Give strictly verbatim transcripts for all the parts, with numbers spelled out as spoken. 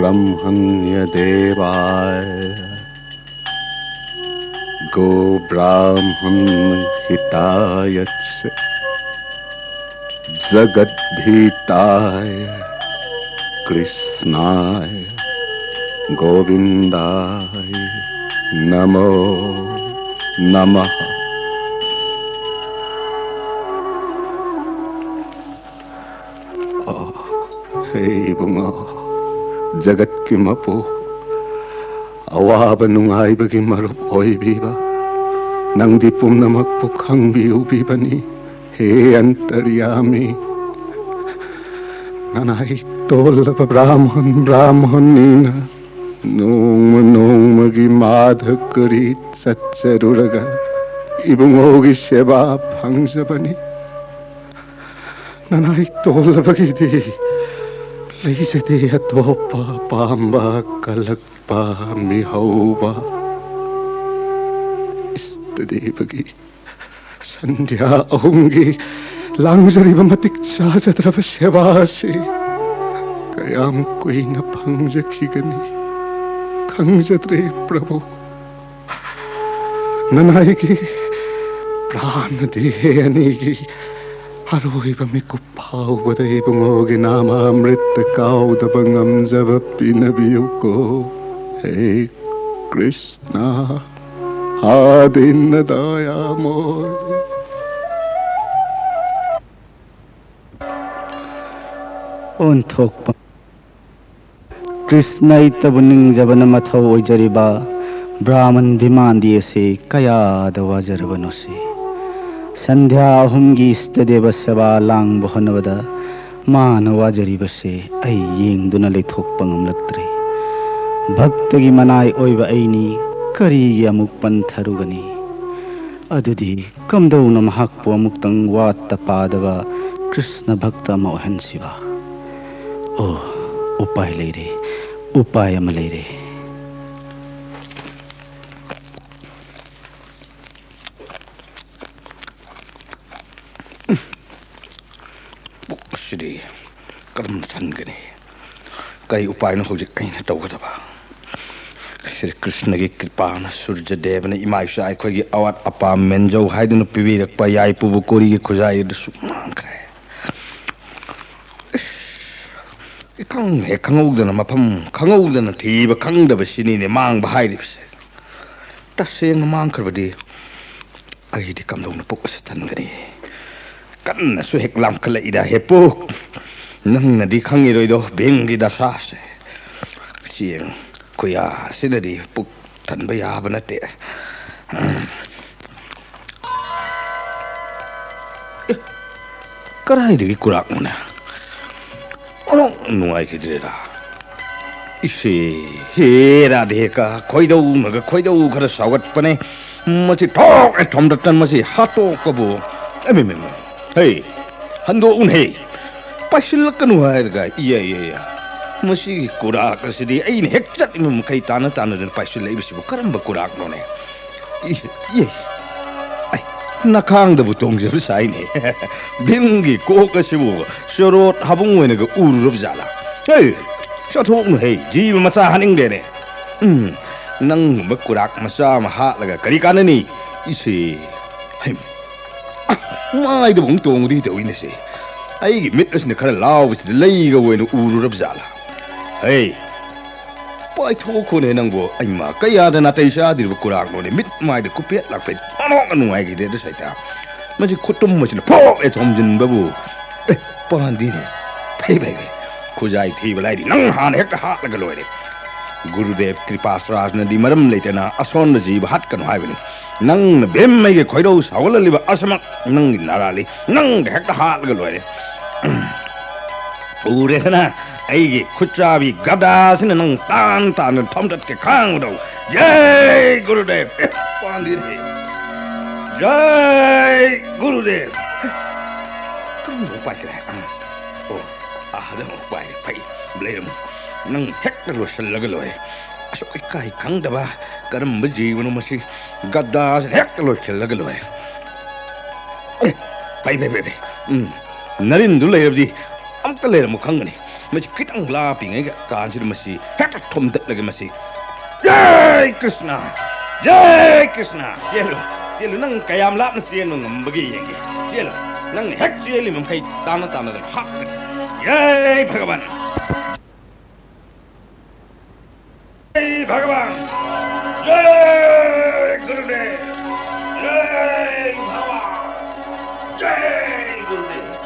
ब्राह्मण्यदेवाय गोब्राह्मणहिताय च जगद्धिताय कृष्णाय गोविन्दाय नमो नमः। ꯑꯣ, ꯍꯦ ꯏꯕꯨꯡꯉꯣ, ꯖꯒꯠꯀꯤ ꯃꯄꯨ, ꯑꯋꯥꯕ ꯅꯨꯡꯉꯥꯏꯕꯒꯤ ꯃꯔꯨꯞ ꯑꯣꯏꯕꯤꯕ, ꯅꯪꯗꯤ ꯄꯨꯝꯅꯃꯛꯄꯨ ꯈꯪꯕꯤꯎꯕꯤꯕꯅꯤ꯫ ꯍꯦ ꯑꯟꯇꯔꯌꯥꯃꯤ, ꯅꯅꯥꯏ ꯇꯣꯜꯂꯕ ꯕ꯭ꯔꯥꯍꯃꯟ, ꯕ꯭ꯔꯥꯍꯃꯟꯅꯤꯅ ꯅꯣꯡꯃ ꯅꯣꯡꯃꯒꯤ ꯃꯥꯙꯀꯔꯤ ꯆꯠꯆꯔꯨꯔꯒ ꯏꯕꯨꯡꯉꯣꯒꯤ ꯁꯦꯕꯥ ꯐꯪꯖꯕꯅꯤ꯫ ꯅꯅꯥꯏ ꯇꯣꯜꯂꯕꯒꯤꯗꯤ ꯂꯩꯖꯗꯦ ꯑꯇꯣꯞꯄ ꯑꯄꯥꯝꯕ ꯀꯜꯂꯛꯄ ꯃꯤꯍꯧꯕ꯫ ꯏꯁꯇꯗꯦꯕꯒꯤ ꯁꯟꯙ꯭ꯌꯥ ꯑꯍꯨꯝꯒꯤ ꯂꯥꯡꯖꯔꯤꯕ ꯃꯇꯤꯛ ꯆꯥꯖꯗ꯭ꯔꯕ ꯁꯦꯕꯥ ꯑꯁꯤ ꯀꯌꯥꯝ ꯀꯨꯏꯅ ꯐꯪꯖꯈꯤꯒꯅꯤ ꯈꯪꯖꯗ꯭ꯔꯦ ꯄ꯭ꯔꯚꯨ꯫ ꯅꯅꯥꯏꯒꯤ ꯄ꯭ꯔꯥꯅꯗꯤ ꯑꯅꯤꯒꯤ ꯑꯔꯣꯏꯕ ꯃꯤꯀꯨꯞ ꯐꯥꯎꯕꯗ ꯏꯕꯨꯡꯉꯣꯒꯤ ꯅꯥꯃ ꯑꯃ꯭ꯔꯤꯠꯇ ꯀꯥꯎꯗꯕ ꯉꯝꯖꯕ ꯄꯤꯅꯕꯤꯌꯨꯀꯣ꯫ ꯍꯦ ꯀ꯭ꯔꯤꯁꯅ, ꯍꯥ ꯗꯤꯟꯅ ꯗꯌꯥꯃꯣꯏ꯫ ꯑꯣꯟꯊꯣꯛꯄ ꯀ꯭ꯔꯤꯁꯅ ꯏꯇꯕꯨ ꯅꯤꯡꯖꯕꯅ ꯃꯊꯧ ꯑꯣꯏꯖꯔꯤꯕ ꯕ꯭ꯔꯥꯍꯃꯟ ꯚꯤꯃꯥꯟꯗꯤ ꯑꯁꯤ ꯀꯌꯥꯗ ꯋꯥꯖꯔꯕꯅꯣ ꯁꯤ꯫ ꯁꯟꯙ꯭ꯌꯥ ꯑꯍꯨꯝꯒꯤ ꯏꯁꯇꯗꯦꯕ ꯁꯦꯕꯥ ꯂꯥꯡꯕ ꯍꯣꯠꯅꯕꯗ ꯃꯥꯅ ꯋꯥꯖꯔꯤꯕꯁꯦ ꯑꯩ ꯌꯦꯡꯗꯨꯅ ꯂꯩꯊꯣꯛꯄ ꯉꯝꯂꯛꯇ꯭ꯔꯦ꯫ ꯚꯛꯇꯒꯤ ꯃꯅꯥꯏ ꯑꯣꯏꯕ ꯑꯩꯅꯤ ꯀꯔꯤꯒꯤ ꯑꯃꯨꯛ ꯄꯟꯊꯔꯨꯒꯅꯤ? ꯑꯗꯨꯗꯤ ꯀꯝꯗꯧꯅ ꯃꯍꯥꯛꯄꯨ ꯑꯃꯨꯛꯇꯪ ꯋꯥꯠꯇ ꯄꯥꯗꯕ ꯀ꯭ꯔꯤꯁꯅ ꯚꯛꯇ ꯑꯃ ꯑꯣꯏꯍꯟꯁꯤꯕ? ꯑꯣ, ꯎꯄꯥꯏ ꯂꯩꯔꯦ, ꯎꯄꯥꯏ ꯑꯃ ꯂꯩꯔꯦ꯫ ꯄꯨꯛ ꯑꯁꯤꯗꯤ ꯀꯔꯝꯅ ꯊꯟꯒꯅꯤ? ꯀꯔꯤ ꯎꯄꯥꯏꯅꯣ ꯍꯧꯖꯤꯛ ꯑꯩꯅ ꯇꯧꯒꯗꯕ? ꯁ꯭ꯔꯤ ꯀ꯭ꯔꯤꯁꯅꯒꯤ ꯀ꯭ꯔꯤꯄꯥꯅ, ꯁꯨꯔꯖꯗꯦꯕꯅ ꯏꯃꯥ ꯏꯆꯥ ꯑꯩꯈꯣꯏꯒꯤ ꯑꯋꯥꯠ ꯑꯄꯥ ꯃꯦꯟꯖꯧ ꯍꯥꯏꯗꯨꯅ ꯄꯤꯕꯤꯔꯛꯄ ꯌꯥꯏꯄꯨꯕꯨ ꯀꯣꯔꯤꯒꯤ ꯈꯨꯖꯥꯏ ꯑꯗꯨꯁꯨ ꯃꯥꯡꯈ꯭ꯔꯦ꯫ ꯏꯁ, ꯏꯈꯪ ꯍꯦꯛ ꯈꯪꯍꯧꯗꯅ, ꯃꯐꯝ ꯈꯪꯍꯧꯗꯅ ꯊꯤꯕ ꯈꯪꯗꯕꯁꯤꯅꯤꯅꯦ ꯃꯥꯡꯕ ꯍꯥꯏꯔꯤꯕꯁꯦ꯫ ꯇꯁꯦꯡꯅ ꯃꯥꯡꯈ꯭ꯔꯕꯗꯤ ꯑꯩꯗꯤ ꯀꯝꯗꯧꯅ ꯄꯨꯛ ꯑꯁꯤ ꯊꯟꯒꯅꯤ? ꯀꯟꯅꯁꯨ ꯍꯦꯛ ꯂꯥꯝꯈꯠꯂꯛꯏꯗ, ꯍꯦ ꯄꯨꯛ꯫ ꯅꯪꯅꯗꯤ ꯈꯪꯉꯤꯔꯣꯏꯗꯣ ꯚꯤꯝꯒꯤ ꯗꯁꯥꯁꯦ꯫ ꯆꯦꯡ ꯈꯨꯌꯥ ꯑꯁꯤꯅꯗꯤ ꯄꯨꯛ ꯊꯟꯕ ꯌꯥꯕ ꯅꯠꯇꯦ꯫ ꯑꯦ, ꯀꯗꯥꯏꯗꯒꯤ ꯀꯨꯔꯥꯛꯅꯣꯅꯦ? ꯑꯣꯟꯊꯣꯛ ꯅꯨꯡꯉꯥꯏꯈꯤꯗ꯭ꯔꯦꯗ꯫ ꯏꯁꯦ, ꯍꯦ ꯔꯥꯙꯦꯀꯥ, ꯈꯣꯏꯗꯧꯅꯒ ꯈꯣꯏꯗꯧ ꯈꯔ ꯁꯥꯎꯒꯠꯄꯅꯦ꯫ ꯃꯁꯤ ꯊꯣꯛ ꯍꯦꯛ ꯊꯣꯝꯗꯠꯇꯅ ꯃꯁꯤ ꯍꯥꯠꯇꯣꯛꯄꯕꯨ꯫ ꯑꯦ, ꯃꯦ, ꯃꯦ, ꯃꯦ꯫ ꯍꯦ, ꯍꯟꯗꯣꯛꯎꯅꯍꯦ꯫ ꯄꯥꯏꯁꯤꯜꯂꯛꯀꯅꯨ ꯍꯥꯏꯔꯒ, ꯏꯌꯥ, ꯏꯌꯥ, ꯏꯌꯥ꯫ ꯃꯁꯤꯒꯤ ꯀꯨꯔꯥꯛ ꯑꯁꯤꯗꯤ ꯑꯩꯅ ꯍꯦꯛ ꯆꯠꯂꯤꯕ ꯃꯈꯩ ꯇꯥꯅ ꯇꯥꯅꯗꯅ ꯄꯥꯏꯁꯤꯜꯂꯛꯏꯕꯁꯤꯕꯨ ꯀꯔꯝꯕ ꯀꯨꯔꯥꯛꯅꯣꯅꯦ? ꯏ, ꯏ, ꯑꯩ, ꯅꯈꯥꯡꯗꯕꯨ ꯇꯣꯡꯖꯕ ꯁꯥꯏꯅꯦ꯫ ꯚꯤꯝꯒꯤ ꯀꯣꯛ ꯑꯁꯤꯕꯨ ꯆꯣꯔꯣꯠ ꯍꯥꯕꯨꯡ ꯑꯣꯏꯅꯒ ꯎꯔꯨꯔꯕ ꯖꯥꯠꯂꯥ? ꯍꯦ, ꯆꯠꯊꯣꯛꯅꯨ ꯍꯦ, ꯖꯤꯕ ꯃꯆꯥ ꯍꯥꯠꯅꯤꯡꯗꯦꯅꯦ꯫ ꯎꯝ, ꯅꯪꯒꯨꯝꯕ ꯀꯨꯔꯥꯛ ꯃꯆꯥ ꯑꯃ ꯍꯥꯠꯂꯒ ꯀꯔꯤ ꯀꯥꯟꯅꯅꯤ? ꯏꯁꯦ, ꯍꯩꯃ, ꯑ, ꯃꯥꯏꯗꯕꯨ ꯑꯃꯨꯛ ꯇꯣꯡꯉꯨꯗꯤ ꯇꯧꯏꯅꯦꯁꯦ꯫ ꯑꯩꯒꯤ ꯃꯤꯠ ꯑꯁꯤꯅ ꯈꯔ ꯂꯥꯎꯕꯁꯤꯗ ꯂꯩꯒ ꯑꯣꯏꯅ ꯎꯔꯨꯔꯕ ꯖꯥꯠꯂꯥ? ꯍꯩ, ꯄꯥꯏꯊꯣꯛꯈꯣꯅꯦ ꯅꯪꯕꯨ꯫ ꯑꯩꯃ, ꯀꯌꯥꯗ ꯅꯥꯇꯩ ꯆꯥꯗ꯭ꯔꯤꯕ ꯀꯨꯔꯥꯛꯅꯣꯅꯦ, ꯃꯤꯠ ꯃꯥꯏꯗ ꯀꯨꯄꯦꯠ ꯂꯥꯛꯄꯦꯠ ꯑꯣꯟꯊꯣꯛꯅ ꯅꯨꯡꯉꯥꯏꯈꯤꯗꯦ ꯑꯗꯨ ꯁꯩꯇꯥ꯫ ꯃꯁꯤ ꯈꯨꯇꯨꯝ ꯑꯁꯤꯅ ꯐꯣꯛ ꯍꯦꯛ ꯊꯣꯝꯖꯤꯟꯕꯕꯨ꯫ ꯑꯦ, ꯄꯥꯟꯗꯤꯅꯦ꯫ ꯐꯩ, ꯐꯩ, ꯐꯩ꯫ ꯈꯨꯖꯥꯏ ꯊꯤꯕ ꯂꯥꯏꯔꯤ, ꯅꯪ ꯍꯥꯟꯅ ꯍꯦꯛꯇ ꯍꯥꯠꯂꯒ ꯂꯣꯏꯔꯦ꯫ ꯒꯨꯔꯨꯗꯦꯕ ꯀ꯭ꯔꯤꯄꯥꯁ꯭ꯔꯥꯖꯅꯗꯤ ꯃꯔꯝ ꯂꯩꯇꯅ ꯑꯁꯣꯟꯕ ꯖꯤꯕ ꯍꯥꯠꯀꯅꯨ ꯍꯥꯏꯕꯅꯤ꯫ ꯅꯪꯅ ꯚꯤꯝ ꯑꯩꯒꯤ ꯈꯣꯏꯔꯧ ꯁꯥꯎꯒꯠꯍꯜꯂꯤꯕ ꯑꯁꯃꯛ ꯅꯪꯒꯤ ꯅꯥꯔꯥꯜꯂꯤ꯫ ꯅꯪꯗ ꯍꯦꯛꯇ ꯍꯥꯠꯂꯒ ꯂꯣꯏꯔꯦ꯫ ꯎꯔꯦꯗꯅ, ꯑꯩꯒꯤ ꯈꯨꯠꯆꯥꯕꯤ ꯒꯗꯥꯁꯤꯅ ꯅꯪ ꯇꯥꯟ ꯇꯥꯟꯗꯅ ꯊꯣꯝꯗꯠꯀꯦ ꯈꯥꯡꯕꯗꯣ꯫ ꯖꯩ ꯒꯨꯔꯨꯗꯦꯕ! ꯑꯦ, ꯄꯥꯟꯗꯤꯅꯦ꯫ ꯖꯩ ꯒꯨꯔꯨꯗꯦꯕ! ꯀꯔꯝꯕ ꯄꯥꯏꯈ꯭ꯔꯦ? ꯑꯥ꯫ ꯑꯣ, ꯑꯥꯗ ꯑꯃꯨꯛ ꯄꯥꯏꯔꯦ꯫ ꯐꯩ, ꯂꯩꯔꯝꯃꯨ꯫ ꯅꯪ ꯍꯦꯛꯇ ꯂꯣꯏꯁꯤꯜꯂꯒ ꯂꯣꯏꯔꯦ꯫ ꯑꯁꯨꯛ ꯏꯀꯥꯏ ꯈꯪꯗꯕ ꯀꯔꯝꯕ ꯖꯤꯕꯅꯣ ꯃꯁꯤ? ꯒꯗꯥꯁꯤꯅ ꯍꯦꯛꯇ ꯂꯣꯏꯁꯤꯜꯂꯒ ꯂꯣꯏꯔꯦ꯫ ꯑꯦ, ꯐꯩ, ꯐꯩ, ꯐꯩ, ꯐꯩ꯫ ꯎꯝ, ꯅꯔꯤꯟꯗꯨ ꯂꯩꯔꯕꯗꯤ ꯑꯃꯨꯛꯇ ꯂꯩꯔꯝꯃꯨ ꯈꯪꯒꯅꯤ꯫ ꯃꯁꯤ ꯈꯤꯇꯪ ꯂꯥꯞꯄꯤꯉꯩ ꯀꯥꯟꯁꯤꯗ ꯃꯁꯤ ꯍꯦꯛꯇ ꯊꯣꯝꯗꯠꯂꯒꯦ ꯃꯁꯤ꯫ ꯖꯥꯏ ꯀ꯭ꯔꯤꯁꯅ! ꯖꯥꯏ ꯀ꯭ꯔꯤꯁꯅ! ꯆꯦꯜꯂꯨ, ꯆꯦꯜꯂꯨ, ꯅꯪ ꯀꯌꯥꯝ ꯂꯥꯞꯅ ꯆꯦꯟꯕ ꯉꯝꯕꯒꯦ ꯌꯦꯡꯒꯦ꯫ ꯆꯦꯜꯂꯨ, ꯅꯪꯅ ꯍꯦꯛ ꯆꯦꯜꯂꯤ ꯃꯈꯩ ꯇꯥꯅ ꯇꯥꯅ ꯑꯗꯨꯝ ꯍꯥꯞꯀꯅꯤ꯫ ꯖꯥꯏ ꯚꯒꯕꯥꯟ! ꯖꯥꯏ ꯚꯒꯕꯥꯟ! ꯖꯥꯏ ꯒꯨꯔꯨꯗꯦꯕ! ꯖꯥꯏ ꯚꯒꯕꯥꯟ! ꯖꯥꯏ ꯒꯨꯔꯨꯗꯦꯕ!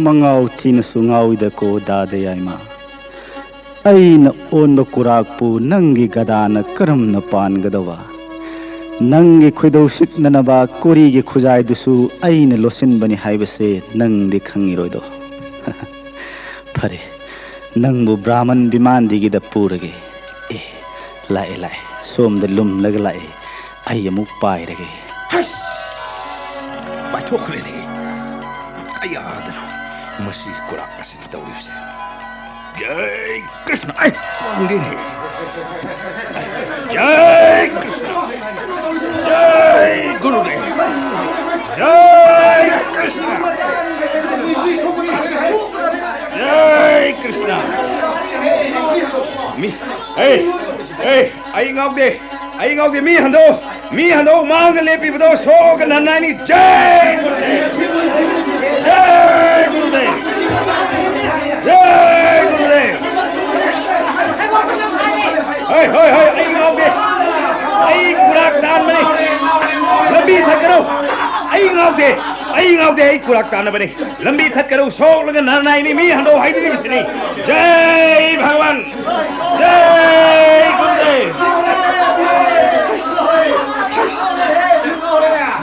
ꯃꯉꯥꯎ ꯊꯤꯅꯁꯨ ꯉꯥꯎꯏꯗꯀꯣ ꯗꯥꯗ ꯌꯥꯏꯃ꯫ ꯑꯩꯅ ꯑꯣꯟꯕ ꯀꯨꯔꯥꯛꯄꯨ ꯅꯪꯒꯤ ꯒꯗꯥꯅ ꯀꯔꯝꯅ ꯄꯥꯟꯒꯗꯕ? ꯅꯪꯒꯤ ꯈꯣꯏꯗꯧ ꯁꯤꯛꯅꯅꯕ ꯀꯣꯔꯤꯒꯤ ꯈꯨꯖꯥꯏꯗꯨꯁꯨ ꯑꯩꯅ ꯂꯣꯠꯁꯤꯟꯕꯅꯤ ꯍꯥꯏꯕꯁꯦ ꯅꯪꯗꯤ ꯈꯪꯉꯤꯔꯣꯏꯗꯣ꯫ ꯐꯔꯦ, ꯅꯪꯕꯨ ꯕ꯭ꯔꯥꯍꯃꯟ ꯕꯤꯃꯥꯟꯗꯤꯒꯤꯗ ꯄꯨꯔꯒꯦ꯫ ꯑꯦ, ꯂꯥꯛꯑꯦ, ꯂꯥꯛꯑꯦ꯫ ꯁꯣꯝꯗ ꯂꯨꯝꯂꯒ ꯂꯥꯛꯑꯦ꯫ ꯑꯩ ꯑꯃꯨꯛ ꯄꯥꯏꯔꯒꯦ꯫ ꯍꯁ! ꯄꯥꯏꯊꯣꯛꯈ꯭ꯔꯦꯅꯦ꯫ ꯀꯌꯥꯗꯅꯣ ꯃꯁꯤ ꯀꯨꯔꯥꯛ ꯑꯁꯤꯅ ꯇꯧꯔꯤꯕꯁꯦ? ꯖꯥꯏ ꯀ꯭ꯔꯤꯁꯅ! ꯑꯩ ꯄꯥꯡꯗꯦꯅꯦ꯫ ꯖꯥꯏ ꯀ꯭ꯔꯤꯁꯅ! ꯖꯥꯏ ꯒꯨꯔꯨꯗꯦꯕ! ꯖꯥꯏ ꯀ꯭ꯔꯤꯁꯅ! ꯖꯥꯏ ꯀ꯭ꯔꯤꯁꯅ! ꯃꯤ, ꯑꯦ, ꯑꯦ, ꯑꯩ ꯉꯥꯎꯗꯦ, ꯑꯩ ꯉꯥꯎꯗꯦ, ꯃꯤ ꯍꯟꯗꯣ, ꯃꯤ ꯍꯟꯗꯣ, ꯃꯥꯡꯗ ꯂꯦꯞꯄꯤꯕꯗꯣ ꯁꯣꯛꯒ ꯅꯟꯅꯥꯏꯅꯤ꯫ ꯖꯥꯏ ꯒꯨꯔꯨꯗꯦꯕ! ꯖꯥꯏ ꯒꯨꯔꯨꯗꯦꯕ! ꯖꯥꯏ ꯒꯨꯔꯨꯗꯦꯕ! ꯍꯣꯏ, ꯍꯣꯏ, ꯍꯣꯏ, ꯑꯩ ꯉꯥꯎꯗꯦ, ꯑꯩ ꯀꯨꯔꯥꯛ ꯇꯥꯟꯕꯅꯤ꯫ ꯂꯝꯕꯤ ꯊꯠꯀꯅꯨ꯫ ꯑꯩ ꯉꯥꯎꯗꯦ, ꯑꯩ ꯉꯥꯎꯗꯦ, ꯑꯩ ꯀꯨꯔꯥꯛ ꯇꯥꯟꯅꯕꯅꯤ꯫ ꯂꯝꯕꯤ ꯊꯠꯀꯅꯨ, ꯁꯣꯛꯂꯒ ꯅꯔꯅꯥꯏꯅꯤ, ꯃꯤ ꯍꯟꯗꯣ ꯍꯥꯏꯕꯤꯔꯤꯕꯁꯤꯅꯤ꯫ ꯖꯥꯏ ꯚꯒꯕꯥꯟ! ꯖꯥꯏ ꯒꯨꯔꯨꯗꯦꯕ!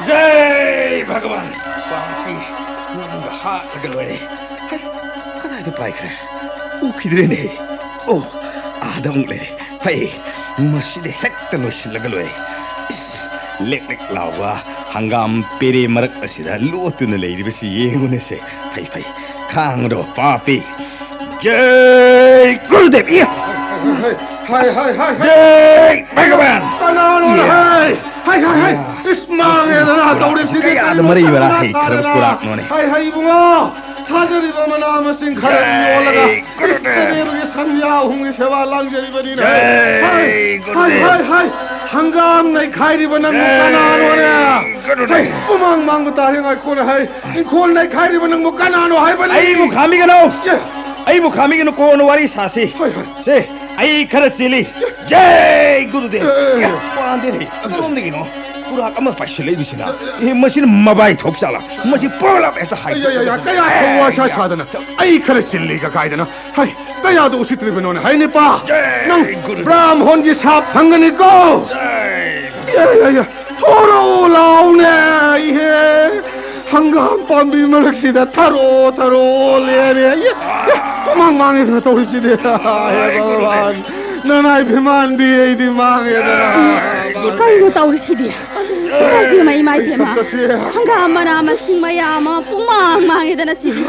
ꯖꯥꯏ ꯚꯒꯕꯥꯟ! ꯄꯥꯄꯤ, ꯅꯪꯒ ꯍꯥꯠꯂꯒ ꯂꯣꯏꯔꯦ꯫ ꯍꯩ, ꯀꯗꯥꯏꯗ ꯄꯥꯏꯈ꯭ꯔꯦ? ꯎꯈꯤꯗ꯭ꯔꯦꯅꯦ꯫ ꯑꯣ, ꯑꯥꯗ ꯑꯃꯨꯛ ꯂꯩꯔꯦ꯫ ꯍꯩ, ꯃꯁꯤꯗꯤ ꯍꯦꯛꯇ ꯂꯣꯏꯁꯤꯜꯂꯒ ꯂꯣꯏꯔꯦ꯫ ꯏꯁ, ꯂꯦꯛ ꯂꯦꯛ ꯂꯥꯎꯕ ꯍꯪꯒꯥꯝ ꯄꯦꯔꯦ ꯃꯔꯛ ꯑꯁꯤꯗ ꯂꯣꯠꯇꯨꯅ ꯂꯩꯔꯤꯕꯁꯤ ꯌꯦꯡꯉꯨꯅꯦꯁꯦ꯫ ꯐꯩ, ꯐꯩ, ꯈꯥꯡꯉꯗꯣ ꯄꯥꯄꯤ꯫ ꯖꯥꯏ ꯒꯨꯔꯨꯗꯦꯕ! ꯏꯌꯥ! ꯍꯥꯏ, ꯍꯥꯏ, ꯍꯥꯏ, ꯍꯥꯏ꯫ ꯖꯥꯏ ꯚꯒꯕꯥꯟ! ꯀꯅꯥꯅꯣ? ꯏꯌꯥ! ꯍꯥꯏ! ꯍꯥꯏ, ꯍꯥꯏ, ꯍꯥꯏ! ꯏꯁ, ꯃꯥꯡꯉꯦꯗꯅ ꯇꯧꯔꯤꯁꯤꯗꯤ! ꯀꯌꯥꯗ ꯀꯔꯤꯅꯣ ꯃꯔꯩ ꯃꯔꯥ ꯁꯥꯗꯅ ꯍꯩꯈ꯭ꯔꯕ ꯁꯥꯗꯅ? ꯀꯨꯔꯥꯛꯅꯣꯅꯦ? ꯍꯥꯏ, ꯍꯥꯏ, ꯏꯕꯨꯡꯉꯣ! ꯊꯥꯖꯔꯤꯕ ꯃꯅꯥ ꯃꯁꯤꯡ ꯈꯔ ꯌꯣꯜꯂꯒ ꯏꯁ, ꯗꯦꯕꯒꯤ ꯁꯟꯙ꯭ꯌꯥ ꯑꯍꯨꯝꯒꯤ ꯁꯦꯕꯥ ꯂꯥꯡꯖꯔꯤꯕꯅꯤꯅꯦ꯫ ꯍꯥꯏ, ꯍꯥꯏ, ꯍꯥꯏ, ꯍꯥꯏ! ꯍꯪꯒꯥꯝ ꯅꯩꯈꯥꯏꯔꯤꯕ ꯅꯪꯕꯨ ꯀꯅꯥꯅꯣꯅꯦ? ꯍꯥꯏ, ꯄꯨꯃꯥꯡ ꯃꯥꯡꯕ ꯇꯥꯔꯦ, ꯉꯥꯏꯈꯣꯅꯦ, ꯍꯥꯏ! ꯏꯪꯈꯣꯜ ꯅꯩꯈꯥꯏꯔꯤꯕ ꯅꯪꯕꯨ ꯀꯅꯥꯅꯣ ꯍꯥꯏꯕꯅꯤ? ꯑꯩꯕꯨ ꯈꯥꯝꯕꯤꯒꯅꯨ! ꯑꯦ! ꯑꯩꯕꯨ ꯈꯥꯝꯕꯤꯒꯅꯨ, ꯀꯣꯟꯅ ꯋꯥꯔꯤ ꯁꯥꯁꯤ꯫ ꯍꯣꯏ, ꯍꯣꯏ꯫ ꯁꯦ, ꯑꯩ ꯈꯔ ꯆꯦꯜꯂꯤ꯫ ꯖꯩ ꯒꯨꯔꯨꯗꯦꯕ! ꯑꯦ, ꯑꯦ, ꯑꯦ꯫ ꯑꯦ, ꯄꯥꯟꯗꯦꯅꯦ꯫ ꯀꯗꯣꯝꯗꯒꯤꯅꯣ ꯀꯨꯔꯥꯛ ꯑꯃ ꯄꯥꯏꯁꯤꯜꯂꯛꯏꯕꯁꯤꯅ? ꯑꯦ, ꯃꯁꯤꯅ ꯃꯕꯥꯏ ꯊꯣꯛ ꯆꯥꯂꯥ? ꯃꯁꯤ ꯄꯣꯂꯞ ꯍꯦꯛꯇ ꯍꯥꯏ꯫ ꯑꯌꯥ, ꯑꯌꯥ, ꯑꯌꯥ, ꯀꯌꯥ ꯊꯧꯋꯥ ꯁꯥ ꯁꯥꯗꯅ? ꯑꯩ ꯈꯔ ꯆꯤꯜꯂꯤ ꯀꯀꯥꯏꯗꯅ꯫ ꯍꯩ, ꯀꯌꯥꯗ ꯎꯁꯤꯠꯇ꯭ꯔꯤꯕꯅꯣꯅꯦ? ꯍꯩ, ꯅꯤꯄꯥ! ꯖꯩ ꯅꯪ ꯒꯨꯔꯨꯗꯦꯕ! ꯕ꯭ꯔꯥꯝꯍꯣꯟꯒꯤ ꯁꯥꯞ ꯐꯪꯒꯅꯤꯀꯣ? ꯖꯩ ꯒꯨꯔꯨꯗꯦꯕ! ꯑꯌꯥ, ꯑꯌꯥ, ꯊꯣꯔꯛꯑꯣ ꯂꯥꯎꯅꯦ! ꯏꯍꯦ! ꯍꯪꯒꯥꯝ ꯄꯥꯝꯕꯤ ꯃꯔꯛꯁꯤꯗ ꯊꯔꯣ, ꯊꯔꯣ ꯂꯦꯔꯦ꯫ ꯏꯌꯥ, ꯏꯌꯥ, ꯄꯨꯃꯥꯡ ꯃꯥꯡꯉꯦꯗꯅ ꯇꯧꯔꯤꯁꯤꯗꯤ꯫ ꯍꯦ ꯚꯒꯋꯥꯟ, ꯅꯅꯥꯏ ꯐꯤꯃꯥꯟꯗꯤ ꯑꯩꯗꯤ ꯃꯥꯡꯉꯦꯗꯅ꯫ ꯀꯩꯅꯣ ꯇꯧꯔꯤꯁꯤꯗꯤ? ꯏꯃꯥꯏ ꯄꯦꯝꯃ, ꯏꯃꯥꯏ ꯑꯩ ꯄꯦꯝꯃ꯫ ꯁꯛꯇꯁꯦ꯫ ꯍꯪꯒꯥꯝ ꯃꯅꯥ ꯃꯁꯤꯡ ꯃꯌꯥꯝ ꯑꯃ ꯄꯨꯡꯃꯥꯡ ꯃꯥꯡꯉꯦꯗꯅ ꯁꯤꯗꯤ꯫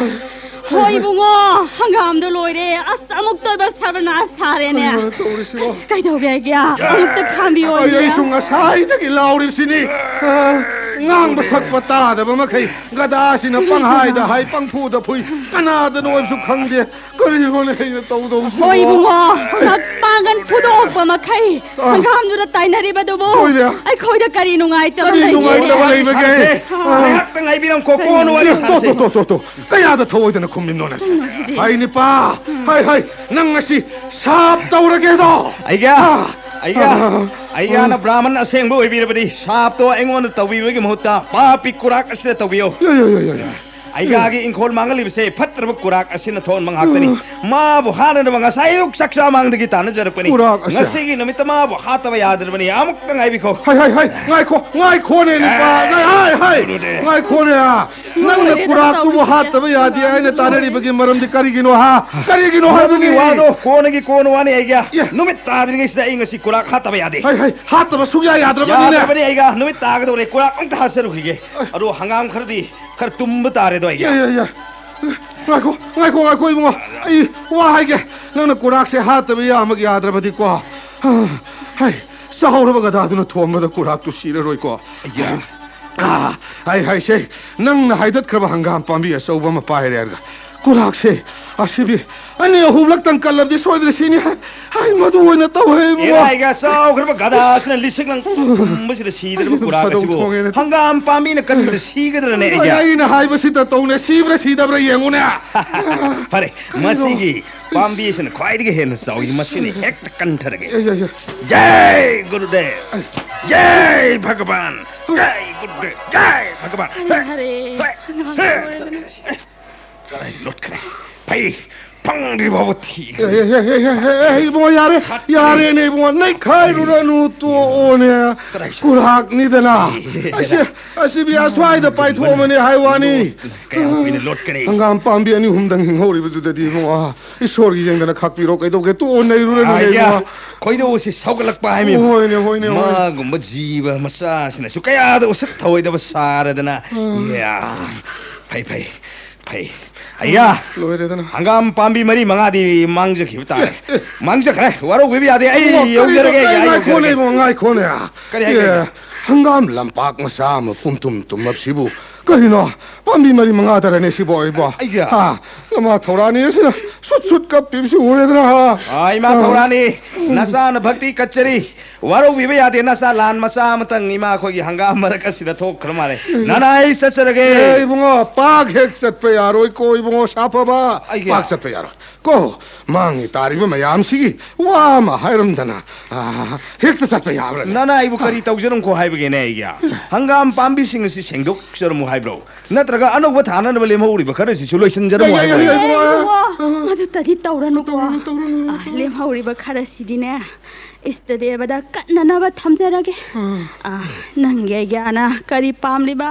ꯍꯣꯏ ꯏꯕꯨꯡꯉꯣ, ꯍꯪꯒꯥꯝꯗꯣ ꯂꯣꯏꯔꯦ꯫ ꯑꯁ, ꯑꯃꯨꯛꯇꯣꯏꯕ ꯁꯔꯕꯅꯥꯁ ꯁꯥꯔꯦꯅꯦ꯫ ꯀꯩꯅꯣ ꯇꯧꯔꯤꯁꯤꯕꯣ? ꯑꯁ, ꯀꯩꯗꯧꯒꯦ ꯍꯥꯏꯒꯦ? ꯑꯃꯨꯛꯇ ꯈꯥꯝꯕꯤꯌꯣ ꯑꯩ, ꯑꯩꯁꯨ ꯍꯥꯏꯒꯦ꯫ ꯉꯁꯥꯏꯗꯒꯤ ꯂꯥꯎꯔꯤꯕꯁꯤꯅꯤ꯫ ꯑ, ꯉꯥꯡꯕ ꯁꯛꯄ ꯇꯥꯗꯕ ꯃꯈꯩ ꯒꯗꯥꯁꯤꯅ ꯄꯪꯍꯥꯏꯗ ꯍꯥꯏ, ꯄꯪꯐꯨꯗ ꯐꯨꯏ, ꯀꯅꯥꯗꯅꯣ ꯍꯥꯏꯕꯁꯨ ꯈꯪꯗꯦ꯫ ꯀꯔꯤꯅꯣꯅꯦ ꯑꯩꯅ ꯇꯧꯗꯧꯁꯤꯕꯣ? ꯍꯣꯏ ꯏꯕꯨꯡꯉꯣ, ꯍꯩ꯫ ꯁꯛ ꯄꯥꯡꯒꯟ ꯐꯨꯗꯣꯛꯄ ꯃꯈꯩ ꯑ꯫ ꯍꯪꯒꯥꯝꯗꯨꯗ ꯇꯥꯏꯅꯔꯤꯕꯗꯨꯕꯨ ꯍꯣꯏꯅꯦ꯫ ꯑꯩꯈꯣꯏꯗ ꯀꯔꯤ ꯅꯨꯡꯉꯥꯏꯇꯕ ꯀꯔꯤ ꯂꯩꯒꯦ? ꯅꯨꯡꯉꯥꯏꯇꯕ ꯂꯩꯕꯒꯦ? ꯑ꯫ ꯉꯥꯏꯍꯥꯛꯇ ꯉꯥꯏꯕꯤꯔꯝꯈꯣ, ꯀꯣꯟꯅ ꯋꯥꯔꯤ ꯑꯦ, ꯇꯣ, ꯁꯥꯁꯤ꯫ ꯇꯣ, ꯇꯣ, ꯇꯣ, ꯇꯣ꯫ ꯀꯌꯥꯗ ꯊꯑꯣꯏꯗꯅ ꯈꯨꯝꯂꯤꯕꯅꯣꯅꯦ? ꯀꯩꯅꯣ ꯁꯤꯗꯤ? ꯍꯥꯏ ꯅꯤꯄꯥ, ꯍꯥꯏ, ꯍꯥꯏ, ꯅꯪ ꯉꯁꯤ ꯁꯥꯞ ꯇꯧꯔꯒꯦꯗꯣ? ꯑꯩꯒ, ꯑ꯫ ꯑꯩꯒ, ꯑ꯫ ꯑꯩꯒꯅ ꯕ꯭ꯔꯥꯍꯃꯟ ꯑꯁꯦꯡꯕ ꯑꯣꯏꯕꯤꯔꯕꯗꯤ ꯁꯥꯞꯇꯣ ꯑꯩꯉꯣꯟꯗ ꯇꯧꯕꯤꯕꯒꯤ ꯃꯍꯨꯠꯇ ꯄꯥꯄꯤ ꯀꯨꯔꯥꯛ ꯑꯁꯤꯗ ꯇꯧꯕꯤꯌꯣ꯫ ꯌꯥ, ꯌꯥ, ꯌꯥ, ꯌꯥ, ꯌꯥ꯫ ꯑꯩꯒꯥꯒꯤ ꯏꯪꯈꯣꯜ ꯃꯥꯡꯍꯜꯂꯤꯕꯁꯦ ꯐꯠꯇ꯭ꯔꯕ ꯀꯨꯔꯥꯛ ꯑꯁꯤꯅ ꯊꯣꯛꯍꯟꯕ ꯉꯥꯛꯇꯅꯤ꯫ ꯎꯝ꯫ ꯃꯥꯕꯨ ꯍꯥꯠꯅꯅꯕ ꯉꯁꯥꯏ ꯑꯌꯨꯛ ꯆꯥꯛ ꯆꯥ ꯃꯥꯡꯗꯒꯤ ꯇꯥꯟꯅꯖꯔꯛꯄꯅꯤ꯫ ꯀꯨꯔꯥꯛ ꯑꯁꯦ꯫ ꯉꯁꯤꯒꯤ ꯅꯨꯃꯤꯠꯇ ꯃꯥꯕꯨ ꯍꯥꯠꯇꯕ ꯌꯥꯗ꯭ꯔꯕꯅꯤ꯫ ꯑꯃꯨꯛꯇ ꯉꯥꯏꯕꯤꯈꯣ꯫ ꯍꯥꯏ, ꯍꯥꯏ, ꯍꯥꯏ, ꯉꯥꯏꯈꯣ, ꯉꯥꯏꯈꯣꯅꯦ, ꯅꯨꯄꯥ꯫ ꯑꯦ, ꯉꯥꯏ-, ꯍꯥꯏ, ꯍꯥꯏ, ꯀꯩꯅꯣꯅꯦ꯫ ꯉꯥꯏꯈꯣꯅꯦ꯫ ꯅꯪꯅ ꯂꯣꯏꯔꯦꯗꯅ ꯀꯨꯔꯥꯛꯇꯨꯕꯨ ꯇꯧꯔꯤꯁꯦ꯫ ꯍꯥꯠꯇꯕ ꯌꯥꯗꯦ ꯍꯥꯏꯅ ꯇꯥꯅꯔꯤꯕꯒꯤ ꯃꯔꯝꯗꯤ ꯀꯔꯤꯒꯤꯅꯣ, ꯍꯥ? ꯀꯔꯤꯒꯤꯅꯣ ꯃꯗꯨꯒꯤ ꯍꯥꯏꯕꯅꯤ? ꯋꯥꯗꯣ ꯀꯣꯟꯅꯒꯤ ꯀꯣꯟꯅ ꯋꯥꯅꯤ ꯑꯩꯒꯤ꯫ ꯑꯦ꯫ ꯅꯨꯃꯤꯠ ꯇꯥꯗ꯭ꯔꯤꯉꯩꯁꯤꯗ ꯑꯩ ꯉꯁꯤ ꯀꯨꯔꯥꯛ ꯍꯥꯠꯇꯕ ꯌꯥꯗꯦ꯫ ꯍꯥꯏ, ꯍꯥꯏ, ꯍꯥꯠꯇꯕ ꯁꯨꯡꯌꯥ ꯌꯥꯗ꯭ꯔꯕꯅꯤꯅꯦ꯫ ꯌꯥꯗ꯭ꯔꯕꯅꯤ ꯑꯩꯒ꯫ ꯅꯨꯃꯤꯠ ꯇꯥꯒꯗꯧꯔꯦ꯫ ꯀꯨꯔꯥꯛ ꯑꯝꯇ ꯍꯥꯠꯆꯔꯨꯈꯤꯒꯦ꯫ ꯑꯦ꯫ ꯑꯗꯣ ꯍꯪꯒꯥꯝ ꯈꯔꯗꯤ ꯈꯔ ꯇꯨꯝꯕ ꯇꯥꯔꯦꯗꯣ ꯑꯩꯒꯤ꯫ ꯌꯥ, ꯌꯥ, ꯌꯥ꯫ ꯉꯥꯏꯈꯣ, ꯉꯥꯏꯈꯣ, ꯉꯥꯏꯈꯣ, ꯏꯕꯨꯡꯉꯣ꯫ ꯑꯩ ꯋꯥ ꯍꯥꯏꯒꯦ꯫ ꯅꯪꯅ ꯀꯨꯔꯥꯛꯁꯦ ꯍꯥꯠꯇꯕ ꯌꯥꯃꯛ ꯌꯥꯗ꯭ꯔꯕꯗꯤꯀꯣ꯫ ꯍꯥꯏ, ꯆꯥꯎꯔꯕ ꯒꯙꯥꯗꯨꯅ ꯊꯣꯝꯕꯗ ꯀꯨꯔꯥꯛꯇꯨ ꯁꯤꯔꯔꯣꯏꯀꯣ꯫ ꯑꯌꯥ꯫ ꯑꯥ, ꯑꯩ ꯍꯥꯏꯁꯦ, ꯅꯪꯅ ꯍꯥꯏꯗꯠꯈ꯭ꯔꯕ ꯍꯪꯒꯥꯝ ꯄꯥꯝꯕꯤ ꯑꯆꯧꯕ ꯑꯃ ꯄꯥꯏꯔꯦ ꯍꯥꯏꯔꯒ ꯀꯨꯔꯥꯛꯁꯦ ꯑꯁꯤꯕꯤ ꯑꯅꯤ ꯑꯍꯨꯝꯂꯛꯇꯪ ꯀꯜꯂꯕꯗꯤ ꯁꯣꯏꯗꯅ ꯁꯤꯅꯤ ꯍꯥꯏ꯫ ꯍꯥꯏ, ꯃꯗꯨ ꯑꯣꯏꯅ ꯇꯧꯍꯦ, ꯏꯕꯨꯡꯉꯣ꯫ ꯑꯦꯔꯥꯏꯒ ꯆꯥꯎꯈ꯭ꯔꯕ ꯒꯙꯥꯁꯤꯅ ꯂꯤꯁꯤꯡ ꯂꯪ ꯄꯨꯝꯕꯁꯤꯗ ꯁꯤꯗ꯭ꯔꯕ ꯑꯩ ꯀꯨꯔꯥꯛ ꯊꯥꯗꯣꯛ ꯑꯁꯤꯕꯨ ꯊꯣꯡꯉꯦꯅꯦ꯫ ꯍꯪꯒꯥꯝ ꯄꯥꯝꯕꯤꯅ ꯀꯟꯕꯗ ꯁꯤꯒꯗ꯭ꯔꯅꯦ ꯑꯩ, ꯑꯩꯒ? ꯑꯩꯅ ꯍꯥꯏꯕꯁꯤꯗ ꯇꯧꯅꯦ, ꯁꯤꯕ꯭ꯔꯥ ꯁꯤꯗꯕ꯭ꯔꯥ ꯌꯦꯡꯉꯨꯅꯦ꯫ ꯐꯔꯦ, ꯀꯔꯤꯅꯣ? ꯃꯁꯤꯒꯤ ꯄꯥꯝꯕꯤ ꯑꯁꯤꯅ ꯈ꯭ꯋꯥꯏꯗꯒꯤ ꯍꯦꯟꯅ ꯆꯥꯎꯏ, ꯃꯁꯤꯅ ꯍꯦꯛꯇ ꯀꯟꯊꯔꯒꯦ꯫ ꯑꯦ, ꯑꯦ, ꯑꯦ꯫ ꯖꯥꯏ ꯒꯨꯔꯨꯗꯦꯕ! ꯖꯥꯏ ꯚꯒꯕꯥꯟ! ꯖꯥꯏ ꯒꯨꯔꯨꯗꯦꯕ! ꯖꯥꯏ ꯚꯒꯕꯥꯟ! ꯍꯔꯦ, ꯍꯔꯦ꯫ ꯍꯦ! ꯍꯦ! ꯉꯥꯏꯈꯣ, ꯀꯗꯥꯏ ꯂꯣꯠꯈ꯭ꯔꯦ? ꯐꯩ, ꯐꯪꯗ꯭ꯔꯤ ꯐꯥꯎꯕ ꯊꯤꯈ꯭ꯔꯦ꯫ ꯑꯦ, ꯑꯦ, ꯑꯦ, ꯑꯦ, ꯑꯦ, ꯑꯦ, ꯏꯕꯨꯡꯉꯣ, ꯌꯥꯔꯦ, ꯌꯥꯔꯦꯅꯦ, ꯏꯕꯨꯡꯉꯣ, ꯅꯩꯈꯥꯏꯔꯨꯔꯅꯨ, ꯇꯣꯛꯑꯣꯅꯦ꯫ ꯀꯗꯥꯏ? ꯀꯨꯔꯥꯛꯅꯤꯗꯅ꯫ ꯑꯩꯁꯦ, ꯑꯁꯤꯕꯤ ꯑꯁ꯭ꯋꯥꯏꯗ ꯄꯥꯏꯊꯣꯛꯑꯝꯃꯅꯤ ꯍꯥꯏ ꯋꯥꯅꯤ꯫ ꯀꯌꯥꯝ ꯀꯨꯏꯅ ꯂꯣꯠꯀꯅꯤ? ꯍꯪꯒꯥꯝ ꯄꯥꯝꯕꯤ ꯑꯅꯤ ꯑꯍꯨꯝꯗꯪ ꯍꯤꯡꯍꯧꯔꯤꯕꯗꯨꯗꯗꯤ, ꯏꯕꯨꯡꯉꯣ, ꯏꯁꯣꯔꯒꯤ ꯌꯦꯡꯗꯅ ꯈꯥꯛꯄꯤꯔꯣ, ꯀꯩꯗꯧꯒꯦ? ꯇꯣꯛꯑꯣ, ꯅꯩꯔꯨꯔꯅꯨꯅꯦ, ꯑꯥꯏꯌꯥ, ꯏꯕꯨꯡꯉꯣ꯫ ꯈꯣꯏꯗꯧꯁꯤ ꯁꯧꯒꯠꯂꯛꯄ ꯍꯥꯏꯃꯤ꯫ ꯍꯣꯏꯅꯦ, ꯍꯣꯏꯅꯦ, ꯍꯣꯏꯅꯦ꯫ ꯃꯥꯒꯨꯝꯕ ꯖꯤꯕ ꯃꯆꯥꯁꯤꯅꯁꯨ ꯀꯌꯥꯗ ꯎꯁꯤꯠ ꯊꯑꯣꯏꯗꯕ ꯁꯥꯔꯗꯅ꯫ ꯎꯝ꯫ ꯏꯌꯥ, ꯐꯩ, ꯐꯩ, ꯐꯩ꯫ ꯑꯌꯥ! ꯂꯣꯏꯔꯦꯗꯅ꯫ ꯍꯪꯒꯥꯝ ꯄꯥꯝꯕꯤ ꯃꯔꯤ ꯃꯉꯥꯗꯤ ꯃꯥꯡꯖꯈꯤꯕ ꯇꯥꯔꯦ꯫ ꯑꯦ, ꯑꯦ꯫ ꯃꯥꯡꯖꯈ꯭ꯔꯦ꯫ ꯋꯥꯔꯧꯕꯤꯕ ꯌꯥꯗꯦ꯫ ꯑꯩ ꯏꯕꯨꯡꯉꯣ, ꯀꯔꯤꯅꯣ? ꯌꯧꯖꯔꯒꯦ, ꯑꯩ ꯑꯩ ꯉꯥꯏꯈꯣꯅꯦ, ꯌꯧꯖꯔꯒꯦ꯫ ꯏꯕꯨꯡꯉꯣ, ꯉꯥꯏꯈꯣꯅꯦ꯫ ꯀꯔꯤ ꯍꯥꯏꯒꯦ? ꯑꯦ, ꯍꯪꯒꯥꯝ ꯂꯝꯄꯥꯛ ꯃꯆꯥ ꯑꯃ ꯄꯨꯝꯇꯨꯝ ꯇꯨꯝꯂꯕꯁꯤꯕꯨ ꯀꯔꯤꯅꯣ? ꯄꯥꯝꯕꯤ ꯃꯔꯤ ꯃꯉꯥꯗꯔꯅꯦ ꯁꯤꯕꯣ ꯑꯩꯕꯣ? ꯑꯩꯒꯤ? ꯍꯥ? ꯅꯃꯥ ꯊꯧꯔꯥꯅꯤ ꯑꯁꯤꯅ ꯁꯨꯠ ꯁꯨꯠ ꯀꯞꯄꯤꯕꯁꯤ ꯎꯔꯦꯗꯅ, ꯍꯥ? ꯑꯥ, ꯏꯃꯥ ꯑꯥ꯫ ꯊꯧꯔꯥꯅꯤ, ꯅꯆꯥꯅ ꯚꯛꯇꯤ ꯀꯠꯆꯔꯤ꯫ ꯋꯥꯔꯧꯕꯤꯕ ꯌꯥꯗꯦ, ꯅꯆꯥ ꯂꯥꯟ ꯃꯆꯥ ꯑꯃꯇꯪ ꯏꯃꯥ ꯑꯩꯈꯣꯏꯒꯤ ꯍꯪꯒꯥꯝ ꯃꯔꯛ ꯑꯁꯤꯗ ꯊꯣꯛꯈ꯭ꯔ ꯃꯥꯜꯂꯦ꯫ ꯎꯝ꯫ ꯅꯅꯥ, ꯑꯩ ꯆꯠꯆꯔꯒꯦ꯫ ꯑꯦ, ꯏꯕꯨꯡꯉꯣ, ꯄꯥꯛ ꯍꯦꯛ ꯆꯠꯄ ꯌꯥꯔꯣꯏꯀꯣ, ꯏꯕꯨꯡꯉꯣ, ꯁꯥꯐꯕ꯫ ꯑꯩꯒꯤ? ꯄꯥꯛ ꯆꯠꯄ ꯌꯥꯔꯣꯏ꯫ ꯀꯣ, ꯃꯥꯡꯉꯤ ꯇꯥꯔꯤꯕ ꯃꯌꯥꯝꯁꯤꯒꯤ ꯋꯥ ꯑꯃ ꯍꯥꯏꯔꯝꯗꯅ, ꯑꯥ, ꯍꯦꯛꯇ ꯆꯠꯄ ꯌꯥꯕ꯭ꯔꯥꯅꯦ? ꯅꯅꯥ, ꯑꯩꯕꯨ ꯀꯔꯤ ꯇꯧꯖꯔꯝꯈꯣ ꯍꯥꯏꯕꯒꯦꯅꯦ ꯑꯩꯒꯤ? ꯍꯪꯒꯥꯝ ꯄꯥꯝꯕꯤꯁꯤꯡ ꯑꯁꯤ ꯁꯦꯡꯗꯣꯛꯆꯔꯝꯃꯨ ꯍꯥꯏꯕ꯭ꯔꯣ? ꯅꯠꯇ꯭ꯔꯒ ꯑꯅꯧꯕ ꯊꯥꯅꯅꯕ ꯂꯦꯝꯍꯧꯔꯤꯕ ꯈꯔꯁꯤꯁꯨ ꯂꯣꯏꯁꯤꯟꯖꯔꯝꯃꯨ ꯌꯥꯏ, ꯌꯥꯏ, ꯍꯥꯏꯕ꯭ꯔꯣ? ꯌꯥꯏ, ꯌꯥꯏ, ꯏꯕꯨꯡꯉꯣ꯫ ꯑꯦ, ꯏꯕꯨꯡꯉꯣ, ꯃꯗꯨꯇꯗꯤ ꯇꯧꯔꯅꯨꯀꯣ꯫ ꯇꯧꯔꯅꯨ, ꯇꯧꯔꯅꯨ, ꯑꯥ, ꯇꯧꯔꯅꯨ꯫ ꯂꯦꯝꯍꯧꯔꯤꯕ ꯈꯔꯁꯤꯗꯤꯅꯦ, ꯏꯁꯇꯗꯦꯕꯗ ꯀꯠꯅꯅꯕ ꯊꯝꯖꯔꯒꯦ꯫ ꯑꯥ꯫ ꯑꯥ, ꯅꯪꯒꯤ ꯑꯩꯒꯤ ꯑꯅꯥ ꯀꯔꯤ ꯄꯥꯝꯂꯤꯕ?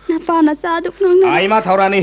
ꯅꯄꯥ ꯅꯆꯥꯗꯨ ꯉꯥꯡꯅꯕ꯫ ꯑꯥ, ꯏꯃꯥ ꯊꯧꯔꯥꯅꯤ,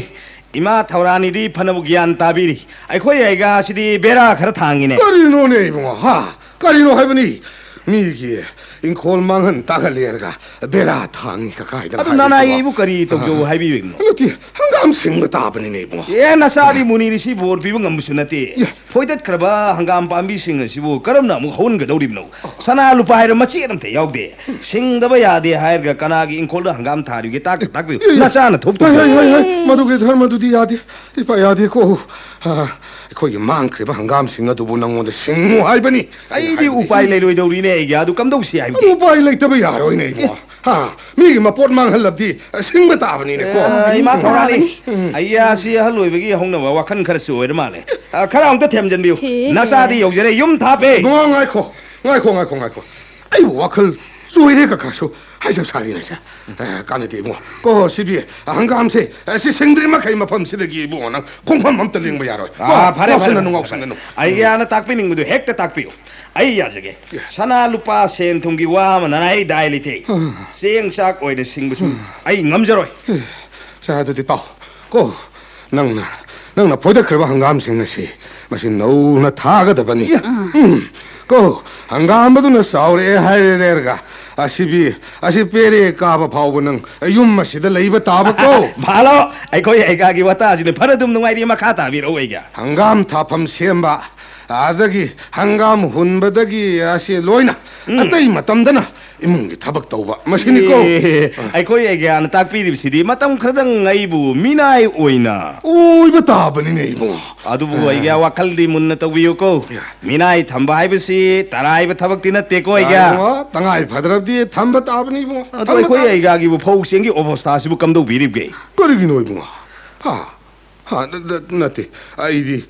ꯏꯃꯥ ꯊꯧꯔꯥꯅꯤꯗꯤ ꯐꯅꯕꯨ ꯒ꯭ꯌꯥꯟ ꯇꯥꯕꯤꯔꯤ꯫ ꯑꯩꯈꯣꯏ ꯑꯩꯒꯥꯁꯤꯗꯤ ꯕꯦꯔꯥ ꯈꯔ ꯊꯥꯡꯉꯤꯅꯦ꯫ ꯀꯔꯤꯅꯣꯅꯦ ꯏꯕꯨꯡꯉꯣ, ꯍꯥ? ꯀꯔꯤꯅꯣ ꯍꯥꯏꯕꯅꯤ? ꯃꯤꯒꯤ ꯏꯪꯈꯣꯜ ꯃꯥꯡꯍꯟ ꯇꯥꯛꯍꯜꯂꯦꯔꯒ ꯕꯦꯔꯥ ꯊꯥꯡꯉꯤ ꯀꯀꯥꯏꯗ ꯑꯗꯨ ꯍꯥꯏꯕ ꯅꯅꯥꯏ ꯏꯕꯨ꯫ ꯑꯩꯕꯨ ꯀꯔꯤ ꯇꯧꯖꯧ ꯑꯥ꯫ ꯍꯥꯏꯕꯤꯕꯅꯣ? ꯅꯠꯇꯦ, ꯍꯪꯒꯥꯝ ꯁꯤꯡꯕ ꯇꯥꯕꯅꯤꯅꯦ ꯏꯕꯨꯡꯉꯣ꯫ ꯑꯦ, ꯅꯆꯥꯗꯤ ꯃꯨꯅꯤ ꯔꯤꯁꯤ ꯕꯣꯔ ꯄꯤꯕ ꯉꯝꯕꯁꯨ ꯅꯠꯇꯦ꯫ ꯌꯦ꯫ ꯐꯣꯏꯗꯠꯈ꯭ꯔꯕ ꯍꯪꯒꯥꯝ ꯄꯥꯝꯕꯤꯁꯤꯡ ꯑꯁꯤꯕꯨ ꯀꯔꯝꯅ ꯑꯃꯨꯛ ꯍꯧꯍꯟꯒꯗꯧꯔꯤꯕꯅꯣ? ꯁꯅꯥ ꯂꯨꯄꯥ ꯍꯥꯏꯔ ꯃꯆꯦꯠ ꯑꯝꯇ ꯌꯥꯎꯗꯦ꯫ ꯁꯤꯡꯗꯕ ꯌꯥꯗꯦ ꯍꯥꯏꯔꯒ ꯀꯅꯥꯒꯤ ꯏꯪꯈꯣꯜꯗ ꯍꯪꯒꯥꯝ ꯊꯥꯔꯤꯕꯒꯦ ꯇꯥꯛꯇ ꯇꯥꯛꯄꯤꯌꯨ꯫ E, E. ꯅꯆꯥꯅ ꯊꯣꯛꯇꯣꯏ ꯍꯩ, ꯍꯩ, ꯍꯩ, ꯍꯩ, ꯃꯗꯨꯒꯤ ꯙꯔꯃꯗꯨꯗꯤ ꯌꯥꯗꯦ꯫ ꯏꯄꯥ ꯌꯥꯗꯦꯀꯣ꯫ ꯑ, ꯑꯩꯈꯣꯏꯒꯤ ꯃꯥꯡꯈ꯭ꯔꯤꯕ ꯍꯪꯒꯥꯝꯁꯤꯡ ꯑꯗꯨꯕꯨ ꯅꯪꯉꯣꯟꯗ ꯁꯤꯡꯉꯨ ꯍꯥꯏꯕꯅꯤ꯫ ꯑꯩꯗꯤ ꯍꯥꯏꯕꯗꯤ ꯎꯄꯥꯏ ꯂꯩꯔꯣꯏꯗꯧꯔꯤꯅꯦ ꯑꯩꯒꯤ ꯑꯗꯨ ꯀꯝꯗꯧꯁꯤ ꯍꯥꯏꯕꯗꯤ? ꯑꯗꯨ ꯎꯄꯥꯏ ꯂꯩꯇꯕ ꯌꯥꯔꯣꯏꯅꯦ ꯏꯕꯨꯡꯉꯣ꯫ ꯍꯥ? ꯃꯤꯒꯤ ꯃꯄꯣꯠ ꯃꯥꯡꯍꯜꯂꯕꯗꯤ, ꯑ, ꯁꯤꯡꯕ ꯇꯥꯕꯅꯤꯅꯦꯀꯣ꯫ ꯑ, ꯏꯃꯥ ꯊꯧꯔꯥꯅꯤ, ꯎꯝ꯫ ꯑꯩꯌꯥꯁꯤ ꯑꯍꯜ ꯑꯣꯏꯕꯒꯤ ꯍꯧꯅꯕ ꯋꯥꯈꯜ ꯈꯔꯁꯨ ꯑꯣꯏꯔ ꯃꯥꯜꯂꯦ꯫ ꯑ, ꯈꯔ ꯑꯃꯨꯛꯇ ꯊꯦꯝꯖꯤꯟꯕꯤꯌꯨ꯫ ꯍꯦ, ꯍꯦ꯫ ꯅꯆꯥꯗꯤ ꯌꯧꯖꯔꯦ, ꯌꯨꯝ ꯊꯥꯞꯄꯦ꯫ ꯏꯕꯨꯡꯉꯣ, ꯉꯥꯏꯈꯣ, ꯉꯥꯏꯈꯣ, ꯉꯥꯏꯈꯣ, ꯉꯥꯏꯈꯣ꯫ ꯑꯩꯕꯨ ꯋꯥꯈꯜ ꯆꯣꯏꯔꯦ ꯀꯀꯥꯁꯨ꯫ ꯍꯥꯏꯖꯧ ꯁꯥꯔꯤꯅꯦꯁꯦ꯫ ꯑ, ꯀꯥꯟꯅꯗꯦ ꯏꯕꯨꯡꯉꯣ꯫ ꯀꯣ, ꯁꯤꯗꯤ ꯍꯪꯒꯥꯝꯁꯦ, ꯑ, ꯁꯤ ꯁꯤꯡꯗ꯭ꯔꯤ ꯃꯈꯩ ꯃꯐꯝꯁꯤꯗꯒꯤ ꯏꯕꯨꯡꯉꯣ ꯅꯪ ꯈꯣꯡꯐꯝ ꯑꯝꯇ ꯂꯦꯡꯕ ꯌꯥꯔꯣꯏ꯫ ꯀꯣ, ꯑꯥ, ꯐꯔꯦ, ꯐꯔꯦ, ꯉꯥꯎꯁꯤꯟꯅꯅꯨ, ꯐꯔꯦ, ꯐꯔꯦ, ꯉꯥꯎꯁꯤꯟꯅꯅꯨ꯫ ꯐꯔꯦ꯫ ꯑꯩꯒꯤ ꯑꯅ ꯇꯥꯛꯄꯤꯅꯤꯡꯕꯗꯨ ꯍꯦꯛꯇ ꯇꯥꯛꯄꯤꯌꯨ꯫ ꯑꯩ ꯌꯥꯖꯒꯦ꯫ ꯌꯦ꯫ ꯁꯅꯥ ꯂꯨꯄꯥ ꯁꯦꯟ ꯊꯨꯝꯒꯤ ꯋꯥ ꯑꯃ ꯅꯅꯥꯏ ꯗꯥꯏ ꯂꯩꯇꯦ꯫ ꯑꯥ꯫ ꯆꯦꯡ ꯆꯥꯛ ꯑꯣꯏꯅ ꯁꯤꯡꯕꯁꯨ ꯑꯥ꯫ ꯑꯩ ꯉꯝꯖꯔꯣꯏ꯫ ꯑꯦ, ꯁꯦ, ꯑꯗꯨꯗꯤ ꯇꯥꯎ꯫ ꯀꯣ, ꯅꯪꯅ, ꯅꯪꯅ ꯐꯣꯏꯗꯠꯈ꯭ꯔꯕ ꯍꯪꯒꯥꯝꯁꯤꯡ ꯑꯁꯤ ꯃꯁꯤ ꯅꯧꯅ ꯊꯥꯒꯗꯕꯅꯤ꯫ ꯌꯦ꯫ ꯎꯝ꯫ ꯀꯣ, ꯍꯪꯒꯥꯝ ꯑꯗꯨꯅ ꯆꯥꯎꯔꯛꯑꯦ ꯍꯥꯏꯔꯦ ꯂꯩꯔꯒ ꯑꯁꯤꯕꯤ, ꯑꯁꯤ ꯄꯦꯔꯦ ꯀꯥꯕ ꯐꯥꯎꯕ ꯅꯪ ꯌꯨꯝ ꯑꯁꯤꯗ ꯂꯩꯕ ꯇꯥꯕꯀꯣ꯫ ꯚꯥꯂꯣ, ꯑꯩꯈꯣꯏ ꯑꯩꯒꯥꯒꯤ ꯋꯥꯇꯥꯁꯤꯗꯤ ꯐꯔ ꯑꯗꯨꯝ ꯅꯨꯡꯉꯥꯏꯔꯤ, ꯃꯈꯥ ꯇꯥꯕꯤꯔꯛꯎ ꯑꯩꯒ꯫ ꯍꯪꯒꯥꯝ ꯊꯥꯐꯝ ꯁꯦꯝꯕ, ꯑꯗꯒꯤ ꯍꯪꯒꯥꯝ ꯍꯨꯟꯕꯗꯒꯤ ꯑꯁꯤ ꯂꯣꯏꯅ ꯎꯝ꯫ ꯑꯇꯩ ꯃꯇꯝꯗꯅ ꯏꯃꯨꯡꯒꯤ ꯊꯕꯛ ꯇꯧꯕ, ꯃꯁꯤꯅꯤꯀꯣ꯫ ꯑꯦ, ꯑꯩꯈꯣꯏ ꯑꯩꯒ꯭ꯌꯥꯅ ꯇꯥꯛꯄꯤꯔꯤꯕꯁꯤꯗꯤ ꯃꯇꯝ ꯈꯔꯗꯪ ꯑꯩꯕꯨ ꯃꯤꯅꯥꯏ ꯑꯣꯏꯅ꯫ ꯑꯣꯏꯕ ꯇꯥꯕꯅꯤꯅꯦ, ꯏꯕꯨꯡꯉꯣ꯫ ꯑꯗꯨꯕꯨ ꯑꯦ꯫ ꯑꯩꯒ꯭ꯌꯥ ꯋꯥꯈꯜꯗꯤ ꯃꯨꯟꯅ ꯇꯧꯕꯤꯌꯨꯀꯣ꯫ ꯌꯥ꯫ ꯃꯤꯅꯥꯏ ꯊꯝꯕ ꯍꯥꯏꯕꯁꯤ ꯇꯔꯥꯏꯕ ꯊꯕꯛꯇꯤ ꯅꯠꯇꯦꯀꯣ, ꯑꯩꯒ꯭ꯌꯥ꯫ ꯏꯕꯨꯡꯉꯣ, ꯇꯉꯥꯏ ꯐꯗ꯭ꯔꯕꯗꯤ ꯊꯝꯕ ꯇꯥꯕꯅꯤ, ꯏꯕꯨꯡꯉꯣ꯫ ꯑꯗꯣ ꯊꯝꯕ ꯑꯩꯈꯣꯏ ꯇꯥꯕꯅꯤ꯫ ꯑꯩꯒ꯭ꯌꯥꯒꯤꯕꯨ ꯐꯧ ꯆꯦꯡꯒꯤ ꯑꯣꯕꯁꯊꯥꯁꯤꯕꯨ ꯀꯝꯗꯧꯕꯤꯔꯤꯕꯒꯦ? ꯀꯔꯤꯒꯤꯅꯣ, ꯏꯕꯨꯡꯉꯣ? ꯍꯥ? ꯍꯥ, ꯅ-, ꯅ-, ꯅꯠꯇꯦ꯫ ꯑꯩꯗꯤ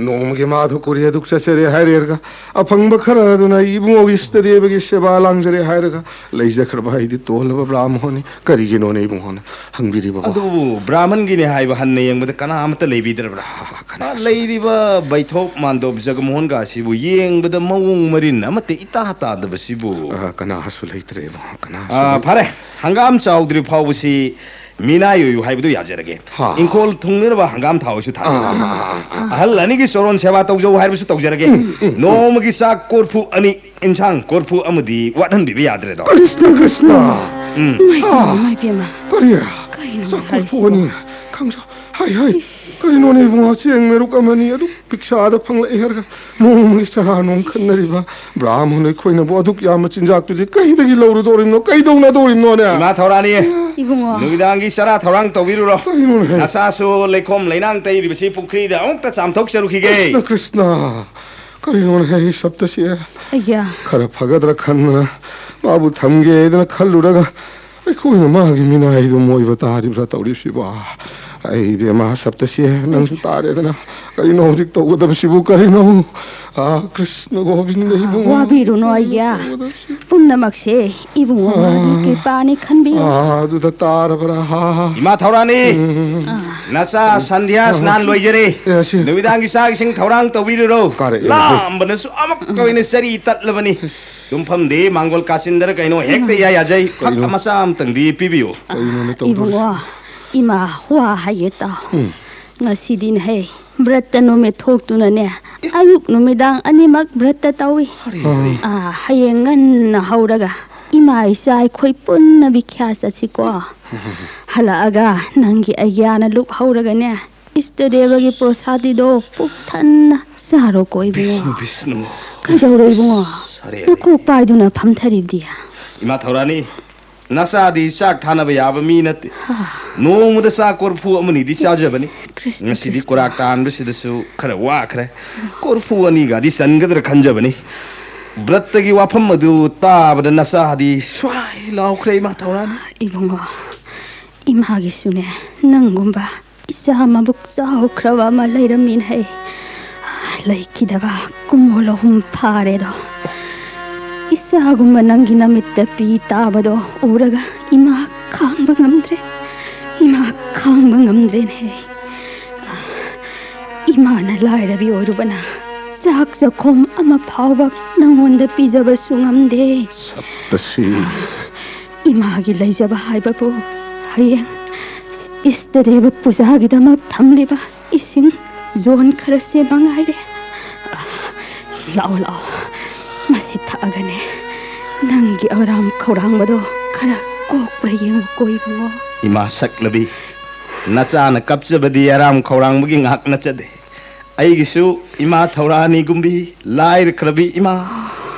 ꯅꯣꯡꯃꯒꯤ ꯃꯥ ꯑꯗꯨ ꯀꯨꯔꯤ ꯑꯗꯨꯛ ꯆꯠꯆꯔꯦ ꯍꯥꯏꯔꯦꯔꯒ ꯑꯐꯪꯕ ꯈꯔ ꯑꯗꯨꯅ ꯑꯩ ꯏꯕꯨꯡꯉꯣꯒꯤ ꯏꯁꯇꯗꯦꯕꯒꯤ ꯁꯦꯕꯥ ꯂꯥꯡꯖꯔꯦ ꯍꯥꯏꯔꯒ ꯂꯩꯖꯈ꯭ꯔꯕ ꯑꯩꯗꯤ ꯇꯣꯜꯂꯕ ꯕ꯭ꯔꯥꯍꯃꯣꯟꯅꯤ꯫ ꯀꯔꯤꯒꯤꯅꯣꯅꯦ ꯏꯕꯨꯡꯉꯣꯅ ꯍꯪꯕꯤꯔꯤꯕꯕꯣ? ꯑꯗꯨꯕꯨ ꯕ꯭ꯔꯥꯍꯃꯟꯒꯤꯅꯦ ꯍꯥꯏꯕ ꯍꯟꯅ ꯌꯦꯡꯕꯗ ꯀꯅꯥ ꯑꯃꯠꯇ ꯂꯩꯕꯤꯗ꯭ꯔꯕ꯭ꯔꯥ? ꯑꯥ, ꯀꯅꯥꯁꯨ ꯑꯥ, ꯂꯩꯔꯤꯕ ꯕꯩꯊꯣꯞ ꯃꯥꯟꯗꯣꯞ ꯖꯒꯃꯣꯍꯟꯒ ꯑꯁꯤꯕꯨ ꯌꯦꯡꯕꯗ ꯃꯑꯣꯡ ꯃꯔꯤꯟ ꯑꯃꯠꯇ ꯏꯇꯥ ꯇꯥꯗꯕꯁꯤꯕꯨ꯫ ꯑꯥ, ꯀꯅꯥꯁꯨ ꯂꯩꯇ꯭ꯔꯦ ꯏꯕꯨꯡꯉꯣ, ꯀꯅꯥꯁꯨ ꯑꯥ, ꯂꯩꯇ꯭ꯔꯦ꯫ ꯐꯔꯦ, ꯍꯪꯒꯥꯝ ꯆꯥꯎꯗ꯭ꯔꯤ ꯐꯥꯎꯕꯁꯤ ꯃꯤꯅꯥꯏ ꯑꯣꯏꯌꯨ ꯍꯥꯏꯕꯗꯨ ꯌꯥꯖꯔꯒꯦ꯫ ꯍꯥ꯫ ꯏꯪꯈꯣꯜ ꯊꯨꯡꯅꯅꯕ ꯍꯪꯒꯥꯝ ꯊꯥꯎꯁꯨ ꯊꯥꯖꯔꯒꯦ꯫ ꯑꯥ, ꯑꯥ, ꯑꯥ, ꯑꯥ꯫ ꯑꯍꯜ ꯑꯅꯤꯒꯤ ꯆꯣꯔꯣꯟ ꯁꯦꯕꯥ ꯇꯧꯖꯧ ꯍꯥꯏꯕꯁꯨ ꯇꯧꯖꯔꯒꯦ꯫ ꯎꯝ, ꯎꯝ, ꯎꯝ꯫ ꯅꯣꯡꯃꯒꯤ ꯆꯥꯛ ꯀꯣꯔꯐꯨ ꯑꯅꯤ, ꯏꯟꯁꯥꯡ ꯀꯣꯔꯐꯨ ꯑꯃꯗꯤ ꯋꯥꯠꯍꯟꯕꯤꯕ ꯌꯥꯗ꯭ꯔꯦꯗꯣ꯫ ꯀ꯭ꯔꯤꯁꯅ, ꯀ꯭ꯔꯤꯁꯅ! ꯎꯝ꯫ ꯏꯃꯥꯏ ꯄꯦꯝꯃ, ꯑꯥ꯫ ꯏꯃꯥꯏ ꯄꯦꯝꯃ꯫ ꯀꯔꯤ? ꯀꯔꯤꯅꯣ ꯆꯥꯛ ꯀꯣꯔꯐꯨ ꯍꯥꯏꯔꯤꯁꯤꯕꯣ? ꯑꯅꯤ? ꯈꯪꯁ-, ꯍꯥꯏ, ꯍꯥꯏ꯫ ꯀꯔꯤꯅꯣꯅꯦ ꯏꯕꯨꯡꯉꯣ? ꯆꯦꯡ ꯃꯦꯔꯨꯛ ꯑꯃꯅꯤ ꯑꯗꯨꯛ ꯄꯤꯛꯁꯥꯗ ꯐꯪꯂꯛꯏ ꯍꯥꯏꯔꯒ ꯅꯣꯡꯃꯒꯤ ꯆꯔꯥ ꯅꯣꯡ ꯈꯟꯅꯔꯤꯕ ꯕ꯭ꯔꯥꯍꯃꯟ ꯑꯩꯈꯣꯏꯅꯕꯨ ꯑꯗꯨꯛ ꯌꯥꯝꯕ ꯆꯤꯟꯖꯥꯛꯇꯨꯗꯤ ꯀꯩꯗꯒꯤ ꯂꯧꯔꯨꯗꯧꯔꯤꯕꯅꯣ? ꯀꯩꯗꯧꯅꯗꯧꯔꯤꯕꯅꯣꯅꯦ? ꯏꯃꯥ ꯊꯧꯔꯥꯅꯤ, ꯏꯕꯨꯡꯉꯣ꯫ ꯅꯨꯃꯤꯗꯥꯡꯒꯤ ꯆꯔꯥ ꯊꯧꯔꯥꯡ ꯇꯧꯕꯤꯔꯨꯔꯣ꯫ ꯀꯔꯤꯅꯣꯅꯦ? ꯅꯆꯥꯁꯨ ꯂꯩꯈꯣꯝ ꯂꯩꯅꯥꯡ ꯇꯩꯔꯤꯕꯁꯤ ꯄꯨꯈ꯭ꯔꯤꯗ ꯑꯃꯨꯛꯇ ꯆꯥꯝꯊꯣꯛꯆꯔꯨꯈꯤꯒꯦ꯫ ꯀ꯭ꯔꯤꯁꯅ, ꯀ꯭ꯔꯤꯁꯅ, ꯀꯔꯤꯅꯣꯅꯦ ꯁꯞꯇꯁꯤ? ꯑꯩꯌꯥ꯫ ꯈꯔ ꯐꯒꯗ꯭ꯔꯥ ꯈꯟꯕꯅ ꯃꯥꯕꯨ ꯊꯝꯒꯦ ꯍꯥꯏꯗꯅ ꯈꯜꯂꯨꯔꯒ ꯑꯩꯈꯣꯏꯅ ꯃꯥꯒꯤ ꯃꯤꯅꯥꯏꯗꯨ ꯃꯣꯏꯕ ꯇꯥꯔꯤꯕ꯭ꯔꯥ ꯇꯧꯔꯤꯕꯁꯤꯕꯣ? ꯑꯩ ꯏꯕꯦꯝꯃ ꯁꯞꯇꯁꯤ, ꯅꯪꯁꯨ ꯇꯥꯔꯦꯗꯅ꯫ ꯀꯔꯤꯅꯣ ꯍꯧꯖꯤꯛ ꯇꯧꯒꯗꯕꯁꯤꯕꯨ ꯀꯔꯤꯅꯣ? ꯑꯥ, ꯀ꯭ꯔꯤꯁꯅ ꯒꯣꯕꯤꯟꯗ ꯏꯕꯨꯡꯉꯣ꯫ ꯋꯥꯕꯤꯔꯨꯅꯣ ꯑꯩꯌꯥ꯫ ꯄꯨꯝꯅꯃꯛꯁꯦ ꯏꯕꯨꯡꯉꯣ ꯃꯥꯒꯤ ꯑꯥ꯫ ꯀ꯭ꯔꯤꯄꯥꯅꯤ ꯈꯟꯕꯤꯌꯨ꯫ ꯑꯥ, ꯑꯗꯨꯗ ꯇꯥꯔꯕ꯭ꯔꯥ? ꯍꯥ? ꯏꯃꯥ ꯊꯧꯔꯥꯅꯤ, ꯎꯝ꯫ ꯑꯥ꯫ ꯅꯆꯥ ꯁꯟꯙ꯭ꯌꯥ ꯑꯥ꯫ ꯁ꯭ꯅꯥꯟ ꯂꯣꯏꯖꯔꯦ꯫ ꯑꯦ, ꯑꯁꯤ꯫ ꯅꯨꯃꯤꯗꯥꯡꯒꯤ ꯆꯥꯛ ꯏꯁꯤꯡ ꯊꯧꯔꯥꯡ ꯇꯧꯕꯤꯔꯨꯔꯣ꯫ ꯀꯥꯔꯛꯑꯦ꯫ ꯂꯥꯝꯕꯅꯁꯨ ꯑꯃꯛꯀ ꯑꯣꯏꯅ ꯆꯔꯤ ꯇꯠꯂꯕꯅꯤ꯫ ꯇꯨꯝꯐꯝꯗꯤ ꯃꯥꯡꯒꯣꯜ ꯀꯥꯆꯤꯟꯗꯔ ꯀꯩꯅꯣ ꯍꯦꯛꯇ ꯏꯌꯥ ꯌꯥꯖꯩ꯫ ꯐꯛ ꯀꯩꯅꯣ? ꯃꯆꯥ ꯑꯃꯇꯪꯗꯤ ꯄꯤꯕꯤꯌꯨ꯫ ꯀꯩꯅꯣꯅꯦ ꯇꯧꯗꯣꯔꯤꯁꯦ? ꯏꯕꯨꯡꯉꯣ, ꯏꯃꯥ ꯋꯥ ꯍꯥꯏꯒꯦ ꯇꯥꯎ꯫ ꯎꯝ꯫ ꯉꯁꯤꯗꯤꯅꯦꯍꯦ, ꯕ꯭ꯔꯠꯇ ꯅꯨꯃꯤꯠ ꯊꯣꯛꯇꯨꯅꯅꯦ, ꯑꯌꯨꯛ ꯅꯨꯃꯤꯗꯥꯡ ꯑꯅꯤꯃꯛ ꯕ꯭ꯔꯠꯇ ꯇꯧꯏ꯫ ꯑꯔꯦ, ꯑꯔꯦ꯫ ꯑꯥ, ꯍꯌꯦꯡ ꯉꯟꯅ ꯍꯧꯔꯒ ꯏꯃꯥ ꯏꯆꯥ ꯑꯩꯈꯣꯏ ꯄꯨꯟꯅ ꯕꯤꯈ꯭ꯌꯥ ꯆꯠꯁꯤꯀꯣ꯫ ꯍꯜꯂꯛꯑꯒ ꯅꯪꯒꯤ ꯑꯩꯒ꯭ꯌꯥꯅ ꯂꯨꯛ ꯍꯧꯔꯒꯅꯦ, ꯏꯁꯇ ꯗꯦꯕꯒꯤ ꯄ꯭ꯔꯣꯁꯥꯗꯤꯗꯣ ꯄꯨꯛ ꯊꯟꯅ ꯆꯥꯔꯣꯀꯣ ꯏꯕꯨꯡꯉꯣ꯫ ꯕꯤꯁꯅꯨ, ꯕꯤꯁꯅꯨ꯫ ꯀꯩꯗꯧꯔꯦ ꯏꯕꯨꯡꯉꯣ? ꯑꯔꯦ, ꯑꯔꯦ꯫ ꯅꯀꯣꯛ ꯄꯥꯏꯗꯨꯅ ꯐꯝꯊꯔꯤꯕꯗꯤ? ꯏꯃꯥ ꯊꯧꯔꯥꯅꯤ, ꯅꯆꯥꯗꯤ ꯆꯥꯛ ꯊꯥꯅꯕ ꯌꯥꯕ ꯃꯤ ꯅꯠꯇꯦ꯫ ꯍꯥ꯫ ꯅꯣꯡꯃꯗ ꯆꯥꯛ ꯀꯣꯔꯐꯨ ꯑꯃꯅꯤꯗꯤ ꯆꯥꯖꯕꯅꯤ꯫ ꯀ꯭ꯔꯤꯁꯅ, ꯉꯁꯤꯗꯤ ꯀ꯭ꯔꯤꯁꯅ꯫ ꯀꯣꯔꯥꯛ ꯇꯥꯟꯕꯁꯤꯗꯁꯨ ꯈꯔ ꯋꯥꯈ꯭ꯔꯦ꯫ ꯀꯣꯔꯐꯨ ꯑꯅꯤꯒꯗꯤ ꯆꯟꯒꯗ꯭ꯔꯥ ꯈꯟꯖꯕꯅꯤ꯫ ꯕ꯭ꯔꯠꯇꯒꯤ ꯋꯥꯐꯝ ꯑꯗꯨ ꯇꯥꯕꯗ ꯅꯆꯥꯗꯤ ꯁ꯭ꯋꯥꯏ ꯂꯥꯎꯈ꯭ꯔꯦ, ꯏꯃꯥ ꯊꯧꯔꯥꯅꯤ꯫ ꯏꯕꯨꯡꯉꯣ, ꯏꯃꯥꯒꯤꯁꯨꯅꯦ ꯅꯪꯒꯨꯝꯕ ꯏꯆꯥ ꯃꯕꯨꯛ ꯆꯥꯎꯈ꯭ꯔꯕ ꯑꯃ ꯂꯩꯔꯝꯃꯤꯅꯦ꯫ ꯂꯩꯈꯤꯗꯕ ꯀꯨꯝ ꯑꯍꯨꯝ ꯐꯥꯔꯦꯗꯣ꯫ ꯏꯆꯥꯒꯨꯝꯕ ꯅꯪꯒꯤ ꯅꯃꯤꯠꯇ ꯄꯤ ꯇꯥꯕꯗꯣ ꯎꯔꯒ ꯏꯃꯥ ꯈꯥꯡꯕ ꯉꯝꯗ꯭ꯔꯦ꯫ ꯏꯃꯥ ꯈꯥꯡꯕ ꯉꯝꯗ꯭ꯔꯦꯅꯦ꯫ ꯏꯃꯥꯅ ꯂꯥꯏꯔꯕꯤ ꯑꯣꯏꯔꯨꯕꯅ ꯆꯥꯛ ꯆꯥꯛꯈꯣꯝ ꯑꯃ ꯐꯥꯎꯕ ꯅꯪꯉꯣꯟꯗ ꯄꯤꯖꯕꯁꯨ ꯉꯝꯗꯦ꯫ ꯁꯞꯇꯁꯤ꯫ ꯏꯃꯥꯒꯤ ꯂꯩꯖꯕ ꯍꯥꯏꯕꯕꯨ ꯍꯌꯦꯡ ꯏꯁꯇꯗꯦꯕ ꯄꯨꯖꯥꯒꯤꯗꯃꯛ ꯊꯝꯂꯤꯕ ꯏꯁꯤꯡ ꯖꯣꯟ ꯈꯔꯁꯦ ꯃꯉꯥꯏꯔꯦ꯫ ꯂꯥꯛꯑꯣ, ꯂꯥꯛꯑꯣ, ꯃꯁꯤ ꯊꯛꯑꯒꯅꯦ ꯅꯪꯒꯤ ꯑꯔꯥꯝ ꯈꯧꯔꯥꯡꯕꯗꯣ ꯈꯔ ꯀꯣꯛꯄ꯭ꯔꯥ ꯌꯦꯡꯉꯨꯀꯣ ꯏꯕꯨꯡꯉꯣ꯫ ꯏꯃꯥ ꯁꯛꯂꯕꯤ, ꯅꯆꯥꯅ ꯀꯞꯆꯕꯗꯤ ꯑꯔꯥꯝ ꯈꯧꯔꯥꯡꯕꯒꯤ ꯉꯥꯛ ꯅꯠꯆꯗꯦ꯫ ꯑꯩꯒꯤꯁꯨ ꯏꯃꯥ ꯊꯧꯔꯥꯅꯤꯒꯨꯝꯕꯤ ꯂꯥꯏꯔꯈ꯭ꯔꯕꯤ ꯏꯃꯥ,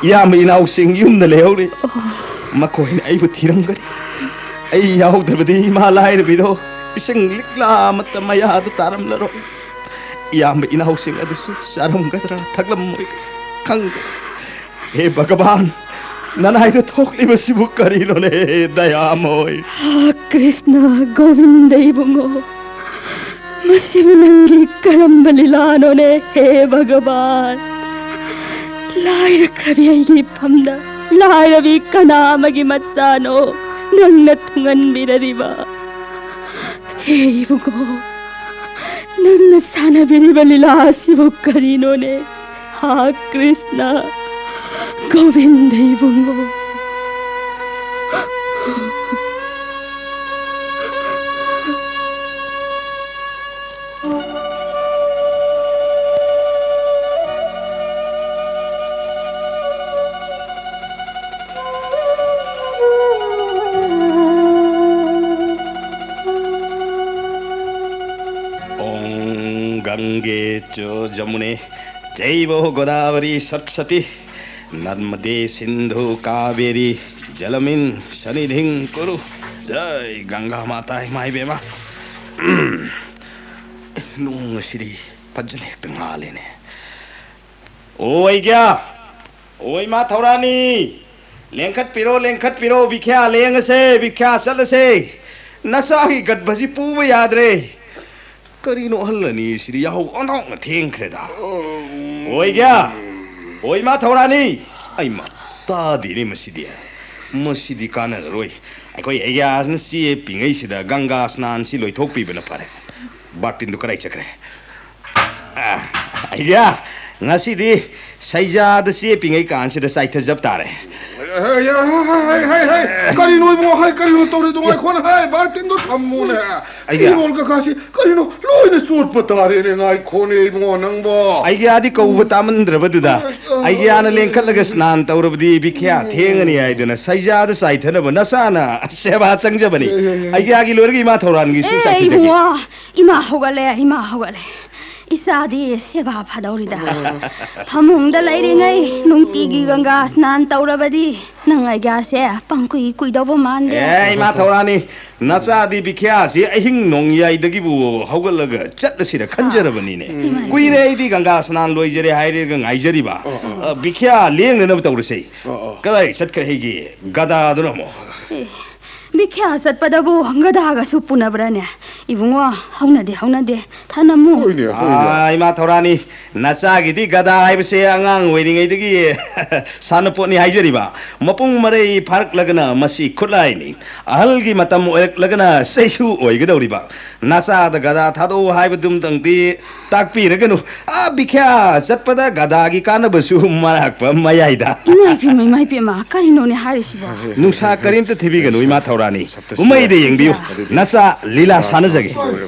ꯏꯌꯥꯝꯕ ꯏꯅꯥꯎꯁꯤꯡ ꯌꯨꯝꯗ ꯂꯩꯍꯧꯔꯤ꯫ ꯃꯈꯣꯏꯅ ꯑꯩꯕꯨ ꯊꯤꯔꯝꯒꯅꯤ꯫ ꯑꯩ ꯌꯥꯎꯗꯕꯗꯤ ꯏꯃꯥ ꯂꯥꯏꯔꯕꯤꯗꯣ ꯏꯁꯤꯡ ꯂꯤꯛꯂꯥ ꯑꯃꯠꯇ ꯃꯌꯥꯗ ꯇꯥꯔꯝꯂꯔꯣꯏ꯫ ꯏꯌꯥꯝꯕ ꯏꯅꯥꯎꯁꯤꯡ ꯑꯗꯨꯁꯨ ꯆꯥꯔꯝꯒꯗ꯭ꯔꯥ ꯊꯛꯂꯝꯃꯣꯏ ꯈꯪꯗꯦ꯫ ꯍꯦ ꯚꯒꯕꯥꯟ, ꯅꯅꯥꯏꯗ ꯊꯣꯛꯂꯤꯕꯁꯤꯕꯨ ꯀꯔꯤꯅꯣꯅꯦ, ꯗꯌꯥꯃꯣꯏ? ꯍꯥ, ꯀ꯭ꯔꯤꯁꯅ, ꯒꯣꯕꯤꯟꯗ ꯏꯕꯨꯡꯉꯣ, ꯃꯁꯤꯕꯨ ꯅꯪꯒꯤ ꯀꯔꯝꯕ ꯂꯤꯂꯥꯅꯣꯅꯦ, ꯍꯦ ꯚꯒꯕꯥꯟ? ꯂꯥꯏꯔꯈ꯭ꯔꯕꯤ ꯑꯩꯒꯤ ꯏꯐꯝꯗ ꯂꯥꯏꯔꯕꯤ ꯀꯅꯥ ꯑꯃꯒꯤ ꯃꯆꯥꯅꯣ ꯅꯪꯅ ꯊꯨꯡꯍꯟꯕꯤꯔꯔꯤꯕ? ꯍꯦ ꯏꯕꯨꯡꯉꯣ, ꯅꯪꯅ ꯁꯥꯟꯅꯕꯤꯔꯤꯕ ꯂꯤꯂꯥ ꯑꯁꯤꯕꯨ ꯀꯔꯤꯅꯣꯅꯦ? ꯍꯥ ꯀ꯭ꯔꯤꯁꯅ, ꯒꯣꯕꯤꯟꯗ ꯏꯕꯨꯡꯉꯣ꯫ ॐ गङ्गे च जमुने चैव गोदावरी सरस्वती नर्मदे सिन्धु कावेरी जलमिन सन्निधिं कुरु। जय गंगा माता, ꯏꯃꯥ ꯏꯕꯦꯝꯃ꯫ ꯅꯣꯡ ꯑꯁꯤꯗꯤ ꯐꯖꯅ ꯍꯦꯛꯇ ꯉꯥꯜꯂꯦꯅꯦ꯫ ꯑꯣ ꯑꯩꯒ꯭ꯌꯥ, ꯑꯣ ꯏꯃꯥ ꯊꯧꯔꯥꯅꯤ, ꯂꯦꯡꯈꯠꯄꯤꯔꯣ, ꯂꯦꯡꯈꯠꯄꯤꯔꯣ, ꯚꯤꯈ꯭ꯌꯥ ꯂꯦꯡꯉꯁꯦ, ꯚꯤꯈ꯭ꯌꯥ ꯆꯠꯂꯁꯦ꯫ ꯅꯆꯥꯒꯤ ꯒꯠꯚꯁꯤ ꯄꯨꯕ ꯌꯥꯗ꯭ꯔꯦ꯫ ꯀꯔꯤꯅꯣ ꯑꯍꯜ ꯑꯅꯤ ꯁꯤꯗꯤ ꯌꯥꯍꯧ ꯑꯣꯟꯊꯣꯛꯅ ꯊꯦꯡꯈ꯭ꯔꯦꯗ꯫ ꯑꯣꯏꯒ꯭ꯌꯥ! ꯑꯣ ꯏꯃꯥ ꯊꯧꯔꯥꯅꯤ! ꯑꯩꯃ, ꯇꯥꯗꯦꯅꯦ ꯃꯁꯤꯗꯤ꯫ ꯃꯁꯤꯗꯤ ꯀꯥꯟꯅꯔꯔꯣꯏ꯫ ꯑꯩꯈꯣꯏ ꯑꯩꯒ꯭ꯌꯥꯁꯤꯅ ꯆꯦꯞꯄꯤꯉꯩꯁꯤꯗ ꯒꯪꯒꯥ ꯁ꯭ꯅꯥꯟꯁꯤ ꯂꯣꯏꯊꯣꯛꯄꯤꯕꯅ ꯐꯔꯦ꯫ ꯕꯥꯔꯇꯤꯟꯗꯨ ꯀꯗꯥꯏ ꯆꯠꯈ꯭ꯔꯦ? ꯑ, ꯑꯩꯒ꯭ꯌꯥ! ꯉꯁꯤꯗꯤ ꯁꯩꯖꯥꯗ ꯆꯦꯞꯄꯤꯉꯩ ꯀꯥꯟꯁꯤꯗ ꯆꯥꯏꯊꯖꯕ ꯇꯥꯔꯦ꯫ ꯍꯩ, ꯍꯩ, ꯍꯩ, ꯍꯩ, ꯍꯩ, ꯍꯩ, ꯀꯔꯤꯅꯣ ꯏꯕꯨꯡꯉꯣ? ꯍꯩ, ꯀꯔꯤꯅꯣ ꯇꯧꯔꯤꯗꯣ? ꯉꯥꯏꯈꯣꯅꯦ, ꯍꯩ, ꯕꯥꯔꯇꯤꯟꯗꯣ ꯊꯝꯃꯨꯅꯦ꯫ ꯑꯩꯒꯤ ꯏꯔꯣꯜ ꯀꯀꯥꯁꯤ ꯀꯔꯤꯅꯣ ꯂꯣꯏꯅ ꯆꯣꯠꯄ ꯇꯥꯔꯦꯅꯦ? ꯉꯥꯏꯈꯣꯅꯦ ꯏꯕꯨꯡꯉꯣ, ꯅꯪꯕꯣ꯫ ꯑꯩꯒꯤ ꯑꯥꯗꯤ ꯀꯧꯕ ꯇꯥꯃꯟꯗ꯭ꯔꯕꯗꯨꯗ, ꯑꯩꯒꯤ ꯑꯥꯅ ꯂꯦꯡꯈꯠꯂꯒ ꯁ꯭ꯅꯥꯟ ꯇꯧꯔꯕꯗꯤ ꯕꯤꯈ꯭ꯌꯥ ꯊꯦꯡꯉꯅꯤ ꯍꯥꯏꯗꯨꯅ ꯁꯩꯖꯥꯗ ꯆꯥꯏꯊꯅꯕ ꯅꯆꯥꯅ ꯁꯦꯕꯥ ꯆꯪꯖꯕꯅꯤ꯫ ꯑꯩꯒꯤ ꯑꯥꯒꯤ ꯂꯣꯏꯔꯒ ꯏꯃꯥ ꯊꯧꯔꯥꯟꯒꯤꯁꯨ ꯑꯦ ꯆꯥꯏꯊꯖꯒꯦ꯫ ꯏꯕꯨꯡꯉꯣ, ꯏꯃꯥ ꯍꯧꯒꯠꯂꯦ, ꯏꯃꯥ ꯍꯧꯒꯠꯂꯦ꯫ ꯏꯆꯥꯗꯤ ꯁꯦꯕꯥ ꯐꯗꯧꯔꯤꯗ꯫ ꯐꯃꯨꯡꯗ ꯂꯩꯔꯤꯉꯩ ꯅꯨꯡꯇꯤꯒꯤ ꯒꯪꯒꯥ ꯁ꯭ꯅꯥꯟ ꯇꯧꯔꯕꯗꯤ ꯅꯪ ꯑꯩꯒꯥꯁꯦ ꯄꯪꯀꯨꯏ ꯀꯨꯏꯗꯧꯕ ꯃꯥꯟꯗꯦ꯫ ꯑꯦ, ꯏꯃꯥ ꯊꯧꯔꯥꯅꯤ, ꯅꯆꯥꯗꯤ ꯕꯤꯈ꯭ꯌꯥꯁꯤ ꯑꯍꯤꯡ ꯅꯣꯡꯌꯥꯏꯗꯒꯤꯕꯨ ꯍꯧꯒꯠꯂꯒ ꯆꯠꯂꯁꯤꯔ ꯈꯟꯖꯔꯕꯅꯤꯅꯦ꯫ ꯏꯃꯥꯏ꯫ ꯀꯨꯏꯔꯦ ꯑꯩꯗꯤ ꯒꯪꯒꯥ ꯁ꯭ꯅꯥꯟ ꯂꯣꯏꯖꯔꯦ ꯍꯥꯏꯔꯒ ꯉꯥꯏꯖꯔꯤꯕ꯫ ꯑ, ꯕꯤꯈ꯭ꯌꯥ ꯂꯦꯡꯅꯅꯕ ꯇꯧꯔꯁꯦ꯫ ꯑ, ꯑ꯫ ꯀꯗꯥꯏ ꯆꯠꯈ꯭ꯔꯦ ꯑꯩꯒꯤ ꯒꯗꯥꯗꯨꯅ ꯑꯃꯨꯛ? ꯑꯦ, ꯕꯤꯈ꯭ꯌꯥ ꯆꯠꯄꯗꯕꯨ ꯒꯗꯥꯒꯁꯨ ꯄꯨꯅꯕ꯭ꯔꯥꯅꯦ? ꯏꯕꯨꯡꯉꯣ, ꯍꯧꯅꯗꯦ, ꯍꯧꯅꯗꯦ꯫ ꯊꯅꯝꯃꯨ꯫ ꯍꯣꯏꯅꯦ, ꯍꯣꯏꯅꯦ꯫ ꯑꯥ, ꯏꯃꯥ ꯊꯧꯔꯥꯅꯤ, ꯅꯆꯥꯒꯤꯗꯤ ꯒꯗꯥ ꯍꯥꯏꯕꯁꯦ ꯑꯉꯥꯡ ꯑꯣꯏꯔꯤꯉꯩꯗꯒꯤ ꯁꯥꯟꯅꯄꯣꯠꯅꯤ ꯍꯥꯏꯖꯔꯤꯕ꯫ ꯃꯄꯨꯡ ꯃꯔꯩ ꯐꯥꯔꯛꯂꯒꯅ ꯃꯁꯤ ꯈꯨꯠꯂꯥꯏꯅꯤ꯫ ꯑꯍꯜꯒꯤ ꯃꯇꯝ ꯑꯣꯏꯔꯛꯂꯒꯅ ꯆꯩꯁꯨ ꯑꯣꯏꯒꯗꯧꯔꯤꯕ꯫ ꯅꯆꯥꯗ ꯒꯗꯥ ꯊꯥꯗꯣꯛꯎ ꯍꯥꯏꯕꯗꯨꯝꯇꯪꯗꯤ ꯇꯥꯛꯄꯤꯔꯒꯅꯨ꯫ ꯑꯥ, ꯕꯤꯈ꯭ꯌꯥ ꯆꯠꯄꯗ ꯒꯗꯥꯒꯤ ꯀꯥꯟꯅꯕꯁꯨ ꯃꯔꯥꯛꯄ ꯃꯌꯥꯏꯗ꯫ ꯏꯃꯥ ꯏꯄꯦꯝꯃ, ꯏꯃꯥ ꯏꯄꯦꯝꯃ, ꯀꯔꯤꯅꯣꯅꯦ ꯍꯥꯏꯔꯤꯁꯤꯕꯣ? ꯅꯨꯡꯁꯥ ꯀꯔꯤꯝꯇ ꯊꯤꯕꯤꯒꯅꯨ, ꯏꯃꯥ ꯊꯧꯔꯥꯅꯤ꯫ ꯎꯃꯩꯗ ꯌꯦꯡꯕꯤꯌꯨ, ꯅꯆꯥ ꯂꯤꯂꯥ ꯁꯥꯟꯅꯖꯒꯦ꯫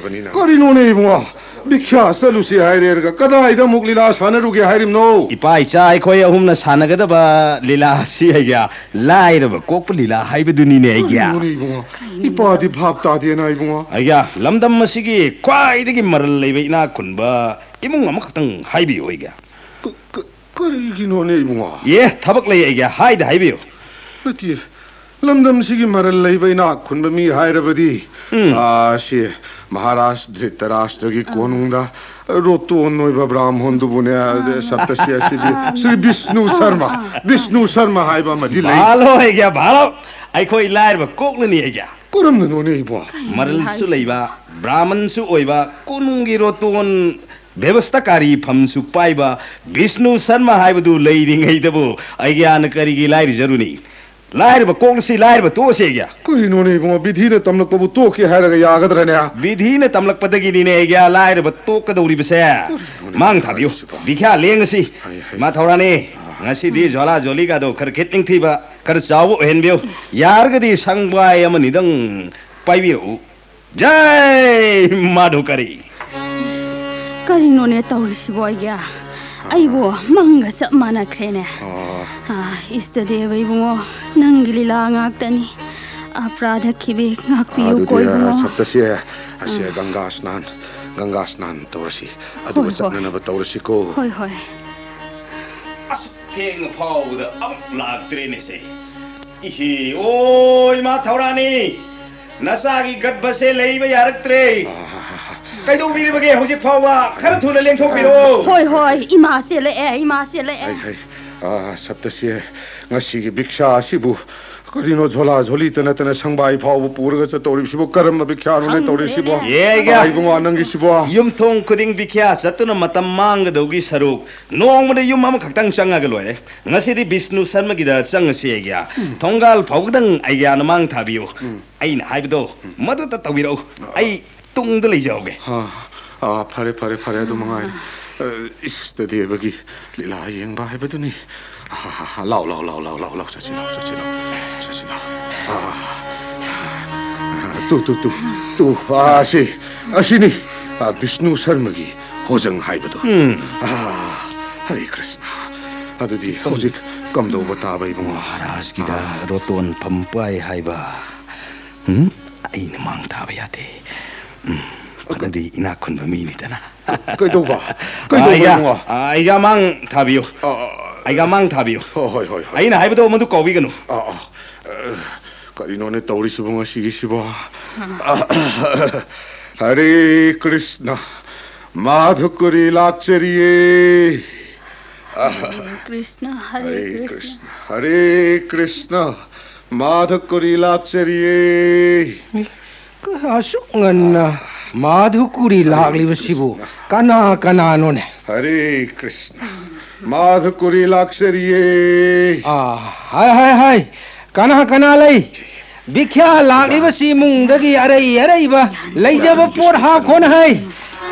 ꯀꯔꯤꯅꯣꯅꯦ ꯏꯕꯨꯡꯉꯣ? ꯕꯤꯈ꯭ꯌꯥ ꯆꯠꯂꯨꯁꯤ ꯍꯥꯏꯔꯦꯔꯒ ꯀꯗꯥꯏꯗ ꯑꯃꯨꯛ ꯂꯤꯂꯥ ꯁꯥꯟꯅꯔꯨꯒꯦ ꯍꯥꯏꯔꯤꯕꯅꯣ? ꯏꯄꯥ ꯏꯆꯥ ꯑꯩꯈꯣꯏ ꯑꯍꯨꯝꯅ ꯁꯥꯟꯅꯒꯗꯕ ꯂꯤꯂꯥꯁꯤ ꯑꯩꯒ ꯂꯥꯏꯔꯕ ꯀꯣꯛꯄ ꯂꯤꯂꯥ ꯍꯥꯏꯕꯗꯨꯅꯤꯅꯦ ꯑꯩꯒ꯫ ꯀꯔꯤꯅꯣꯅꯦ ꯏꯕꯨꯡꯉꯣ? ꯏꯄꯥꯗꯤ ꯚꯥꯞ ꯇꯥꯗꯦꯅ ꯏꯕꯨꯡꯉꯣ꯫ ꯑꯩꯒ ꯂꯝꯗꯝ ꯑꯁꯤꯒꯤ ꯈ꯭ꯋꯥꯏꯗꯒꯤ ꯃꯔꯜ ꯂꯩꯕ ꯏꯅꯥꯛ ꯈꯨꯟꯕ ꯏꯃꯨꯡ ꯑꯃꯈꯛꯇꯪ ꯍꯥꯏꯕꯤꯌꯨ ꯑꯩꯒ꯫ ꯀ-, ꯀ-, ꯀꯔꯤꯒꯤꯅꯣꯅꯦ ꯏꯕꯨꯡꯉꯣ? ꯑꯦ, ꯊꯕꯛ ꯂꯩ ꯑꯩꯒ ꯍꯥꯏꯗ ꯍꯥꯏꯕꯤꯌꯨ꯫ ꯅꯠꯇꯦ, ꯂꯝꯗꯝꯁꯤꯒꯤ ꯃꯔꯜ ꯂꯩꯕ ꯏꯅꯥꯛ ꯈꯨꯟꯕ ꯃꯤ ꯍꯥꯏꯔꯕꯗꯤ, ꯎꯝ꯫ ꯑꯥ, ꯁꯤ ꯃꯍꯥꯔꯥꯖ ꯙ꯭ꯔꯤꯇꯔꯥꯁꯇ꯭ꯔꯒꯤ ꯀꯣꯅꯨꯡꯗ ꯔꯣꯇꯣꯟ ꯑꯣꯏꯕ ꯕ꯭ꯔꯥꯝꯍꯣꯟꯗꯨꯕꯨꯅꯦ, ꯁꯞꯇꯁꯤ ꯑꯁꯤꯒꯤ ꯁ꯭ꯔꯤ ꯕꯤꯁꯅꯨ ꯁꯔꯃ, ꯕꯤꯁꯅꯨ ꯁꯔꯃ ꯍꯥꯏꯕ ꯑꯃꯗꯤ ꯂꯩ꯫ ꯚꯥꯂꯣ ꯑꯩꯒ, ꯚꯥꯂꯣ꯫ ꯑꯩꯈꯣꯏ ꯂꯥꯏꯔꯕ ꯀꯣꯛꯅꯅꯤ ꯑꯩꯒ꯫ ꯀꯔꯝꯅꯅꯣꯅꯦ ꯏꯕꯣ? ꯃꯔꯜꯁꯨ ꯂꯩꯕ, ꯕ꯭ꯔꯥꯍꯃꯟꯁꯨ ꯑꯣꯏꯕ, ꯀꯣꯅꯨꯡꯒꯤ ꯔꯣꯇꯣꯟ ꯕꯦꯕꯁꯇꯥꯀꯥꯔꯤ ꯐꯝꯁꯨ ꯄꯥꯏꯕ ꯕꯤꯁꯅꯨ ꯁꯔꯃ ꯍꯥꯏꯕꯗꯨ ꯂꯩꯔꯤꯉꯩꯗꯕꯨ ꯑꯩꯒ꯭ꯌꯥꯅ ꯀꯔꯤꯒꯤ ꯂꯥꯏꯔꯖꯔꯨꯅꯤ? ꯂꯥꯏꯔꯕ ꯀꯣꯛꯂꯁꯤ, ꯂꯥꯏꯔꯕ ꯇꯣꯛꯑꯁꯤ ꯑꯩꯒꯤ꯫ ꯀꯔꯤꯅꯣꯅꯦ ꯏꯕꯨꯡꯉꯣ, ꯕꯤꯙꯤꯅ ꯇꯝꯂꯛꯄꯕꯨ ꯇꯣꯛꯀꯦ ꯍꯥꯏꯔꯒ ꯌꯥꯒꯗ꯭ꯔꯅꯦ? ꯕꯤꯙꯤꯅ ꯇꯝꯂꯛꯄꯗꯒꯤꯅꯤꯅꯦ ꯑꯩꯒꯤ ꯂꯥꯏꯔꯕ ꯇꯣꯛꯀꯗꯧꯔꯤꯕꯁꯦ꯫ ꯀꯔꯤꯅꯣꯅꯦ ꯃꯥꯡ ꯊꯥꯕꯤꯌꯨ꯫ ꯍꯥꯏꯔꯤꯁꯤꯕꯣ? ꯕꯤꯈ꯭ꯌꯥ ꯂꯦꯡꯉꯁꯤ꯫ ꯍꯥꯏ, ꯍꯥꯏ꯫ ꯏꯃꯥ ꯊꯧꯔꯥꯅꯤ, ꯑꯥ꯫ ꯉꯁꯤꯗꯤ ꯖ꯭ꯋꯥꯂꯥ ꯖꯣꯂꯤꯒꯗꯣ ꯈꯔ ꯈꯤꯠ ꯅꯤꯡꯊꯤꯕ, ꯈꯔ ꯆꯥꯎꯕ ꯑꯣꯏꯍꯟꯕꯤꯌꯨ꯫ ꯌꯥꯔꯒꯗꯤ ꯁꯪꯕꯥꯏ ꯑꯃꯅꯤꯗꯪ ꯄꯥꯏꯕꯤꯔꯛꯎ꯫ ꯖꯥꯏ ꯃꯥꯙꯨꯀꯔꯤ꯫ ꯀꯔꯤꯅꯣꯅꯦ ꯇꯧꯔꯤꯁꯤꯕꯣ ꯑꯩꯒꯤ? ꯑꯩꯕꯨ ꯃꯪꯒ ꯆꯞ ꯃꯥꯟꯅꯈ꯭ꯔꯦꯅꯦ꯫ ꯑꯥ꯫ ꯑꯥ, ꯏꯁꯇꯗꯦꯕ ꯏꯕꯨꯡꯉꯣ, ꯅꯪꯒꯤ ꯂꯤꯂꯥ ꯉꯥꯛꯇꯅꯤ꯫ ꯑꯄ꯭ꯔꯥꯙ ꯈꯤꯕꯤ ꯉꯥꯛꯄꯤꯌꯨ ꯑꯗꯨꯗꯤ, ꯀꯣ ꯏꯕꯨꯡꯉꯣ꯫ ꯁꯞꯇꯁꯤ, ꯑꯁꯤ ꯑꯥ꯫ ꯒꯪꯒꯥ ꯁ꯭ꯅꯥꯟ, ꯒꯪꯒꯥ ꯁ꯭ꯅꯥꯟ ꯇꯧꯔꯁꯤ꯫ ꯑꯗꯨꯒ ꯍꯣꯏ, ꯍꯣꯏ꯫ ꯆꯠꯅꯅꯕ ꯇꯧꯔꯁꯤꯀꯣ꯫ ꯍꯣꯏ, ꯍꯣꯏ꯫ ꯑꯁꯨꯛ ꯊꯦꯡꯅ ꯐꯥꯎꯕꯗ ꯑꯃꯨꯛ ꯂꯥꯛꯇ꯭ꯔꯦꯅꯦ ꯁꯦ꯫ ꯏꯍꯦ, ꯑꯣ, ꯏꯃꯥ ꯊꯧꯔꯥꯅꯤ, ꯅꯆꯥꯒꯤ ꯒꯠꯕꯁꯦ ꯂꯩꯕ ꯌꯥꯔꯛꯇ꯭ꯔꯦ꯫ ꯑꯥ꯫ ꯀꯩꯗꯧꯕꯤꯔꯤꯕꯒꯦ ꯍꯧꯖꯤꯛ ꯐꯥꯎꯕ? ꯈꯔ ꯊꯨꯅ ꯂꯦꯡꯊꯣꯛꯄꯤꯔꯛꯑꯣ꯫ ꯍꯣꯏ, ꯍꯣꯏ, ꯏꯃꯥ ꯆꯦꯜꯂꯛꯑꯦ, ꯏꯃꯥ ꯆꯦꯜꯂꯛꯑꯦ꯫ ꯍꯩ, ꯍꯩ, ꯑꯥ, ꯁꯞꯇꯁꯤ, ꯉꯁꯤꯒꯤ ꯚꯤꯛꯁꯥ ꯑꯁꯤꯕꯨ ꯀꯔꯤꯅꯣ ꯖꯣꯂꯥ ꯖꯣꯂꯤꯇ ꯅꯠꯇꯅ ꯁꯪꯕꯥꯏ ꯐꯥꯎꯕ ꯄꯨꯔꯒ ꯆꯠꯇꯧꯔꯤꯕꯁꯤꯕꯨ ꯀꯔꯝꯕ ꯚꯤꯛꯁꯥꯅꯣꯅꯦ ꯈꯪꯗ꯭ꯔꯦꯅꯦ꯫ ꯇꯧꯔꯤꯁꯤꯕꯣ? ꯌꯦ, ꯌꯦ꯫ ꯏꯃꯥ ꯏꯕꯨꯡꯉꯣ, ꯅꯪꯒꯤꯁꯤꯕꯣ? ꯌꯨꯝꯊꯣꯡ ꯈꯨꯗꯤꯡ ꯚꯤꯛꯁꯥ ꯆꯠꯇꯨꯅ ꯃꯇꯝ ꯃꯥꯡꯒꯗꯧꯒꯤ ꯁꯔꯨꯛ ꯅꯣꯡꯃꯗ ꯌꯨꯝ ꯑꯃꯈꯛꯇꯪ ꯆꯪꯉꯒ ꯂꯣꯏꯔꯦ꯫ ꯉꯁꯤꯗꯤ ꯕꯤꯁꯅꯨ ꯁꯔꯃꯒꯤꯗ ꯆꯪꯉꯁꯤ ꯑꯩꯒꯤ꯫ ꯎꯝ꯫ ꯊꯣꯡꯒꯥꯜ ꯐꯥꯎꯕꯗꯪ ꯑꯩꯒꯤ ꯅꯃꯥꯡ ꯊꯥꯕꯤꯌꯨ꯫ ꯎꯝ꯫ ꯑꯩꯅ ꯍꯥꯏꯕꯗꯣ ꯎꯝ꯫ ꯃꯗꯨꯇ ꯇꯧꯕꯤꯔꯛꯎ꯫ ꯑ꯫ ꯑꯩ ꯇꯨꯡꯗ ꯂꯩꯖꯍꯧꯒꯦ꯫ ꯑ, ꯑ, ꯐꯔꯦ, ꯐꯔꯦ, ꯐꯔꯦ, ꯑꯗꯨ ꯃꯉꯥꯏꯔꯦ꯫ ꯑ꯫ ꯑ, ꯏꯁꯇꯗꯦꯕꯒꯤ ꯂꯤꯂꯥ ꯌꯦꯡꯕ ꯍꯥꯏꯕꯗꯨꯅꯤ꯫ ꯑ, ꯂꯥꯎ, ꯂꯥꯎ, ꯂꯥꯎ, ꯂꯥꯎ, ꯂꯥꯎ, ꯂꯥꯎ, ꯆꯠꯁꯤ, ꯂꯥꯎ, ꯆꯠꯁꯤ, ꯂꯥꯎ, ꯆꯠꯁꯤ, ꯂꯥꯎ꯫ ꯑ, ꯑ, ꯇꯨ, ꯇꯨ, ꯇꯨ, ꯇꯨ, ꯑ, ꯑꯁꯤ, ꯑꯁꯤꯅꯤ, ꯑ, ꯕꯤꯁꯅꯨ ꯁꯔꯃꯒꯤ ꯍꯣꯖꯪ ꯍꯥꯏꯕꯗꯣ꯫ ꯎꯝ꯫ ꯑ, ꯍꯔꯦ ꯀ꯭ꯔꯤꯁꯅ꯫ ꯑꯗꯨꯗꯤ ꯍꯧꯖꯤꯛ ꯀꯝꯗꯧꯕ ꯇꯥꯕ ꯏꯕꯨꯡꯉꯣ? ꯃꯍꯥꯔꯥꯖꯀꯤꯗ ꯑ꯫ ꯔꯣꯇꯣꯟ ꯐꯝꯄꯥꯏ ꯍꯥꯏꯕ꯫ ꯎꯝ? ꯑꯩꯅ ꯃꯥꯡ ꯊꯥꯕ ꯌꯥꯗꯦ꯫ ꯎꯝ, ꯀ-, ꯐꯅꯗꯤ ꯏꯅꯥꯛ ꯈꯨꯟꯕ ꯃꯤꯅꯤꯗꯅ꯫ ꯀ-, ꯀꯩꯗꯧꯕ? ꯀꯩꯗꯧꯕ, ꯑꯩꯒ, ꯏꯕꯨꯡꯉꯣ? ꯑꯩꯒ ꯃꯥꯡ ꯊꯥꯕꯤꯌꯨ꯫ ꯑ, ꯑ, ꯑ, ꯑꯩꯒ ꯃꯥꯡ ꯊꯥꯕꯤꯌꯨ꯫ ꯍꯣ-, ꯍꯣꯏ, ꯍꯣꯏ, ꯍꯣꯏ꯫ ꯑꯩꯅ ꯍꯥꯏꯕꯗꯣ ꯃꯗꯨ ꯀꯥꯎꯕꯤꯒꯅꯨ꯫ ꯑ, ꯑ, ꯑ, ꯀꯔꯤꯅꯣꯅꯦ ꯇꯧꯔꯤꯁꯤꯕꯣ ꯉꯁꯤꯒꯤꯁꯤꯕꯣ? ꯑ, ꯍꯔꯦ ꯀ꯭ꯔꯤꯁꯅ, ꯃꯥꯙꯨꯀꯔꯤ ꯂꯥꯛꯆꯔꯤꯌꯦ꯫ ꯑ, ꯍꯔꯦ ꯀ꯭ꯔꯤꯁꯅ, ꯍꯔꯦ ꯍꯔꯦ ꯀ꯭ꯔꯤꯁꯅ꯫ ꯀ꯭ꯔꯤꯁꯅ, ꯍꯔꯦ ꯀ꯭ꯔꯤꯁꯅ, ꯃꯥꯙꯨꯀꯔꯤ ꯂꯥꯛꯆꯔꯤꯌꯦ꯫ ꯑꯁꯨꯛ ꯉꯟꯅ ꯃꯥꯙꯨꯀꯨꯔꯤ ꯍꯔꯦ ꯂꯥꯛꯂꯤꯕꯁꯤꯕꯨ ꯀ꯭ꯔꯤꯁꯅ꯫ ꯀꯅꯥ ꯀꯅꯥꯅꯣꯅꯦ? ꯍꯔꯦ ꯀ꯭ꯔꯤꯁꯅ꯫ ꯃꯥꯙꯨꯀꯨꯔꯤ ꯂꯥꯛꯆꯔꯤꯌꯦ꯫ ꯑꯥ, ꯍꯥꯏ, ꯍꯥꯏ, ꯍꯥꯏ꯫ ꯀꯅꯥ ꯀꯅꯥ ꯂꯩ? ꯕꯤꯈ꯭ꯌꯥ ꯂꯥꯛꯂꯤꯕꯁꯤ ꯏꯃꯨꯡꯗꯒꯤ ꯑꯔꯩ ꯑꯔꯩꯕ ꯂꯩꯖꯕ ꯄꯣꯠ ꯍꯥꯞꯈꯣꯅ ꯍꯥꯏ꯫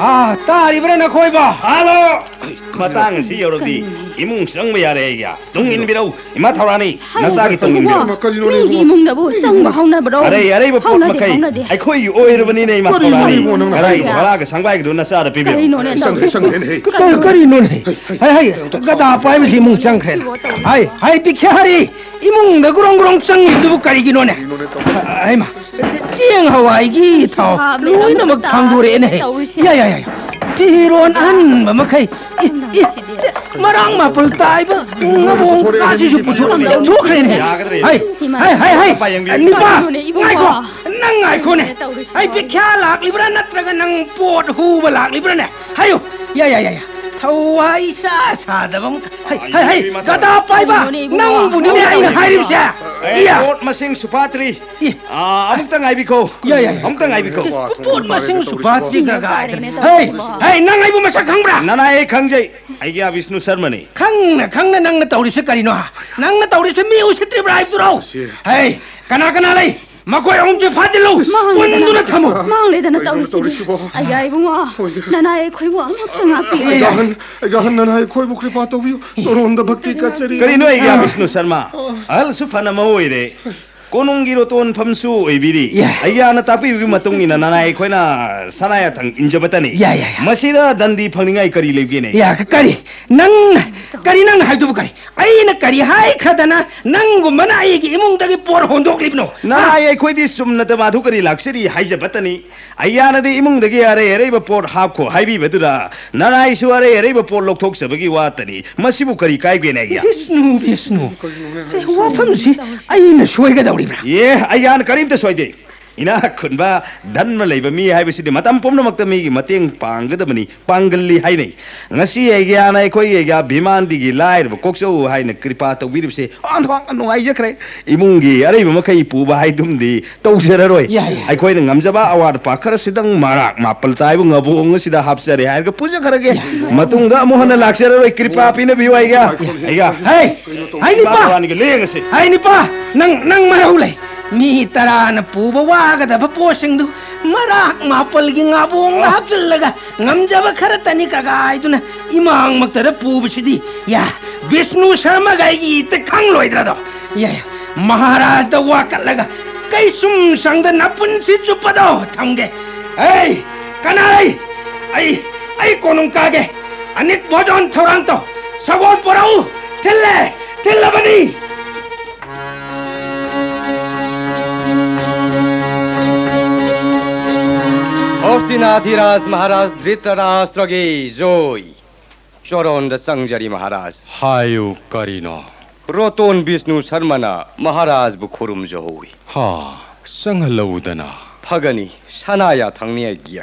ꯑꯥ, ꯇꯥꯔꯤꯕ꯭ꯔꯥ ꯅꯈꯣꯏꯕꯣ? ꯍꯥꯂꯣ! ꯃꯇꯥꯡ ꯑꯁꯤ ꯌꯧꯔꯕꯗꯤ ꯏꯃꯨꯡ ꯆꯪꯕ ꯌꯥꯔꯦ ꯑꯩꯒ꯫ ꯇꯨꯡ ꯏꯟꯕꯤꯔꯧ, ꯏꯃꯥ ꯊꯧꯔꯥꯅꯤ, ꯅꯆꯥꯒꯤ ꯇꯨꯡ ꯏꯟꯕꯤꯔꯧ꯫ ꯀꯔꯤꯅꯣꯅꯦ? ꯃꯤꯒꯤ ꯏꯃꯨꯡꯗꯕꯨ ꯆꯪꯕ ꯍꯧꯅꯕ꯭ꯔꯣ? ꯑꯔꯩ ꯑꯔꯩꯕ ꯄꯣꯠ ꯍꯧꯅꯗꯦ, ꯃꯈꯩ ꯍꯧꯅꯗꯦ꯫ ꯑꯩꯈꯣꯏꯒꯤ ꯑꯣꯏꯔꯕꯅꯤꯅꯦ, ꯏꯃꯥ ꯀꯔꯤꯅꯣ ꯊꯧꯔꯥꯅꯤ꯫ ꯅꯪꯅ ꯑꯔꯩꯕ ꯍꯥꯏꯔꯤꯕ? ꯚꯔꯥꯒ ꯁꯪꯕꯥꯏꯒꯗꯨ ꯅꯆꯥꯗ ꯄꯤꯕꯤꯔꯣ꯫ ꯀꯔꯤꯅꯣꯅꯦ ꯆꯪꯗꯦ, ꯇꯧꯔꯤꯁꯤꯕꯨ? ꯆꯪꯗꯦꯅꯦ, ꯍꯦ꯫ ꯀꯔꯤ-, ꯀꯔꯤꯅꯣꯅꯦ? ꯍꯥꯏ, ꯍꯥꯏ, ꯒꯗꯥ ꯄꯥꯏꯕꯁꯤ ꯏꯃꯨꯡ ꯆꯪꯈ꯭ꯔꯦꯅꯦ꯫ ꯍꯥꯏ, ꯍꯥꯏ, ꯕꯤꯈ꯭ꯌꯥꯔꯤ, ꯏꯃꯨꯡꯗ ꯒ꯭ꯔꯣꯡ ꯒ꯭ꯔꯣꯡ ꯆꯪꯉꯤꯗꯨꯕꯨ ꯀꯔꯤꯒꯤꯅꯣꯅꯦ? ꯀꯔꯤꯅꯣꯅꯦ ꯇꯧꯔꯤꯁꯤꯕꯨ? ꯍꯩꯃꯥ, ꯆꯦꯡ ꯍꯋꯥꯏꯒꯤ ꯊꯥꯎ ꯂꯣꯏꯅꯃꯛ ꯊꯥꯡꯗꯣꯔꯛꯑꯦꯅꯦ꯫ ꯍꯦ꯫ ꯌꯥ, ꯌꯥ, ꯌꯥ, ꯌꯥ꯫ ꯐꯤꯔꯣꯟ ꯑꯍꯟꯕ ꯃꯈꯩ꯫ ꯏ, ꯏ, ꯆꯦ, ꯃꯔꯥꯡ ꯃꯥꯄꯜ ꯇꯥꯏꯕ ꯉꯕꯣꯡ ꯀꯥꯁꯤꯁꯨ ꯄꯨꯊꯣꯛ-, ꯂꯧꯊꯣꯛꯈ꯭ꯔꯦꯅꯦ꯫ ꯌꯥꯒꯗ꯭ꯔꯦ꯫ ꯍꯩ, ꯍꯩ, ꯍꯩ, ꯍꯩ꯫ ꯅꯨꯄꯥ, ꯀꯔꯤꯅꯣꯅꯦ ꯏꯕꯨꯡꯉꯣ? ꯉꯥꯏꯈꯣ, ꯅꯪ ꯉꯥꯏꯈꯣꯅꯦ꯫ ꯇꯧꯔꯤꯁꯤꯕꯣ? ꯑꯩ ꯕꯤꯈ꯭ꯌꯥ ꯂꯥꯛꯂꯤꯕ꯭ꯔꯥ ꯅꯠꯇ꯭ꯔꯒ ꯅꯪ ꯄꯣꯠ ꯍꯨꯕ ꯂꯥꯛꯂꯤꯕ꯭ꯔꯥꯅꯦ? ꯍꯥꯏꯌꯨ꯫ ꯌꯥ, ꯌꯥ, ꯌꯥ, ꯌꯥ꯫ ꯊꯋꯥꯏ ꯏꯁꯥ ꯁꯥꯗꯕ ꯑꯃ-, ꯍꯩ, ꯍꯩ, ꯍꯩ, ꯒꯗꯥ ꯄꯥꯏꯕ, ꯀꯔꯤꯅꯣꯅꯦ ꯏꯕꯨꯡꯉꯣ? ꯅꯪꯕꯨꯅꯤꯅꯦ ꯑꯩꯅ ꯍꯥꯏꯔꯤꯕꯁꯦ꯫ ꯑꯦ, ꯏꯌꯥ꯫ ꯄꯣꯠ ꯃꯁꯤꯡ ꯁꯨꯐꯥꯠꯇ꯭ꯔꯤ꯫ ꯏ꯫ ꯑꯥ, ꯑꯃꯨꯛꯇ ꯉꯥꯏꯕꯤꯈꯣ꯫ ꯌꯥ, ꯌꯥ, ꯌꯥ꯫ ꯑꯃꯨꯛꯇ ꯉꯥꯏꯕꯤꯈꯣ꯫ ꯄꯣꯠ ꯃꯁꯤꯡ ꯁꯨꯐꯥꯠꯇ꯭ꯔꯤꯒ ꯀꯥꯏꯗꯅ꯫ ꯍꯩ, ꯍꯩ, ꯅꯪ ꯑꯩꯕꯨ ꯃꯁꯛ ꯈꯪꯕ꯭ꯔꯥ? ꯅꯅꯥꯏ, ꯑꯩ ꯈꯪꯖꯩ꯫ ꯑꯩꯒꯤ ꯕꯤꯁꯅꯨ ꯁꯔꯃꯅꯤ꯫ ꯈꯪꯅ ꯈꯪꯅ ꯅꯪꯅ ꯇꯧꯔꯤꯁꯦ ꯀꯔꯤꯅꯣ, ꯍꯥ? ꯅꯪꯅ ꯇꯧꯔꯤꯁꯦ ꯃꯤ ꯎꯁꯤꯠꯇ꯭ꯔꯤꯕ꯭ꯔꯥ ꯍꯥꯏꯕꯗꯨꯔꯣ? ꯃꯁꯤ꯫ ꯍꯩ, ꯀꯅꯥ ꯀꯅꯥ ꯂꯩ? ꯃꯈꯣꯏ ꯑꯍꯨꯝꯁꯦ ꯐꯥꯖꯤꯜꯂꯨ! ꯃꯥꯡꯂꯦꯗꯅ, ꯄꯨꯟꯗꯨꯅ ꯊꯝꯃꯨ! ꯃꯥꯡꯂꯦꯗꯅ ꯀꯔꯤꯅꯣ ꯇꯧꯔꯤꯁꯤꯗꯤ꯫ ꯇꯧꯔꯤꯁꯤꯕꯣ? ꯑꯌꯥ ꯏꯕꯨꯡꯉꯣ, ꯍꯣꯏꯅꯦ꯫ ꯅꯅꯥꯏ ꯑꯩꯈꯣꯏꯕꯨ ꯑꯃꯨꯛꯇ ꯉꯥꯛꯄꯤꯌꯨ꯫ ꯑꯩꯒꯤ ꯑꯍꯟ, ꯑꯩꯒꯤ ꯑꯍꯟ, ꯅꯅꯥꯏ ꯑꯩꯈꯣꯏꯕꯨ ꯀ꯭ꯔꯤꯄꯥ ꯇꯧꯕꯤꯌꯨ꯫ ꯆꯣꯔꯣꯟꯗ ꯚꯛꯇꯤ ꯀꯠꯆꯔꯤ꯫ ꯀꯔꯤꯅꯣ ꯑꯩꯒꯤ ꯕꯤꯁꯅꯨ ꯁꯔꯃ? ꯑꯍꯜꯁꯨ ꯐꯅ ꯑꯃ ꯑꯣꯏꯔꯦ, ꯀꯣꯅꯨꯡꯒꯤ ꯔꯣꯇꯣꯟꯐꯝꯁꯨ ꯑꯣꯏꯕꯤꯔꯤ꯫ ꯌꯥ꯫ ꯑꯩꯒꯤ ꯑꯍꯟꯅ ꯇꯥꯛꯄꯤꯕꯒꯤ ꯃꯇꯨꯡ ꯏꯟꯅ ꯅꯅꯥꯏ ꯑꯩꯈꯣꯏꯅ ꯁꯅꯥ ꯌꯥꯊꯪ ꯏꯟꯖꯕꯇꯅꯤ꯫ ꯌꯥ, ꯌꯥ, ꯌꯥ꯫ ꯃꯁꯤꯗ ꯗꯟꯗꯤ ꯐꯪꯅꯤꯡꯉꯥꯏ ꯀꯔꯤ ꯂꯩꯕꯒꯦꯅꯦ? ꯌꯥ, ꯀ-, ꯀꯔꯤ? ꯅꯪ, ꯀꯔꯤ ꯅꯪꯅ ꯍꯥꯏꯗꯨꯕꯨ ꯀꯔꯤ? ꯑꯩꯅ ꯀꯔꯤ ꯍꯥꯏꯈ꯭ꯔꯗꯅ ꯅꯪꯒꯨꯝꯕꯅ ꯑꯩꯒꯤ ꯏꯃꯨꯡꯗꯒꯤ ꯄꯣꯠ ꯍꯣꯟꯗꯣꯛꯂꯤꯕꯅꯣ? ꯍꯥ? ꯅꯅꯥꯏ ꯑꯩꯈꯣꯏꯗꯤ ꯆꯨꯝꯅꯗ ꯃꯥꯙꯨꯀꯔꯤ ꯂꯥꯛꯆꯔꯤ ꯍꯥꯏꯖꯕꯇꯅꯤ꯫ ꯑꯩꯌꯥꯅꯗꯤ ꯏꯃꯨꯡꯗꯒꯤ ꯑꯔꯩ ꯑꯔꯩꯕ ꯄꯣꯠ ꯍꯥꯞꯈꯣ ꯍꯥꯏꯕꯤꯕꯗꯨꯗ ꯅꯅꯥꯏꯁꯨ ꯑꯔꯩ ꯑꯔꯩꯕ ꯄꯣꯠ ꯂꯧꯊꯣꯛꯆꯕꯒꯤ ꯋꯥꯇꯅꯤ꯫ ꯃꯁꯤꯕꯨ ꯀꯔꯤ ꯀꯥꯏꯒꯦꯅꯦ ꯑꯩꯌꯥ? ꯕꯤꯁꯅꯨ, ꯕꯤꯁꯅꯨ꯫ ꯀꯔꯤꯅꯣꯅꯦ ꯁꯦ, ꯍꯥꯏꯁꯤꯕꯣ? ꯋꯥꯐꯝꯁꯤ ꯑꯩꯅ ꯁꯣꯏꯒꯗꯧꯔꯤꯕ꯭ꯔꯥ? ꯑꯦ, ꯑꯩꯌꯥꯅ ꯀꯔꯤꯝꯇ ꯁꯣꯏꯗꯦ꯫ ꯏꯅꯥꯛ ꯈꯨꯟꯕ, ꯙꯟꯃ ꯂꯩꯕ ꯃꯤ ꯍꯥꯏꯕꯁꯤꯗꯤ ꯃꯇꯝ ꯄꯨꯝꯅꯃꯛꯇ ꯃꯤꯒꯤ ꯃꯇꯦꯡ ꯄꯥꯡꯒꯗꯕꯅꯤ, ꯄꯥꯡꯒꯜꯂꯤ ꯍꯥꯏꯅꯩ꯫ ꯉꯁꯤ ꯑꯩꯒꯤꯌꯥꯅ ꯑꯩꯈꯣꯏꯒꯤ ꯑꯩꯒꯤꯌꯥ ꯚꯤꯃꯥꯟꯗꯤꯒꯤ ꯂꯥꯏꯔꯕ ꯀꯣꯛꯆꯧ ꯍꯥꯏꯅ ꯀ꯭ꯔꯤꯄꯥ ꯇꯧꯕꯤꯔꯤꯕꯁꯦ ꯑꯣꯟꯊꯣꯛꯅ ꯅꯨꯡꯉꯥꯏꯖꯈ꯭ꯔꯦ꯫ ꯏꯃꯨꯡꯒꯤ ꯑꯔꯩꯕ ꯃꯈꯩ ꯄꯨꯕ ꯍꯥꯏꯗꯨꯝꯗꯤ ꯇꯧꯖꯔꯔꯣꯏ꯫ ꯌꯥꯏ, ꯌꯥꯏ꯫ ꯑꯩꯈꯣꯏꯅ ꯉꯝꯖꯕ ꯑꯋꯥꯠ ꯑꯄꯥ ꯈꯔꯁꯤꯗꯪ ꯃꯔꯥꯛ ꯃꯥꯄꯜ ꯇꯥꯏꯕ ꯉꯥꯕꯣꯡ ꯑꯁꯤꯗ ꯍꯥꯞꯆꯔꯦ ꯍꯥꯏꯔꯒ ꯄꯨꯖꯈ꯭ꯔꯒꯦ꯫ ꯌꯥꯏ꯫ ꯃꯇꯨꯡꯗ ꯑꯃꯨꯛ ꯍꯟꯅ ꯂꯥꯛꯆꯔꯔꯣꯏ꯫ ꯀ꯭ꯔꯤꯄꯥ ꯄꯤꯅꯕꯤꯌꯨ ꯑꯩꯒꯤꯌꯥ꯫ ꯑꯩꯒꯤꯌꯥ꯫ ꯍꯩ! ꯍꯩ, ꯅꯤꯄꯥ! ꯏꯃꯥ ꯕꯥꯅꯤꯒꯤ ꯂꯦꯡ ꯑꯁꯤ꯫ ꯍꯩ, ꯅꯤꯄꯥ! ꯅꯪ, ꯅꯪ ꯃꯔꯧ ꯂꯩ꯫ ꯃꯤ ꯇꯔꯥꯅ ꯄꯨꯕ ꯋꯥꯒꯗꯕ ꯄꯣꯠꯁꯤꯡꯗꯨ ꯃꯔꯥꯛ ꯃꯥꯄꯜꯒꯤ ꯉꯥꯕꯣꯡꯗ ꯑ꯫ ꯍꯥꯞꯆꯤꯜꯂꯒ ꯉꯝꯖꯕ ꯈꯔ ꯇꯅꯤ ꯀꯒꯥꯏꯗꯨꯅ ꯏꯃꯥꯡꯃꯛꯇꯗ ꯄꯨꯕꯁꯤꯗꯤ, ꯌꯥ, ꯕꯤꯁꯅꯨ ꯁꯔꯃꯒ ꯑꯩꯒꯤ ꯏꯠꯇ ꯈꯪꯂꯣꯏꯗ꯭ꯔꯗꯣ? ꯌꯥ, ꯌꯥ, ꯃꯍꯥꯔꯥꯖꯗ ꯋꯥꯀꯠꯂꯒ ꯀꯩꯁꯨꯝ ꯁꯪꯗ ꯅꯄꯨꯟꯁꯤ ꯆꯨꯞꯄꯗꯣ ꯊꯝꯒꯦ꯫ ꯑꯩ ꯀꯅꯥ ꯂꯩ? ꯑꯩ, ꯑꯩ ꯀꯣꯅꯨꯡ ꯀꯥꯒꯦ꯫ ꯑꯅꯤꯠ ꯚꯣꯖꯣꯟ ꯊꯧꯔꯥꯡ ꯇꯧ꯫ ꯁꯒꯣꯜ ꯄꯨꯔꯛꯎ꯫ ꯊꯤꯜꯂꯦ, ꯊꯤꯜꯂꯕꯅꯤ꯫ ꯍꯣꯁꯇꯤꯅꯥꯊꯤꯔꯥꯖ ꯃꯍꯥꯔꯥꯖ ꯙ꯭ꯔꯤꯇꯔꯥꯁꯇ꯭ꯔꯒꯤ ꯖꯣꯏ꯫ ꯆꯣꯔꯣꯟꯗ ꯆꯪꯖꯔꯤ ꯃꯍꯥꯔꯥꯖ꯫ ꯍꯥꯏꯌꯨ, ꯀꯔꯤꯅꯣ? ꯔꯣꯇꯣꯟ ꯕꯤꯁꯅꯨ ꯁꯔꯃꯅ ꯃꯍꯥꯔꯥꯖꯕꯨ ꯈꯨꯔꯨꯝꯖꯍꯧꯔꯤ꯫ ꯍꯥ, ꯆꯪꯍꯜꯂꯛꯎꯗꯅ꯫ ꯐꯒꯅꯤ, ꯁꯅꯥ ꯌꯥꯊꯪꯅꯤ ꯑꯩꯒꯤ꯫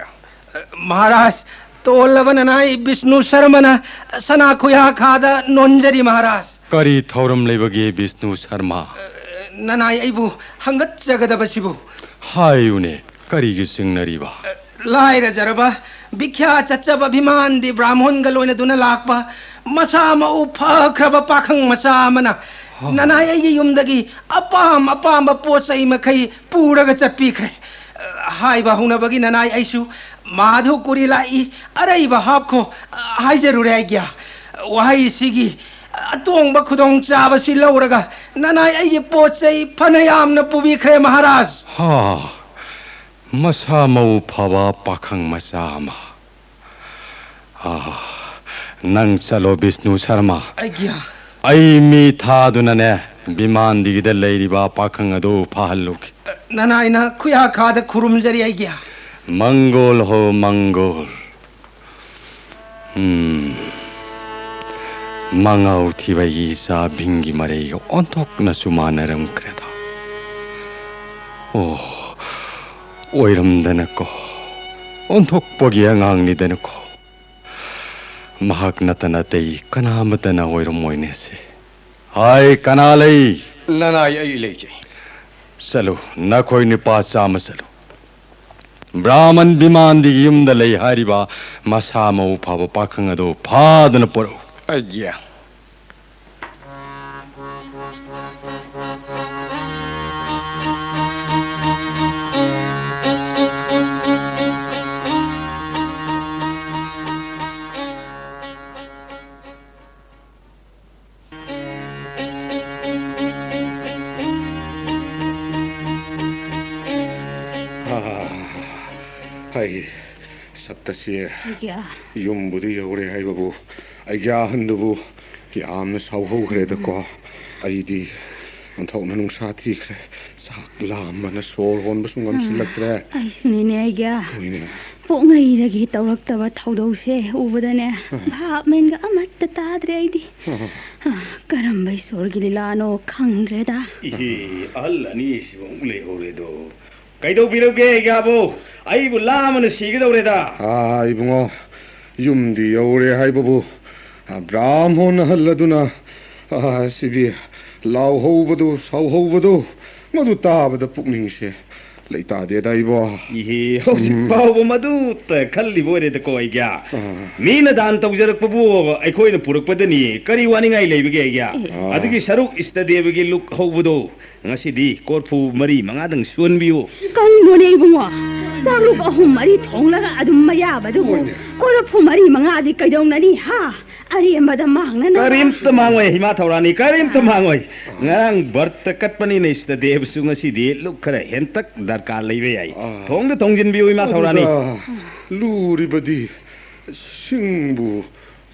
ꯃꯍꯥꯔꯥꯖ, ꯇꯣꯜꯂꯕ ꯅꯅꯥꯏ ꯕꯤꯁꯅꯨ ꯁꯔꯃꯅ ꯁꯅꯥ ꯈꯨꯌꯥ ꯈꯥꯗ ꯅꯣꯟꯖꯔꯤ ꯃꯍꯥꯔꯥꯖ꯫ ꯀꯔꯤ ꯊꯧꯔꯝ ꯂꯩꯕꯒꯦ ꯕꯤꯁꯅꯨ ꯁꯔꯃ? ꯅꯅꯥꯏ ꯑꯩꯕꯨ ꯍꯪꯒꯠꯆꯒꯗꯕꯁꯤꯕꯨ꯫ ꯍꯥꯏꯌꯨꯅꯦ, ꯀꯔꯤꯒꯤ ꯆꯤꯡꯅꯔꯤꯕ? ꯂꯥꯏꯔꯖꯔꯕ, ꯚꯤꯈ꯭ꯌꯥ ꯆꯠꯆꯕ ꯚꯤꯃꯥꯟꯗꯤ ꯕ꯭ꯔꯥꯍꯃꯣꯟꯒ ꯂꯣꯏꯅꯗꯨꯅ ꯂꯥꯛꯄ ꯃꯁꯥ ꯃꯎ ꯐꯈ꯭ꯔꯕ ꯄꯥꯈꯪ ꯃꯆꯥ ꯑꯃꯅ ꯍꯥ꯫ ꯅꯅꯥꯏ ꯑꯩꯒꯤ ꯌꯨꯝꯗꯒꯤ ꯑꯄꯥꯝ ꯑꯄꯥꯝꯕ ꯄꯣꯠ ꯆꯩ ꯃꯈꯩ ꯄꯨꯔꯒ ꯆꯠꯄꯤꯈ꯭ꯔꯦ꯫ ꯍꯥꯏꯕ ꯍꯧꯅꯕꯒꯤ ꯅꯅꯥꯏ ꯑꯩꯁꯨ ꯃꯥꯙꯨ ꯀꯨꯔꯤ ꯂꯥꯛꯏ, ꯑꯔꯩꯕ ꯍꯥꯞꯈꯣ ꯍꯥꯏꯖꯔꯨꯔꯦ ꯑꯩꯒꯤ꯫ ꯋꯥꯍꯩꯁꯤꯒꯤ ꯑꯇꯣꯡꯕ ꯈꯨꯗꯣꯡꯆꯥꯕꯁꯤ ꯂꯧꯔꯒ ꯅꯅꯥꯏ ꯑꯩꯒꯤ ꯄꯣꯠ ꯆꯩ ꯐꯅ ꯌꯥꯝꯅ ꯄꯨꯕꯤꯈ꯭ꯔꯦ ꯃꯍꯥꯔꯥꯖ꯫ ꯍꯥ, ꯃꯁꯥ ꯃꯎ ꯐꯕ ꯄꯥꯈꯪ ꯃꯆꯥ ꯑꯃ꯫ ꯑꯥ, ꯅꯪ ꯆꯠꯂꯣ ꯕꯤꯁꯅꯨ ꯁꯔꯃ꯫ ꯑꯩꯒꯤ꯫ ꯑꯩ ꯃꯤ ꯊꯥꯗꯨꯅꯅꯦ ꯕꯤꯃꯥꯟꯗꯤꯒꯤꯗ ꯂꯩꯔꯤꯕ ꯄꯥꯈꯪ ꯑꯗꯨ ꯐꯥꯍꯜꯂꯨꯒꯦ꯫ ꯅꯅꯥꯏꯅ ꯈꯨꯌꯥꯈꯥꯗ ꯈꯨꯔꯨꯝꯖꯔꯤ ꯑꯩꯒꯤ꯫ ꯃꯪꯒꯣꯜ ꯍꯣ ꯃꯪꯒꯣꯜ꯫ ꯎꯝ꯫ ꯃꯉꯥꯎ ꯊꯤꯕ ꯑꯩꯒꯤ ꯏꯆꯥ ꯚꯤꯝꯒꯤ ꯃꯔꯩꯒ ꯑꯣꯟꯊꯣꯛꯅꯁꯨ ꯃꯥꯟꯅꯔꯝꯈ꯭ꯔꯦꯗ꯫ ꯑꯣ, ꯑꯣꯏꯔꯝꯗꯅꯀꯣ, ꯑꯣꯟꯊꯣꯛꯄꯒꯤ ꯑꯉꯥꯡꯅꯤꯗꯅꯀꯣ꯫ ꯃꯍꯥꯛ ꯅꯠꯇꯅ ꯑꯇꯩ ꯀꯅꯥ ꯑꯃꯠꯇꯅ ꯑꯣꯏꯔꯝꯃꯣꯏꯅꯦ ꯁꯦ꯫ ꯍꯥꯏ, ꯀꯅꯥ ꯂꯩ? ꯅꯅꯥꯏ ꯑꯩ ꯂꯩꯖꯩ꯫ ꯆꯠꯂꯨ, ꯅꯈꯣꯏ ꯅꯨꯄꯥ ꯆꯥꯝꯃ ꯆꯠꯂꯨ꯫ ꯕ꯭ꯔꯥꯍꯃꯟ ꯕꯤꯃꯥꯟꯗꯤꯒꯤ ꯌꯨꯝꯗ ꯂꯩ ꯍꯥꯏꯔꯤꯕ ꯃꯁꯥ ꯃꯎ ꯐꯕ ꯄꯥꯈꯪ ꯑꯗꯨ ꯐꯥꯗꯨꯅ ꯄꯨꯔꯛꯎ꯫ ꯑꯩꯒꯤ ꯑꯥ, ꯍꯥꯏ, ꯁꯞꯇꯁꯤ꯫ ꯑꯩꯒ꯭ꯌꯥ꯫ ꯌꯨꯝꯕꯨꯗ ꯌꯧꯔꯦ ꯍꯥꯏꯕꯕꯨ, ꯑꯩꯒꯤ ꯑꯍꯟꯗꯨꯕꯨ ꯌꯥꯝꯅ ꯁꯥꯎꯍꯧꯈ꯭ꯔꯦꯗꯀꯣ꯫ ꯑꯩꯗꯤ ꯑꯣꯟꯊꯣꯛꯅ ꯅꯨꯡꯁꯥ ꯊꯤꯈ꯭ꯔꯦ꯫ ꯆꯥꯛ ꯂꯥꯝꯕꯅ ꯁꯣꯔ ꯍꯣꯟꯕꯁꯨ ꯉꯝꯁꯤꯜꯂꯛꯇ꯭ꯔꯦ꯫ ꯑꯩꯁꯨꯅꯤꯅꯦ, ꯑꯩꯒ꯭ꯌꯥ꯫ ꯍꯣꯏꯅꯦ꯫ ꯄꯣꯛꯉꯩꯗꯒꯤ ꯇꯧꯔꯛꯇꯕ ꯊꯧꯗꯧꯁꯦ ꯎꯕꯗꯅꯦ, ꯑꯥ꯫ ꯚꯥꯞ ꯃꯦꯟꯒ ꯑꯃꯠꯇ ꯇꯥꯗ꯭ꯔꯦ ꯑꯩꯗꯤ꯫ ꯑꯥ꯫ ꯑꯥ, ꯀꯔꯝꯕ ꯏꯁꯣꯔꯒꯤ ꯂꯤꯂꯥꯅꯣ ꯈꯪꯗ꯭ꯔꯦꯗ꯫ ꯏꯍꯦ, ꯑꯍꯜ ꯑꯅꯤꯁꯤꯕꯨ ꯑꯃꯨꯛ ꯂꯩꯍꯧꯔꯦꯗꯣ꯫ ꯀꯩꯗꯧꯕꯤꯔꯒꯦ, ꯑꯩꯒ꯭ꯌꯥꯕꯨ? ꯑꯩꯕꯨ ꯂꯥꯝꯕꯅ ꯁꯤꯒꯗꯧꯔꯦꯗ꯫ ꯑꯥ, ꯏꯕꯨꯡꯉꯣ, ꯌꯨꯝꯗꯤ ꯌꯧꯔꯦ ꯍꯥꯏꯕꯕꯨ, ꯑꯥ, ꯕ꯭ꯔꯥꯝꯍꯣꯟ ꯑꯍꯜ ꯑꯗꯨꯅ, ꯑꯥ, ꯁꯤꯕꯤ ꯂꯥꯎꯍꯧꯕꯗꯨ, ꯁꯥꯎꯍꯧꯕꯗꯨ, ꯃꯗꯨ ꯇꯥꯕꯗ ꯄꯨꯛꯅꯤꯡꯁꯦ ꯂꯩꯇꯥꯗꯦꯗ ꯏꯕꯣ꯫ ꯏꯍꯦ, ꯍꯧꯖꯤꯛ ꯎꯝ꯫ ꯐꯥꯎꯕ ꯃꯗꯨꯇ ꯈꯜꯂꯤꯕ ꯑꯣꯏꯔꯦꯗꯀꯣ, ꯑꯩꯒ꯭ꯌꯥ꯫ ꯑꯥ꯫ ꯃꯤꯅ ꯗꯥꯟ ꯇꯧꯖꯔꯛꯄꯕꯨ ꯑꯩꯈꯣꯏꯅ ꯄꯨꯔꯛꯄꯗꯅꯤ꯫ ꯀꯔꯤ ꯋꯥꯅꯤꯡꯉꯥꯏ ꯂꯩꯕꯒꯦ, ꯑꯩꯒ꯭ꯌꯥ? ꯑꯥ꯫ ꯑꯗꯨꯒꯤ ꯁꯔꯨꯛ ꯏꯁꯇꯗꯦꯕꯒꯤ ꯂꯨꯛ ꯍꯧꯕꯗꯣ ꯉꯁꯤꯗꯤ ꯀꯣꯔꯐꯨ ꯃꯔꯤ ꯃꯉꯥꯗꯪ ꯁꯨꯍꯟꯕꯤꯌꯨ꯫ ꯀꯩꯅꯣꯅꯦ ꯏꯕꯨꯡꯉꯣ? ꯆꯥꯛꯂꯨꯛ ꯑꯍꯨꯝ ꯃꯔꯤ ꯊꯣꯡꯂꯒ ꯑꯗꯨꯝ ꯃꯌꯥꯕ ꯑꯗꯨꯕꯨ ꯍꯣꯏꯅꯦ꯫ ꯀꯣꯔꯐꯨ ꯃꯔꯤ ꯃꯉꯥꯗꯤ ꯀꯩꯗꯧꯅꯅꯤ, ꯍꯥ? ꯑꯔꯦꯝꯕꯗ ꯃꯥꯡꯅꯅꯕ꯫ ꯀꯔꯤꯝꯇ ꯃꯥꯡꯉꯣꯏ, ꯏꯃꯥ ꯊꯧꯔꯥꯅꯤ, ꯀꯔꯤꯝꯇ ꯃꯥꯡꯉꯣꯏ꯫ ꯉꯔꯥꯡ ꯕ꯭ꯔꯠꯇ ꯀꯠꯄꯅꯤꯅ ꯏꯁꯇꯗꯦꯕꯁꯨ ꯉꯁꯤꯗꯤ ꯂꯨꯛ ꯈꯔ ꯍꯦꯟꯇꯛ ꯗꯔꯀꯥꯔ ꯂꯩꯕ ꯌꯥꯏ꯫ ꯑꯥ꯫ ꯊꯣꯡꯗ ꯊꯣꯡꯖꯤꯟꯕꯤꯌꯨ, ꯏꯃꯥ ꯊꯧꯔꯥꯅꯤ꯫ ꯑꯗꯨꯗ ꯂꯨꯔꯤꯕꯗꯤ ꯁꯤꯡꯕꯨ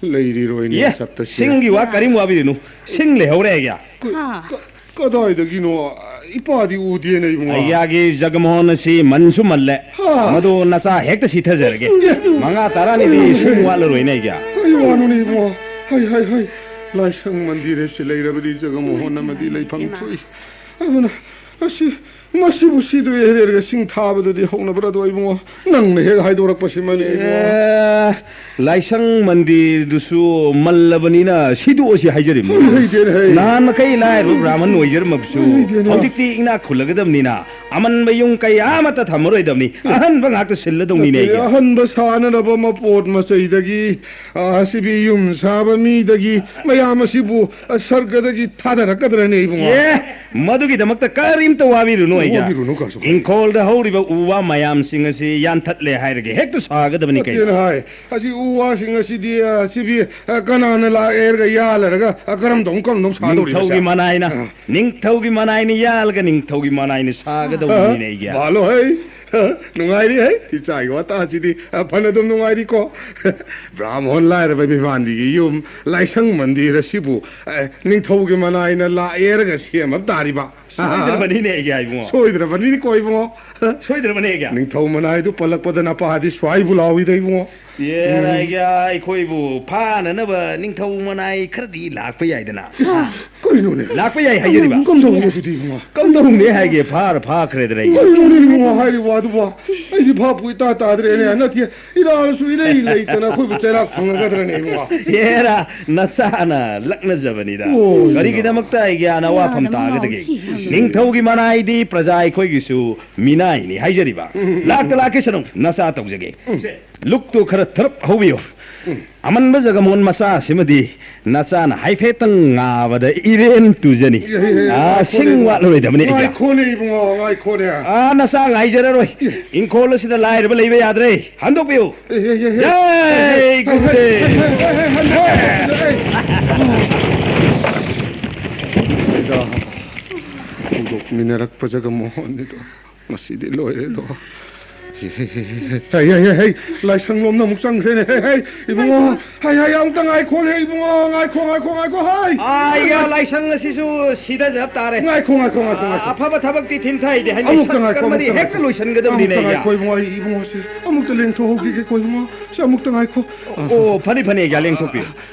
ꯂꯩꯔꯤꯔꯣꯏꯅꯦ, ꯏꯌꯦ, ꯁꯞꯇꯁꯤ꯫ ꯁꯤꯡꯒꯤ ꯋꯥ ꯀꯔꯤꯝ ꯋꯥꯕꯤꯔꯨꯅꯨ꯫ ꯁꯤꯡ ꯂꯩꯍꯧꯔꯦ, ꯑꯩꯒꯤ꯫ ꯀ-, ꯍꯥ꯫ ꯀ-, ꯀꯗꯥꯏꯗꯒꯤꯅꯣ? ꯏꯄꯥꯗꯤ ꯎꯗꯦꯅꯦ, ꯏꯕꯨꯡꯉꯣ꯫ ꯑꯩꯒꯤ ꯖꯒꯃꯣꯍꯟ ꯑꯁꯤ ꯃꯟꯁꯨ ꯃꯜꯂꯦ꯫ ꯍꯥ꯫ ꯃꯗꯨ ꯅꯆꯥ ꯍꯦꯛꯇ ꯁꯤꯊꯖꯔꯒꯦ꯫ ꯏꯁ, ꯏꯁ, ꯏꯁ꯫ ꯃꯉꯥ ꯇꯔꯥꯅꯤꯗꯤ ꯁꯨꯝ ꯋꯥꯠꯂꯔꯣꯏꯅꯦ, ꯑꯩꯒꯤ꯫ ꯀꯔꯤ ꯋꯥꯅꯣꯅꯦ, ꯏꯕꯨꯡꯉꯣ? ꯍꯩ, ꯍꯩ, ꯍꯩ꯫ ꯂꯥꯏꯁꯪ ꯃꯟꯗꯤꯔ ꯑꯁꯤ ꯂꯩꯔꯕꯗꯤ ꯖꯒꯃꯣꯍꯟ ꯑꯃꯗꯤ ꯂꯩꯐꯝ ꯏꯃꯥ꯫ ꯊꯣꯛꯏ꯫ ꯑꯗꯨꯅ ꯑꯁꯤ, ꯃꯁꯤꯕꯨ ꯁꯤꯗꯣꯛꯑꯦ ꯍꯥꯏꯔꯒ ꯁꯤꯡ ꯊꯥꯕꯗꯨꯗꯤ ꯍꯧꯅꯕ꯭ꯔꯥ? ꯑꯗꯣ ꯏꯕꯨꯡꯉꯣ, ꯅꯪꯅ ꯍꯦꯛ ꯍꯥꯏꯗꯣꯔꯛꯄꯁꯤꯃꯅꯦ ꯏꯕꯨꯡꯉꯣ꯫ ꯑꯦ, ꯂꯥꯏꯁꯪ ꯃꯟꯗꯤꯔꯗꯨꯁꯨ ꯃꯜꯂꯕꯅꯤꯅ ꯁꯤꯗꯣꯛꯑꯁꯤ ꯍꯥꯏꯖꯔꯤꯕꯅꯤ꯫ ꯍꯩꯗꯦꯅꯦ, ꯍꯩ꯫ ꯅꯍꯥꯟ ꯃꯈꯩ ꯂꯥꯏꯔꯕ ꯕ꯭ꯔꯥꯍꯃꯟ ꯑꯣꯏꯖꯔꯝꯃꯕꯁꯨ ꯍꯩꯗꯦꯅꯦ꯫ ꯍꯧꯖꯤꯛꯇꯤ ꯏꯅꯥꯛ ꯈꯨꯜꯂꯒꯗꯕꯅꯤꯅ ꯑꯃꯟꯕ ꯌꯨꯝ ꯀꯩ ꯑꯃꯠꯇ ꯊꯝꯃꯔꯣꯏꯗꯕꯅꯤ꯫ ꯑꯍꯟꯕ ꯉꯥꯛꯇ ꯁꯤꯜꯂꯗꯧꯅꯤꯅꯦ ꯅꯠꯇꯦꯅꯦ, ꯑꯩꯒꯤ꯫ ꯑꯍꯟꯕ ꯁꯥꯅꯅꯕ ꯃꯄꯣꯠ ꯃꯆꯩꯗꯒꯤ, ꯑ, ꯁꯤꯕꯤ ꯌꯨꯝ ꯁꯥꯕ ꯃꯤꯗꯒꯤ, ꯃꯌꯥꯝ ꯑꯁꯤꯕꯨ, ꯑ, ꯁꯔꯒꯗꯒꯤ ꯊꯥꯗꯔꯛꯀꯗ꯭ꯔꯅꯦ ꯏꯕꯨꯡꯉꯣ? ꯑꯦ, ꯃꯗꯨꯒꯤꯗꯃꯛꯇ ꯀꯔꯤꯝꯇ ꯋꯥꯕꯤꯔꯨꯅꯨ, ꯑꯩꯒꯤ꯫ ꯋꯥꯕꯤꯔꯨꯅꯨ ꯀꯩꯁꯨ ꯈꯟꯒꯅꯨ꯫ ꯏꯪꯈꯣꯜꯗ ꯍꯧꯔꯤꯕ ꯎ ꯋꯥ ꯃꯌꯥꯝꯁꯤꯡ ꯑꯁꯤ ꯌꯥꯟꯊꯠꯂꯦ ꯍꯥꯏꯔꯒ ꯍꯦꯛꯇ ꯁꯥꯒꯗꯕꯅꯤ ꯀꯩꯅꯣ? ꯅꯠꯇꯦꯅ ꯍꯥꯏ꯫ ꯑꯁꯤ ꯎ ꯋꯥꯁꯤꯡ ꯑꯁꯤꯗꯤ, ꯑ, ꯁꯤꯕꯤ, ꯑ, ꯀꯅꯥꯅ ꯂꯥꯛꯑꯦ ꯍꯥꯏꯔꯒ ꯌꯥꯜꯂꯔꯒ, ꯑ, ꯀꯔꯝ ꯇꯧ-, ꯀꯔꯝ ꯇꯧ ꯁꯥꯗꯧꯔꯤꯕ ꯅꯤꯡꯊꯧꯒꯤ ꯁꯦ? ꯃꯅꯥꯏꯅ, ꯑ꯫ ꯅꯤꯡꯊꯧꯒꯤ ꯃꯅꯥꯏꯅ ꯌꯥꯜꯂꯒ ꯅꯤꯡꯊꯧꯒꯤ ꯃꯅꯥꯏꯅ ꯑ, ꯁꯥꯒꯗꯧꯕꯅꯤꯅꯦ ꯑꯩꯒꯤ꯫ ꯕꯥꯂꯣ ꯍꯩ꯫ ꯅꯨꯡꯉꯥꯏꯔꯤ ꯍꯩ, ꯏꯆꯥꯒꯤ ꯋꯥꯇꯥꯁꯤꯗꯤ꯫ ꯑ, ꯐꯅ ꯑꯗꯨꯝ ꯅꯨꯡꯉꯥꯏꯔꯤꯀꯣ? ꯕ꯭ꯔꯥꯍꯃꯣꯟ ꯂꯥꯏꯔꯕ ꯃꯤꯃꯥꯟꯗꯤꯒꯤ ꯌꯨꯝ, ꯂꯥꯏꯁꯪ ꯃꯟꯗꯤꯔ ꯑꯁꯤꯕꯨ, ꯑ, ꯅꯤꯡꯊꯧꯒꯤ ꯃꯅꯥꯏꯅ ꯂꯥꯛꯑꯦꯔꯒ ꯁꯦꯝꯃꯕ ꯇꯥꯔꯤꯕ꯫ ꯁꯣꯏꯗ꯭ꯔꯕꯅꯤꯅꯦ ꯑꯩꯒꯤ ꯏꯕꯨꯡꯉꯣ꯫ ꯁꯣꯏꯗ꯭ꯔꯕꯅꯤꯀꯣ ꯏꯕꯨꯡꯉꯣ꯫ ꯁꯣꯏꯗ꯭ꯔꯕꯅꯦ ꯑꯩꯒꯤ꯫ ꯅꯤꯡꯊꯧ ꯃꯅꯥꯏꯗꯨ ꯄꯜꯂꯛꯄꯗ ꯅꯄꯥꯗꯤ ꯁ꯭ꯋꯥꯏꯕꯨ ꯂꯥꯎꯏꯗ ꯏꯕꯨꯡꯉꯣ꯫ ꯌꯦ, ꯎꯝ꯫ ꯑꯩꯒꯤ, ꯑꯩꯈꯣꯏꯕꯨ ꯐꯥꯅꯅꯕ ꯅꯤꯡꯊꯧ ꯃꯅꯥꯏ ꯈꯔꯗꯤ ꯂꯥꯛꯄ ꯌꯥꯏꯗꯅ꯫ ꯀꯔꯤꯅꯣꯅꯦ? ꯂꯥꯛꯄ ꯌꯥꯏ ꯍꯥꯏꯖꯔꯤꯕ꯫ ꯀꯝꯗꯧꯅꯤ ꯑꯗꯨꯗꯤ ꯏꯕꯨꯡꯉꯣ? ꯀꯝꯗꯧꯅꯦ ꯍꯥꯏꯒꯦ, ꯐꯥꯔ ꯐꯥꯈ꯭ꯔꯦꯗꯅ ꯑꯩ꯫ ꯀꯔꯤꯅꯣꯅꯦ ꯏꯕꯨꯡꯉꯣ ꯍꯥꯏꯔꯤꯕ ꯋꯥꯗꯨꯕꯣ? ꯑꯩꯗꯤ ꯚꯥꯞꯄꯨ ꯏꯇꯥ ꯇꯥꯗ꯭ꯔꯦꯅꯦ꯫ ꯅꯠꯇꯦ, ꯏꯔꯥꯜꯁꯨ ꯏꯔꯩ ꯂꯩꯇꯅ ꯑꯩꯈꯣꯏꯕꯨ ꯆꯩꯔꯥꯛ ꯐꯪꯉꯒꯗ꯭ꯔꯅꯦ ꯏꯕꯨꯡꯉꯣ? ꯍꯦꯔꯥ, ꯅꯆꯥꯅ ꯂꯛꯅꯖꯕꯅꯤꯗ꯫ ꯑꯣ꯫ ꯀꯔꯤꯒꯤꯗꯃꯛꯇ ꯑꯩꯒꯤ ꯑꯅ ꯋꯥꯐꯝ ꯇꯥꯒꯗꯒꯦ? ꯅꯤꯡꯊꯧꯒꯤ ꯃꯅꯥꯏꯗꯤ ꯄ꯭ꯔꯖꯥ ꯑꯩꯈꯣꯏꯒꯤꯁꯨ ꯃꯤꯅꯥꯏꯅꯤ ꯍꯥꯏꯖꯔꯤꯕ꯫ ꯎꯝ, ꯎꯝ, ꯎꯝ꯫ ꯂꯥꯛꯇ ꯂꯥꯛꯀꯦꯁꯅꯨ, ꯅꯆꯥ ꯇꯧꯖꯒꯦ꯫ ꯎꯝ꯫ ꯂꯨꯛꯇꯨ ꯈꯔ ꯊꯔꯞ ꯍꯧꯕꯤꯌꯨ꯫ ꯎꯝ꯫ ꯑꯃꯟꯕ ꯖꯒꯃꯣꯍꯟ ꯃꯆꯥ ꯑꯁꯤꯃꯗꯤ ꯅꯆꯥꯅ ꯍꯥꯏꯐꯦꯠꯇꯪ ꯉꯥꯕꯗ ꯏꯔꯦꯟ ꯇꯨꯖꯅꯤ꯫ ꯑꯦ, ꯑꯦ, ꯑꯦ, ꯑꯥ, ꯉꯥꯏꯈꯣꯅꯦ ꯁꯤꯡ ꯏꯕꯨꯡꯉꯣ꯫ ꯋꯥꯠꯂꯔꯣꯏꯗꯕꯅꯤ ꯑꯩꯒꯤ꯫ ꯉꯥꯏꯈꯣꯅꯦ ꯏꯕꯨꯡꯉꯣ, ꯉꯥꯏꯈꯣꯅꯦ꯫ ꯑꯥ, ꯅꯆꯥ ꯉꯥꯏꯖꯔꯔꯣꯏ꯫ ꯑꯦ꯫ ꯏꯪꯈꯣꯜ ꯑꯁꯤꯗ ꯂꯥꯏꯔꯕ ꯂꯩꯕ ꯌꯥꯗ꯭ꯔꯦ꯫ ꯍꯟꯗꯣꯛꯄꯤꯌꯨ꯫ ꯑꯦ, ꯑꯦ, ꯑꯦ, ꯑꯦ꯫ ꯖꯥꯏ ꯑꯦ, ꯑꯦ, ꯒꯨꯔꯨꯗꯦꯕ꯫ ꯑꯦ, ꯑꯦ, ꯑꯦ, ꯍꯟꯗꯣꯛ-, ꯑꯦ꯫ ꯁꯤꯗ ꯍꯧꯗꯣꯛꯃꯤꯟꯅꯔꯛꯄ ꯖꯒꯃꯣꯍꯟꯅꯤꯗꯣ꯫ ꯃꯁꯤꯗꯤ ꯂꯣꯏꯔꯦꯗꯣ꯫ ꯍꯦ, ꯍꯦ, ꯍꯦ, ꯍꯦ, ꯍꯦ꯫ ꯍꯩ, ꯍꯩ, ꯍꯩ, ꯍꯩ, ꯂꯥꯏꯁꯪ ꯂꯣꯝꯗ ꯑꯃꯨꯛ ꯆꯪꯈ꯭ꯔꯦꯅꯦ꯫ ꯍꯩ, ꯍꯩ, ꯏꯕꯨꯡꯉꯣ, ꯍꯩ, ꯍꯩ, ꯑꯃꯨꯛꯇ ꯉꯥꯏꯈꯣꯅꯦ, ꯏꯕꯨꯡꯉꯣ, ꯉꯥꯏꯈꯣ, ꯉꯥꯏꯈꯣ, ꯉꯥꯏꯈꯣ, ꯍꯩ! ꯑꯥ, ꯏꯌꯥ, ꯂꯥꯏꯁꯪ ꯑꯁꯤꯁꯨ ꯁꯤꯊꯖꯕ ꯇꯥꯔꯦ꯫ ꯉꯥꯏꯈꯣ, ꯉꯥꯏꯈꯣ, ꯉꯥꯏꯈꯣ, ꯑꯥ, ꯉꯥꯏꯈꯣ꯫ ꯑꯐꯕ ꯊꯕꯛꯇꯤ ꯊꯤꯟꯊꯩꯗꯤ ꯍꯥꯏꯅꯩ꯫ ꯑꯃꯨꯛꯇ ꯉꯥꯏꯈꯣ, ꯁꯠꯀꯔꯃꯗꯤ ꯑꯃꯨꯛꯇ ꯍꯦꯛꯇ ꯉꯥꯏꯈꯣ꯫ ꯂꯣꯏꯁꯤꯟꯒꯗꯕꯅꯤꯅꯦ, ꯑꯃꯨꯛꯇ ꯏꯌꯥ꯫ ꯉꯥꯏꯈꯣ, ꯏꯕꯨꯡꯉꯣ, ꯑꯩ, ꯏꯕꯨꯡꯉꯣꯁꯦ ꯑꯃꯨꯛꯇ ꯂꯦꯡꯊꯣꯛꯍꯧꯈꯤꯒꯦꯀꯣ, ꯏꯕꯨꯡꯉꯣ, ꯁꯤ ꯑꯃꯨꯛꯇ ꯉꯥꯏꯈꯣ꯫ ꯑꯣ, ꯐꯅꯤ, ꯐꯅꯤ, ꯏꯌꯥ, ꯂꯦꯡꯊꯣꯛꯄꯤꯌꯨ꯫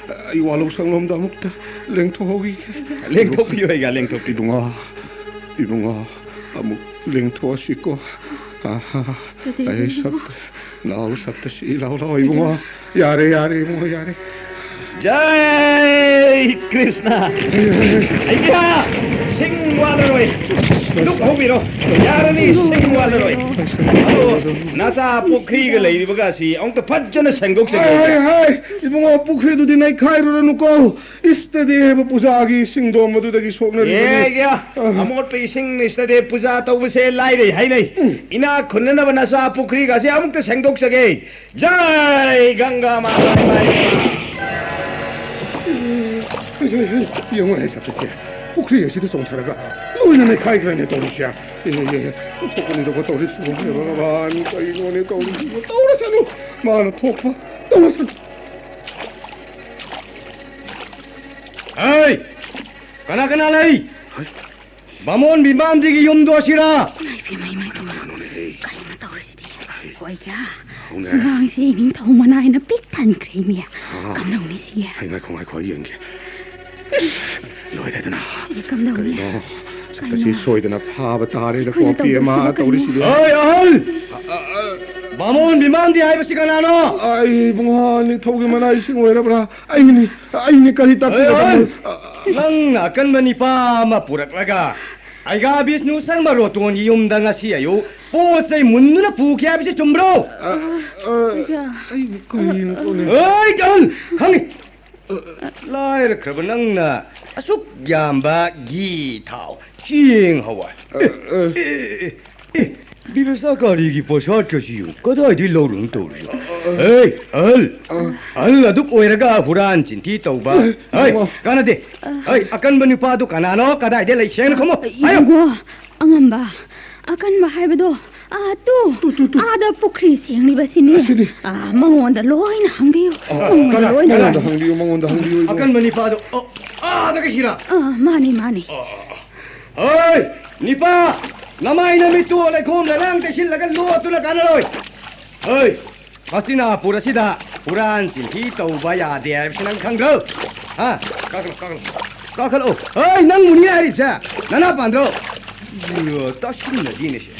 ꯑꯩ ꯋꯥꯂꯧ ꯁꯪꯂꯣꯝꯗ ꯑꯃꯨꯛꯇ ꯂꯦꯡꯊꯣꯛꯍꯧꯈꯤꯒꯦ꯫ ꯂꯦꯡꯊꯣꯛꯄꯤꯌꯨ, ꯏꯌꯥ, ꯂꯦꯡꯊꯣꯛꯄꯤꯌꯨ꯫ ꯏꯕꯨꯡꯉꯣ꯫ ꯏꯕꯨꯡꯉꯣ, ꯑꯃꯨꯛ ꯂꯦꯡꯊꯣꯛꯑꯁꯤꯀꯣ꯫ ꯑꯍꯥ, ꯑꯩ ꯁꯞ-, ꯂꯥꯎ, ꯁꯞꯇꯁꯤ, ꯂꯥꯎ, ꯂꯥꯎ, ꯏꯕꯨꯡꯉꯣ꯫ ꯌꯥꯔꯦ, ꯌꯥꯔꯦ, ꯏꯕꯨꯡꯉꯣ, ꯌꯥꯔꯦ꯫ ꯖꯥꯏ ꯀ꯭ꯔꯤꯁꯅ꯫ ꯑꯩꯒ꯭ꯌꯥ, ꯁꯤꯡ ꯋꯥꯠꯂꯔꯣꯏ꯫ ꯗꯨꯛ ꯍꯧꯕꯤꯔꯣ꯫ ꯌꯥꯔꯅꯤ, ꯁꯤꯡ ꯋꯥꯠꯂꯔꯣꯏ꯫ ꯑꯗꯣ, ꯅꯆꯥ ꯄꯨꯈ꯭ꯔꯤꯒ ꯂꯩꯔꯤꯕꯒꯁꯤ ꯑꯃꯨꯛꯇ ꯐꯖꯅ ꯁꯦꯡꯗꯣꯛꯆꯒꯦ꯫ ꯍꯥꯏ, ꯍꯥꯏ, ꯏꯕꯨꯡꯉꯣ, ꯄꯨꯈ꯭ꯔꯤꯗꯨꯗꯤ ꯅꯩꯈꯥꯏꯔꯨꯔꯅꯨꯀꯣ꯫ ꯏꯁꯇꯗꯤ ꯍꯥꯏꯕ ꯄꯨꯖꯥꯒꯤ ꯁꯤꯡꯗꯣꯝ ꯑꯗꯨꯗꯒꯤ ꯁꯣꯛꯅꯔꯤꯕꯅꯤ꯫ ꯑꯦ, ꯑꯦ, ꯑ꯫ ꯑꯃꯣꯠꯄ ꯏꯁꯤꯡ ꯏꯁꯇꯗꯤ ꯄꯨꯖꯥ ꯇꯧꯕꯁꯦ ꯂꯥꯏꯔꯩ ꯍꯥꯏꯅꯩ꯫ ꯎꯝ꯫ ꯏꯅꯥꯛ ꯈꯨꯟꯅꯅꯕ ꯅꯆꯥ ꯄꯨꯈ꯭ꯔꯤꯒꯁꯦ ꯑꯃꯨꯛꯇ ꯁꯦꯡꯗꯣꯛꯆꯒꯦ꯫ ꯖꯥꯏ ꯒꯪꯒꯥ ꯃꯥꯇꯥ ꯏꯃꯥ ꯏꯄꯥ꯫ ꯌꯦꯡꯉꯨ ꯍꯦ ꯁꯛꯇꯁꯦ, ꯄꯨꯈ꯭ꯔꯤ ꯑꯁꯤꯗ ꯆꯣꯡꯊꯔꯒ ꯂꯣꯏꯅ ꯅꯩꯈꯥꯏꯈ꯭ꯔꯅꯦ ꯇꯧꯔꯤꯁꯦ꯫ ꯑꯦ, ꯑꯦ, ꯑꯦ, ꯊꯣꯛꯀꯅꯤꯗꯀꯣ ꯇꯧꯔꯤꯁꯤꯕꯨ꯫ ꯍꯦ ꯚꯒꯕꯥꯟ, ꯀꯔꯤꯅꯣꯅꯦ ꯇꯧꯔꯤꯁꯤꯕꯨ? ꯇꯧꯔꯁꯅꯨ, ꯃꯥꯅ ꯊꯣꯛꯄ ꯇꯧꯔꯁꯅꯨ꯫ ꯍꯩ! ꯀꯅꯥ ꯀꯅꯥ ꯂꯩ? ꯍꯩ! ꯕꯥꯃꯣꯟ ꯕꯤꯃꯥꯟꯗꯤꯒꯤ ꯌꯨꯝꯗꯣ ꯑꯁꯤꯔꯥ? ꯏꯃꯥ ꯏꯄꯦꯝꯃ, ꯏꯃꯥ ꯏꯄꯦꯝꯃ꯫ ꯀꯩꯅꯣꯅꯦ, ꯍꯩ꯫ ꯀꯩꯅꯣ ꯇꯧꯔꯤꯁꯤꯗꯤ? ꯍꯩ꯫ ꯍꯣꯏꯒ, ꯍꯧꯅꯦ꯫ ꯁꯨꯃꯥꯡꯁꯦ ꯅꯤꯡꯊꯧ ꯃꯅꯥꯏꯅ ꯄꯤꯛ ꯊꯟꯈ꯭ꯔꯦ, ꯏꯃꯦ꯫ ꯑꯥ꯫ ꯀꯝꯗꯧꯅꯤ ꯁꯤꯒꯦ? ꯍꯩ, ꯉꯥꯏꯈꯣ, ꯉꯥꯏꯈꯣ, ꯑꯩ ꯌꯦꯡꯒꯦ꯫ ꯂꯣꯏꯔꯦꯗꯅ꯫ ꯑꯦ, ꯀꯝꯗꯧꯅꯤ? ꯀꯔꯤꯅꯣ? ꯁꯛꯇꯁꯤ ꯀꯩꯅꯣ? ꯁꯣꯏꯗꯅ ꯐꯥꯕ ꯇꯥꯔꯦꯗꯀꯣ, ꯑꯩꯈꯣꯏꯅ ꯄꯤ ꯑꯃ ꯇꯧꯗꯣꯔꯤꯁꯤꯕꯨ ꯀꯩꯅꯣ? ꯇꯧꯔꯤꯁꯤꯗꯤ꯫ ꯍꯩ, ꯑꯍꯜ! ꯑ, ꯑ, ꯑ꯫ ꯕꯥꯃꯣꯟ ꯕꯤꯃꯥꯟꯗꯤ ꯍꯥꯏꯕꯁꯤ ꯀꯅꯥꯅꯣ? ꯑꯩ ꯏꯕꯨꯡꯉꯣ, ꯅꯤꯡꯊꯧꯒꯤ ꯃꯅꯥꯏꯁꯤꯡ ꯑꯣꯏꯔꯕ꯭ꯔꯥ? ꯑꯩꯅꯤ, ꯑꯩꯅꯤ, ꯀꯔꯤ ꯇꯥꯛꯄꯤꯒꯗꯕꯅꯣ? ꯑꯦ, ꯑ, ꯑ꯫ ꯅꯪꯅ ꯑꯀꯟꯕ ꯅꯤꯄꯥ ꯑꯃ ꯄꯨꯔꯛꯂꯒ ꯑꯩꯒꯥ ꯕꯤꯁꯅꯨ ꯁꯔꯃ ꯔꯣꯇꯣꯟꯒꯤ ꯌꯨꯝꯗ ꯉꯁꯤ ꯑꯌꯨꯛ ꯄꯣꯠ ꯆꯩ ꯃꯨꯟꯗꯨꯅ ꯄꯨꯈꯤ ꯍꯥꯏꯕꯁꯤ ꯆꯨꯝꯕ꯭ꯔꯣ? ꯑ, ꯑ, ꯑꯩꯕꯨ ꯀꯔꯤꯅꯣ ꯇꯧꯔꯤ? ꯑꯩ, ꯑꯍꯜ, ꯈꯪꯉꯤ꯫ ꯂꯥꯏꯔꯈ꯭ꯔꯕ ꯅꯪꯅ ꯑꯁꯨꯛ ꯌꯥꯝꯕ ꯘꯤ, ꯊꯥꯎ, ꯆꯦꯡ, ꯍꯋꯥꯏ꯫ ꯑ, ꯑ꯫ ꯑꯦ, ꯑꯦ, ꯑꯦ, ꯑꯦ, ꯕꯤꯕꯁꯥꯀꯥꯔꯤꯒꯤ ꯄꯣꯠꯁꯥꯠꯀꯁꯤ ꯌꯦꯡꯉꯨ, ꯀꯗꯥꯏꯗꯒꯤ ꯂꯧꯔꯨꯅ ꯇꯧꯔꯤꯁꯤ? ꯑ, ꯑ꯫ ꯍꯦ, ꯑꯍꯜ! ꯑ꯫ ꯑꯍꯜ ꯑꯗꯨꯛ ꯑꯣꯏꯔꯒ ꯍꯨꯔꯥꯟ ꯆꯤꯟꯊꯤ ꯇꯧꯕ꯫ ꯑ, ꯍꯩ, ꯏꯕꯨꯡꯉꯣ꯫ ꯀꯥꯟꯅꯗꯦ꯫ ꯑ꯫ ꯍꯩ, ꯑꯀꯟꯕ ꯅꯨꯄꯥꯗꯨ ꯀꯅꯥꯅꯣ? ꯀꯗꯥꯏꯗ ꯂꯩ? ꯁꯦꯡꯅ ꯈꯨꯝꯃꯨ꯫ ꯑ, ꯍꯥꯏꯌꯨ꯫ ꯏꯕꯨꯡꯉꯣ, ꯑꯉꯝꯕ꯫ ꯑꯀꯟꯕ ꯍꯥꯏꯕꯗꯣ, ꯑꯥ, ꯇꯨ, ꯇꯨ, ꯇꯨ, ꯇꯨ꯫ ꯑꯥꯗ ꯄꯨꯈ꯭ꯔꯤ ꯁꯦꯡꯂꯤꯕꯁꯤꯅꯤ꯫ ꯑꯁꯤꯅꯤ꯫ ꯑꯥ, ꯃꯉꯣꯟꯗ ꯂꯣꯏꯅ ꯍꯪꯕꯤꯌꯨ꯫ ꯑꯥ, ꯃꯉꯣꯟꯗ ꯀꯅꯥ-, ꯂꯣꯏꯅ ꯀꯅꯥꯗ ꯍꯪꯕꯤꯌꯨ꯫ ꯍꯪꯕꯤꯌꯨ, ꯃꯉꯣꯟꯗ ꯍꯪꯕꯤꯌꯨ, ꯏꯕꯨꯡꯉꯣ꯫ ꯑꯀꯟꯕ ꯅꯤꯄꯥꯗꯣ, ꯑꯣ, ꯑꯥꯗ ꯀꯩꯁꯤꯔꯥ? ꯑꯥ, ꯃꯥꯅꯤ, ꯃꯥꯅꯤ꯫ ꯑꯣ, ꯑꯣ, ꯑꯣ꯫ ꯍꯣꯏ, ꯅꯤꯄꯥ, ꯅꯃꯥꯏ ꯅꯃꯤꯠꯇꯨ ꯂꯩꯈꯣꯝ ꯂꯩꯅꯥꯡ ꯇꯩꯁꯤꯜꯂꯒ ꯂꯣꯠꯇꯨꯅ ꯀꯥꯟꯅꯔꯣꯏ꯫ ꯍꯣꯏ, ꯍꯁꯇꯤꯅꯥꯄꯨꯔ ꯑꯁꯤꯗ ꯍꯨꯔꯥꯟ ꯆꯤꯟꯊꯤ ꯇꯧꯕ ꯌꯥꯗꯦ ꯍꯥꯏꯕꯁꯤ ꯅꯪ ꯈꯪꯗ꯭ꯔꯣ? ꯍꯥ? ꯀꯥꯈꯠꯂꯣ, ꯀꯥꯈꯠꯂꯣ꯫ ꯀꯥꯈꯠꯂꯣ꯫ ꯍꯣꯏ, ꯅꯪꯕꯨꯅꯤ ꯍꯥꯏꯔꯤꯕꯁꯦ꯫ ꯅꯅꯥ ꯄꯥꯟꯗ꯭ꯔꯣ? ꯇꯥꯁꯤꯟꯅꯗꯦꯅꯦ ꯁꯦ꯫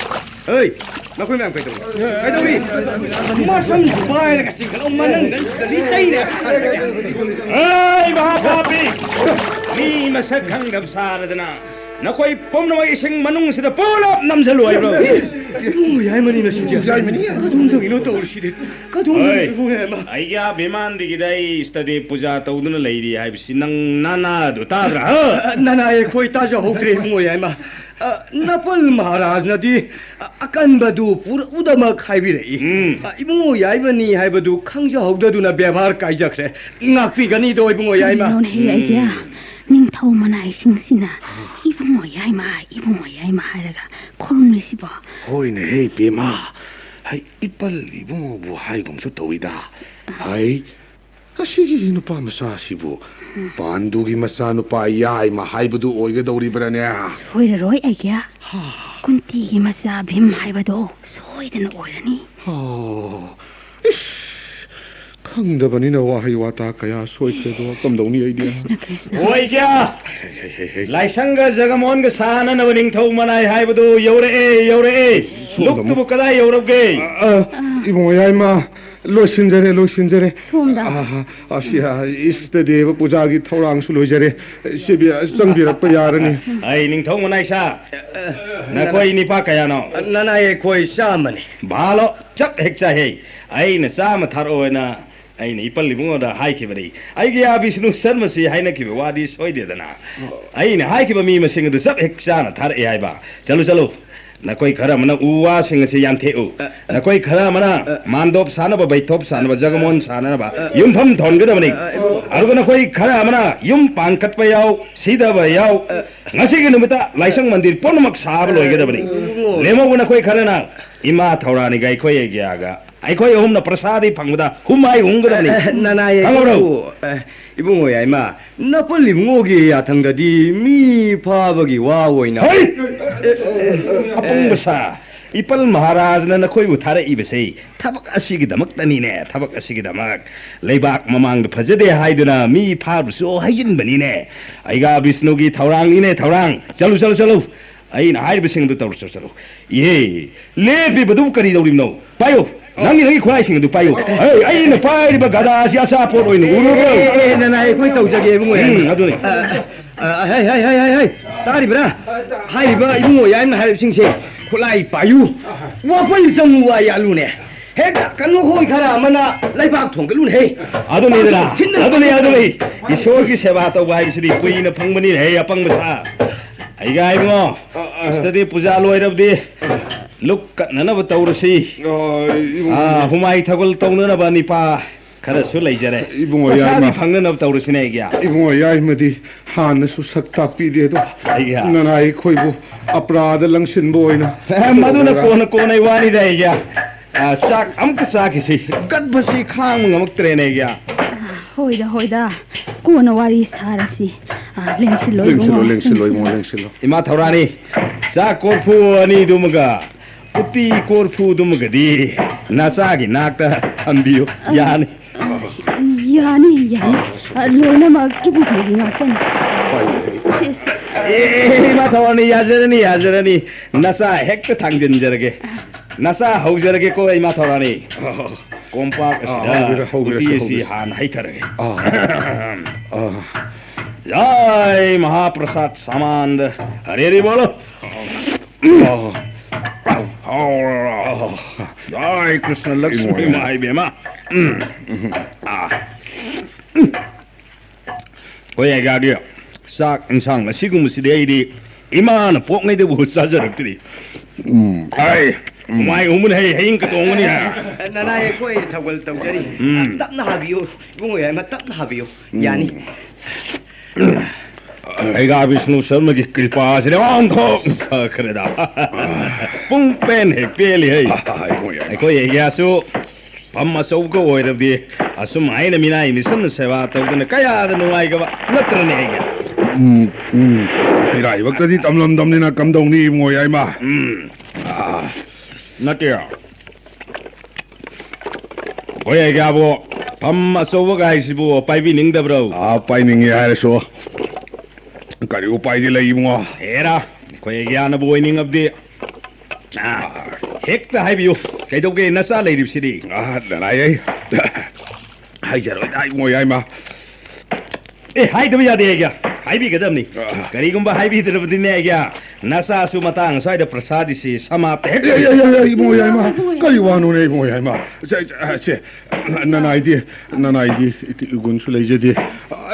ꯍꯩ, ꯅꯈꯣꯏ ꯃꯌꯥꯝ ꯀꯩꯗꯧꯔꯤ? ꯀꯩꯗꯧꯔꯤ? ꯃꯁꯝ ꯄꯥꯏꯔꯒ ꯆꯤꯡꯈꯠꯂꯣ, ꯃꯅꯪ ꯅꯪꯁꯤꯗ ꯂꯤꯆꯩꯅꯦ꯫ ꯍꯩ, ꯃꯍꯥꯄꯥꯄꯤ! ꯃꯤ ꯃꯁꯛ ꯈꯪꯗꯕ ꯁꯥꯔꯗꯅ ꯅꯈꯣꯏ ꯄꯨꯝꯅꯃꯛ ꯏꯁꯤꯡ ꯃꯅꯨꯡꯁꯤꯗ ꯄꯨꯂꯞ ꯅꯝꯁꯤꯜꯂꯨ ꯍꯥꯏꯕ꯭ꯔꯣ? ꯏꯕꯨꯡꯉꯣ ꯌꯥꯏꯃꯅꯤꯅ ꯁꯤꯗꯤ꯫ ꯌꯥꯏꯃꯅꯤ꯫ ꯀꯗꯣꯝ ꯇꯧꯔꯤꯅꯣ ꯇꯧꯔꯤꯁꯤꯗꯤ? ꯀꯗꯣꯝꯗꯅꯣ ꯍꯣꯏ꯫ ꯏꯕꯨꯡꯉꯣ ꯌꯥꯏꯃ? ꯑꯩꯒꯤ ꯑꯥ ꯕꯤꯃꯥꯟꯗꯒꯤꯗ ꯑꯩ ꯏꯁꯇꯗꯤ ꯄꯨꯖꯥ ꯇꯧꯗꯨꯅ ꯂꯩꯔꯤ ꯍꯥꯏꯕꯁꯤ ꯅꯪ ꯅꯅꯥꯗꯨ ꯇꯥꯗ꯭ꯔꯥ? ꯍꯥ? ꯑ, ꯅꯅꯥ ꯑꯩꯈꯣꯏ ꯇꯥꯖꯍꯧꯗ꯭ꯔꯦ ꯏꯕꯨꯡꯉꯣ ꯌꯥꯏꯃ꯫ ꯑ, ꯅꯄꯜ ꯃꯍꯥꯔꯥꯖꯅꯗꯤ, ꯑ, ꯑꯀꯟꯕꯗꯨ ꯄꯨꯔꯛꯎꯗꯃꯛ ꯍꯥꯏꯕꯤꯔꯛꯏ꯫ ꯎꯝ꯫ ꯑ, ꯏꯕꯨꯡꯉꯣ ꯌꯥꯏꯃꯅꯤ ꯍꯥꯏꯕꯗꯨ ꯈꯪꯖꯍꯧꯗꯗꯨꯅ ꯕꯦꯕꯥꯔ ꯀꯥꯏꯖꯈ꯭ꯔꯦ꯫ ꯉꯥꯛꯄꯤꯒꯅꯤꯗꯣ ꯏꯕꯨꯡꯉꯣ ꯌꯥꯏꯃ꯫ ꯀꯔꯤꯅꯣꯅꯦꯍꯦ ꯎꯝ꯫ ꯑꯩꯁꯦ? ꯅꯤꯡꯊꯧ ꯃꯅꯥꯏꯁꯤꯡꯁꯤꯅ ꯏꯕꯨꯡꯉꯣ ꯌꯥꯏꯃ, ꯏꯕꯨꯡꯉꯣ ꯌꯥꯏꯃ ꯍꯥꯏꯔꯒ ꯈꯨꯔꯨꯝꯂꯤꯁꯤꯕꯣ? ꯍꯣꯏꯅꯦꯍꯦ ꯄꯦꯃ, ꯍꯩ, ꯏꯄꯜ ꯏꯕꯨꯡꯉꯣꯕꯨ ꯍꯥꯏꯒꯨꯝꯁꯨ ꯇꯧꯏꯗ꯫ ꯍꯩ, ꯑꯁꯤꯒꯤ ꯅꯨꯄꯥ ꯃꯆꯥꯁꯤꯕꯨ ꯄꯥꯟꯗꯨꯒꯤ ꯃꯆꯥꯅꯨꯄꯥ ꯌꯥꯏꯃ ꯍꯥꯏꯕꯗꯨ ꯑꯣꯏꯒꯗꯧꯔꯤꯕ꯭ꯔꯥꯅꯦ? ꯁꯣꯏꯔꯔꯣꯏ ꯑꯩꯒꯤ꯫ ꯍꯥ꯫ ꯀꯨꯟꯇꯤꯒꯤ ꯃꯆꯥ ꯚꯤꯝ ꯍꯥꯏꯕꯗꯣ ꯁꯣꯏꯗꯅ ꯑꯣꯏꯔꯅꯤ꯫ ꯑꯣ, ꯏꯁ, ꯈꯪꯗꯕꯅꯤꯅ ꯋꯥꯍꯩ ꯋꯥꯇꯥ ꯀꯌꯥ ꯁꯣꯏꯈ꯭ꯔꯦꯗꯣ, ꯀꯝꯗꯧꯅꯤ ꯑꯩꯗꯤ? ꯀ꯭ꯔꯤꯁꯅ, ꯀ꯭ꯔꯤꯁꯅ꯫ ꯑꯣꯏꯒ꯭ꯌꯥ! ꯍꯦ, ꯍꯦ, ꯍꯦ, ꯍꯦ꯫ ꯂꯥꯏꯁꯪꯒ ꯖꯒꯃꯣꯍꯟꯒ ꯁꯥꯅꯅꯕ ꯅꯤꯡꯊꯧ ꯃꯅꯥꯏ ꯍꯥꯏꯕꯗꯨ ꯌꯧꯔꯛꯑꯦ, ꯌꯧꯔꯛꯑꯦ꯫ ꯁꯣꯝꯗ ꯑꯃꯨꯛ꯫ ꯂꯨꯞꯇꯨꯕꯨ ꯀꯗꯥꯏ ꯌꯧꯔꯕꯒꯦ? ꯑ, ꯑ, ꯏꯕꯨꯡꯉꯣ ꯌꯥꯏꯃ, ꯂꯣꯏꯁꯤꯟꯖꯔꯦ, ꯂꯣꯏꯁꯤꯟꯖꯔꯦ꯫ ꯁꯣꯝꯗ꯫ ꯑ, ꯑ, ꯑꯁꯤ, ꯑ, ꯏꯁꯇ ꯗꯦꯕ ꯄꯨꯖꯥꯒꯤ ꯊꯧꯔꯥꯡꯁꯨ ꯂꯣꯏꯖꯔꯦ꯫ ꯁꯤꯕꯤ, ꯑ, ꯆꯪꯕꯤꯔꯛꯄ ꯌꯥꯔꯅꯤ꯫ ꯑꯩ ꯅꯤꯡꯊꯧ ꯃꯅꯥꯏ ꯁꯥ, ꯅꯈꯣꯏ ꯅꯤꯄꯥ ꯀꯌꯥꯅꯣ? ꯅꯅꯥꯏ ꯑꯩꯈꯣꯏ ꯆꯥꯝꯃꯅꯤ꯫ ꯚꯥꯂꯣ, ꯆꯞ ꯍꯦꯛ ꯆꯥꯏꯍꯦ꯫ ꯑꯩꯅ ꯆꯥꯝꯃ ꯊꯥꯔꯛꯑꯣꯅ ꯑꯩꯅ ꯏꯄꯜ ꯏꯕꯨꯡꯉꯣꯗ ꯍꯥꯏꯈꯤꯕꯅꯤ꯫ ꯑꯩꯒꯤ ꯑꯥ ꯕꯤꯁꯅꯨ ꯁꯔꯃꯁꯤ ꯍꯥꯏꯅꯈꯤꯕ ꯋꯥꯗꯤ ꯁꯣꯏꯗꯦꯗꯅ꯫ ꯑꯩꯅ ꯍꯥꯏꯈꯤꯕ ꯃꯤ ꯃꯁꯤꯡ ꯑꯗꯨ ꯆꯞ ꯍꯦꯛ ꯆꯥꯅ ꯊꯥꯔꯛꯑꯦ ꯍꯥꯏꯕ꯫ ꯆꯠꯂꯨ, ꯆꯠꯂꯨ꯫ ꯅꯈꯣꯏ ꯈꯔ ꯑꯃꯅ ꯎ ꯋꯥꯁꯤꯡ ꯑꯁꯤ ꯌꯥꯟꯊꯦꯛꯎ꯫ ꯑ, ꯑ꯫ ꯅꯈꯣꯏ ꯈꯔ ꯑꯃꯅ ꯑ꯫ ꯃꯥꯟꯗꯣꯞ ꯁꯥꯅꯕ, ꯕꯩꯊꯣꯞ ꯁꯥꯅꯕ, ꯖꯒꯃꯣꯍꯟ ꯁꯥꯅꯅꯕ ꯑ, ꯑ꯫ ꯌꯨꯝꯐꯝ ꯊꯣꯟꯒꯗꯕꯅꯤ꯫ ꯑ, ꯑ, ꯏꯕꯨꯡꯉꯣ꯫ ꯑꯗꯨꯒ ꯅꯈꯣꯏ ꯈꯔ ꯑꯃꯅ ꯌꯨꯝ ꯄꯥꯟꯈꯠꯄ ꯌꯥꯎ, ꯁꯤꯗꯕ ꯌꯥꯎ꯫ ꯑ꯫ ꯉꯁꯤꯒꯤ ꯅꯨꯃꯤꯠꯇ ꯂꯥꯏꯁꯪ ꯃꯟꯗꯤꯔ ꯄꯨꯝꯅꯃꯛ ꯁꯥꯕ ꯂꯣꯏꯒꯗꯕꯅꯤ꯫ ꯏꯕꯨꯡꯉꯣ꯫ ꯂꯦꯝꯍꯧꯕ ꯅꯈꯣꯏ ꯈꯔꯅ ꯏꯃꯥ ꯊꯧꯔꯥꯅꯤꯒ ꯑꯩꯈꯣꯏ ꯑꯩꯒꯤꯌꯥꯒ ꯑꯩꯈꯣꯏ ꯑꯍꯨꯝꯅ ꯄ꯭ꯔꯁꯥꯗꯤ ꯐꯪꯕꯗ ꯍꯨꯝ ꯍꯥꯏ ꯍꯨꯝꯒꯗꯕꯅꯤ꯫ ꯑꯦ, ꯅꯅꯥꯏ ꯈꯪꯉꯕ꯭ꯔꯣ? ꯑꯩꯕꯨ, ꯑꯦ, ꯏꯕꯨꯡꯉꯣ ꯌꯥꯏꯃ, ꯅꯄꯜ ꯏꯕꯨꯡꯉꯣꯒꯤ ꯌꯥꯊꯪꯗꯗꯤ ꯃꯤ ꯐꯥꯕꯒꯤ ꯋꯥ ꯑꯣꯏꯅ ꯍꯩ! ꯑꯦ, ꯑꯦ, ꯑꯦ, ꯑꯄꯪꯕ ꯁꯥ, ꯏꯄꯜ ꯃꯍꯥꯔꯥꯖꯅ ꯅꯈꯣꯏꯕꯨ ꯊꯥꯔꯛꯏꯕꯁꯦ ꯊꯕꯛ ꯑꯁꯤꯒꯤꯗꯃꯛꯇꯅꯤꯅꯦ, ꯊꯕꯛ ꯑꯁꯤꯒꯤꯗꯃꯛ꯫ ꯂꯩꯕꯥꯛ ꯃꯃꯥꯡꯗ ꯐꯖꯗꯦ ꯍꯥꯏꯗꯨꯅ ꯃꯤ ꯐꯥꯔꯨꯁꯨ ꯍꯥꯏꯖꯤꯟꯕꯅꯤꯅꯦ꯫ ꯑꯩꯒꯥ ꯕꯤꯁꯅꯨꯒꯤ ꯊꯧꯔꯥꯡꯅꯤꯅꯦ, ꯊꯧꯔꯥꯡ꯫ ꯆꯠꯂꯨ, ꯆꯠꯂꯨ, ꯆꯠꯂꯨ꯫ ꯑꯩꯅ ꯍꯥꯏꯔꯤꯕꯁꯤꯡ ꯑꯗꯨ ꯇꯧꯔꯨ, ꯆꯠꯂꯨ꯫ ꯏꯍꯦ, ꯂꯦꯞꯄꯤꯕꯗꯨꯕꯨ ꯀꯔꯤ ꯇꯧꯔꯤꯕꯅꯣ? ꯄꯥꯏꯌꯨ, ꯅꯪꯒꯤ, ꯅꯪꯒꯤ ꯈꯨꯠꯂꯥꯏꯁꯤꯡ ꯑꯗꯨ ꯄꯥꯏꯌꯨ꯫ ꯑꯦ, ꯑꯩꯅ ꯄꯥꯏꯔꯤꯕ ꯒꯗꯥꯁꯤ ꯑꯆꯥꯄꯣꯠ ꯑꯣꯏꯅ ꯎꯔꯨꯕ꯭ꯔꯣ? ꯑꯦ, ꯑꯦ, ꯑꯦ, ꯅꯅꯥꯏ ꯑꯩꯈꯣꯏ ꯇꯧꯖꯒꯦ, ꯏꯕꯨꯡꯉꯣ꯫ ꯎꯝ, ꯑꯗꯨꯅꯤ꯫ ꯑ, ꯑ, ꯍꯩ, ꯍꯩ, ꯍꯩ, ꯍꯩ, ꯍꯩ, ꯇꯥꯔꯤꯕ꯭ꯔꯥ? ꯍꯥꯏꯔꯤꯕ ꯏꯕꯨꯡꯉꯣ ꯌꯥꯏꯃꯅ ꯍꯥꯏꯔꯤꯕꯁꯤꯡꯁꯦ, ꯈꯨꯠꯂꯥꯏ ꯄꯥꯏꯌꯨ, ꯋꯥꯄꯩ ꯆꯪꯉꯨ ꯋꯥ ꯌꯥꯜꯂꯨꯅꯦ꯫ ꯍꯦꯛꯇ ꯀꯩꯅꯣ ꯍꯣꯏ ꯈꯔ ꯑꯃꯅ ꯂꯩꯕꯥꯛ ꯊꯣꯡꯒꯠꯂꯨꯅꯦ, ꯍꯦ꯫ ꯑꯗꯨꯅꯤꯗꯅ, ꯊꯤꯟꯗꯅ ꯑꯗꯨꯅꯤ, ꯑꯗꯨꯅꯤ꯫ ꯏꯁꯣꯔꯒꯤ ꯁꯦꯕꯥ ꯇꯧꯕ ꯍꯥꯏꯕꯁꯤꯗꯤ ꯀꯨꯏꯅ ꯐꯪꯕꯅꯤꯅꯦ, ꯍꯦ, ꯑꯄꯪꯕ ꯁꯥ꯫ ꯑꯩꯒ ꯏꯕꯨꯡꯉꯣ, ꯑ, ꯑ꯫ ꯁꯤꯗꯗꯤ ꯄꯨꯖꯥ ꯂꯣꯏꯔꯕꯗꯤ ꯂꯨꯛ ꯀꯠꯅꯅꯕ ꯇꯧꯔꯁꯤ꯫ ꯑ, ꯏꯕꯨꯡꯉꯣ꯫ ꯑ, ꯍꯨꯃꯥꯏ ꯊꯒꯜ ꯇꯧꯅꯅꯕ ꯅꯤꯄꯥ ꯈꯔꯁꯨ ꯂꯩꯖꯔꯦ꯫ ꯏꯕꯨꯡꯉꯣ, ꯄꯩꯁꯥꯗꯤ ꯌꯥꯏꯃ꯫ ꯐꯪꯅꯅꯕ ꯇꯧꯔꯁꯤꯅꯦ ꯑꯩꯒꯤ꯫ ꯏꯕꯨꯡꯉꯣ, ꯌꯥꯏꯃꯗꯤ ꯍꯥꯟꯅꯁꯨ ꯁꯛ ꯇꯥꯛꯄꯤꯗꯦ ꯑꯗꯣ꯫ ꯑꯩꯒꯤ꯫ ꯅꯅꯥꯏ ꯑꯩꯈꯣꯏꯕꯨ ꯑꯄꯔꯥꯙ ꯂꯪꯁꯤꯟꯕ ꯑꯣꯏꯅ ꯑꯦ, ꯃꯗꯨꯅ ꯇꯧꯔꯒ꯫ ꯀꯣꯟꯅ, ꯀꯣꯟꯅꯩ ꯋꯥꯅꯤꯗ ꯑꯩꯒꯤ꯫ ꯑ, ꯆꯥꯛ ꯑꯃꯨꯛꯇ ꯆꯥꯈꯤꯁꯤ꯫ ꯒꯠꯕꯁꯤ ꯈꯥꯡꯕ ꯉꯝꯃꯛꯇ꯭ꯔꯦꯅꯦ ꯑꯩꯒꯤ꯫ ꯑ, ꯍꯣꯏꯗ, ꯍꯣꯏꯗ꯫ ꯀꯣꯟꯅ ꯋꯥꯔꯤ ꯁꯥꯔꯁꯤ꯫ ꯑ, ꯂꯦꯡꯁꯤꯜꯂꯣ, ꯂꯦꯡꯁꯤꯜꯂꯣ, ꯏꯕꯨꯡꯉꯣ, ꯂꯦꯡꯁꯤꯜꯂꯣ, ꯂꯦꯡꯁꯤꯜꯂꯣ꯫ ꯏꯕꯨꯡꯉꯣ, ꯂꯦꯡꯁꯤꯜꯂꯣ꯫ ꯏꯃꯥ ꯊꯧꯔꯥꯅꯤ, ꯆꯥꯛ ꯀꯣꯔꯐꯨ ꯑꯅꯤꯗꯨꯃꯒ ꯎꯇꯤ ꯀꯣꯔꯐꯨꯗꯨꯃꯒꯗꯤ ꯅꯆꯥꯒꯤ ꯅꯥꯛꯇ ꯊꯝꯕꯤꯌꯨ꯫ ꯑ, ꯌꯥꯅꯤ꯫ ꯑ, ꯌꯥꯅꯤ, ꯌꯥꯅꯤ꯫ ꯑ, ꯂꯣꯏꯅꯃꯛ ꯏꯕꯨꯡꯉꯣꯒꯤ ꯉꯥꯛꯇꯅꯤ꯫ ꯍꯣꯏ, ꯍꯣꯏ꯫ ꯁꯦ, ꯁꯦ꯫ ꯑꯦ, ꯏꯃꯥ ꯊꯧꯔꯥꯅꯤ, ꯌꯥꯖꯔꯅꯤ, ꯌꯥꯖꯔꯅꯤ꯫ ꯅꯆꯥ ꯍꯦꯛꯇ ꯊꯥꯡꯖꯤꯟꯖꯔꯒꯦ꯫ ꯅꯆꯥ ꯍꯧꯖꯔꯒꯦꯀꯣ, ꯏꯃꯥ ꯊꯧꯔꯥꯅꯤ꯫ ꯑ, ꯀꯣꯝꯄꯥꯛ ꯑ, ꯑꯁꯤꯗ ꯍꯧꯕꯤꯔꯣ, ꯍꯧꯕꯤꯔꯣ, ꯎꯇꯤ ꯑꯁꯤ ꯍꯧꯕꯤꯔꯣ꯫ ꯍꯥꯟꯅ ꯍꯩꯊꯔꯒꯦ꯫ ꯑ, ꯑ꯫ ꯖꯥꯏ ꯃꯍꯥꯄ꯭ꯔꯁꯥꯗ ꯁꯥꯃꯥꯟꯗ ꯍꯔꯦ ꯍꯔꯦ ꯕꯣꯂꯣ꯫ ꯑ꯫ ꯖꯥꯏ ꯀ꯭ꯔꯤꯁꯅ ꯂꯛꯁꯃꯤ ꯏꯃꯣꯏ꯫ ꯏꯃꯥ ꯏꯕꯦꯝꯃ꯫ ꯎꯝ꯫ ꯎꯝ꯫ ꯑ꯫ ꯎꯝ꯫ ꯍꯣꯏ, ꯑꯩꯒꯥꯒꯤ ꯆꯥꯛ ꯏꯟꯁꯥꯡ ꯑꯁꯤꯒꯨꯝꯕꯁꯤꯗꯤ ꯑꯩꯗꯤ ꯏꯃꯥꯅ ꯄꯣꯛꯉꯩꯗꯕꯨ ꯆꯥꯖꯔꯛꯇ꯭ꯔꯤ꯫ ꯎꯝ꯫ ꯑꯩ ꯎꯝ꯫ ꯍꯨꯃꯥꯏ ꯍꯨꯝꯕꯅ ꯍꯩ, ꯍꯌꯤꯡ ꯀꯇꯣꯡꯕꯅꯤ꯫ ꯅꯅꯥꯏ ꯑꯩꯈꯣꯏ ꯊꯧꯒꯜ ꯇꯧꯖꯔꯤ꯫ ꯎꯝ꯫ ꯇꯞꯅ ꯍꯥꯕꯤꯌꯨ, ꯏꯕꯨꯡꯉꯣ ꯌꯥꯏꯃ, ꯇꯞꯅ ꯍꯥꯕꯤꯌꯨ꯫ ꯎꯝ꯫ ꯌꯥꯅꯤ꯫ ꯑꯩꯒꯥ ꯕꯤꯁꯅꯨ ꯁꯔꯃꯒꯤ ꯀ꯭ꯔꯤꯄꯥꯁꯤꯅ ꯑꯣꯟꯊꯣꯛ ꯐꯈ꯭ꯔꯦꯗ꯫ ꯄꯨꯡ ꯄꯦꯟ ꯍꯦꯛ ꯄꯦꯜꯂꯤ ꯍꯩ꯫ ꯑ, ꯑ, ꯏꯕꯨꯡꯉꯣ ꯌꯥꯏꯃ꯫ ꯑꯩꯈꯣꯏ ꯑꯩꯒꯥꯁꯨ ꯐꯝ ꯑꯆꯧꯕꯒ ꯑꯣꯏꯔꯕꯗꯤ ꯑꯁꯨꯝ ꯍꯥꯏꯅ ꯃꯤꯅꯥꯏ ꯃꯤꯆꯝꯅ ꯁꯦꯕꯥ ꯇꯧꯗꯅ ꯀꯌꯥꯗ ꯅꯨꯡꯉꯥꯏꯒꯕ ꯅꯠꯇ꯭ꯔꯅꯦ ꯑꯩꯒꯤ? ꯎꯝ, ꯎꯝ꯫ ꯏꯔꯥꯏꯕꯛꯇꯗꯤ ꯇꯝꯂꯝꯗꯝꯅꯤꯅ ꯀꯝꯗꯧꯅꯤ ꯏꯕꯨꯡꯉꯣ ꯌꯥꯏꯃ? ꯎꯝ꯫ ꯑꯥ, ꯅꯠꯇꯦ꯫ ꯍꯣꯏ, ꯑꯩꯒꯥꯕꯨ ꯐꯝ ꯑꯆꯧꯕꯒ ꯍꯥꯏꯁꯤꯕꯨ ꯄꯥꯏꯕꯤꯅꯤꯡꯗꯕ꯭ꯔꯣ? ꯑꯥ, ꯄꯥꯏꯅꯤꯡꯉꯦ ꯍꯥꯏꯔꯁꯨ ꯀꯔꯤ ꯎꯄꯥꯏꯗꯤ ꯂꯩ ꯏꯕꯨꯡꯉꯣ? ꯍꯦꯔꯥ, ꯑꯩꯈꯣꯏ ꯑꯩꯒ꯭ꯌꯥꯅꯕꯨ ꯑꯣꯏꯅꯤꯡꯉꯕꯗꯤ, ꯑꯥ, ꯍꯦꯛꯇ ꯍꯥꯏꯕꯤꯌꯨ꯫ ꯀꯩꯗꯧꯒꯦ, ꯅꯆꯥ ꯂꯩꯔꯤꯕꯁꯤꯗꯤ? ꯑꯥ, ꯅꯅꯥꯏ, ꯑꯩ ꯍꯥꯏꯖꯔꯣꯏꯗ, ꯏꯕꯨꯡꯉꯣ ꯌꯥꯏꯃ꯫ ꯑꯦ, ꯍꯥꯏꯗꯕ ꯌꯥꯗꯦ, ꯑꯩꯒ꯭ꯌꯥ꯫ ꯍꯥꯏꯕꯤꯒꯗꯕꯅꯤ꯫ ꯑꯥ꯫ ꯀꯔꯤꯒꯨꯝꯕ ꯍꯥꯏꯕꯤꯗ꯭ꯔꯕꯗꯤꯅꯦ, ꯑꯩꯒ꯭ꯌꯥ, ꯅꯆꯥꯁꯨ ꯃꯇꯥꯡ ꯑꯁ꯭ꯋꯥꯏꯗ ꯄ꯭ꯔꯁꯥꯗꯤꯁꯤ ꯁꯃꯥꯞꯇ ꯍꯦꯛ ꯑꯦ, ꯑꯦ, ꯑꯦ, ꯑꯦ, ꯏꯕꯨꯡꯉꯣ ꯌꯥꯏꯃ, ꯀꯔꯤ ꯋꯥꯅꯣꯅꯦ, ꯏꯕꯨꯡꯉꯣ ꯌꯥꯏꯃ? ꯁꯦ, ꯁꯦ, ꯁꯦ, ꯅꯅꯥꯏꯗꯤ, ꯅꯅꯥꯏꯗꯤ ꯏꯇꯤꯛ ꯏꯒꯨꯟꯁꯨ ꯂꯩꯖꯗꯦ꯫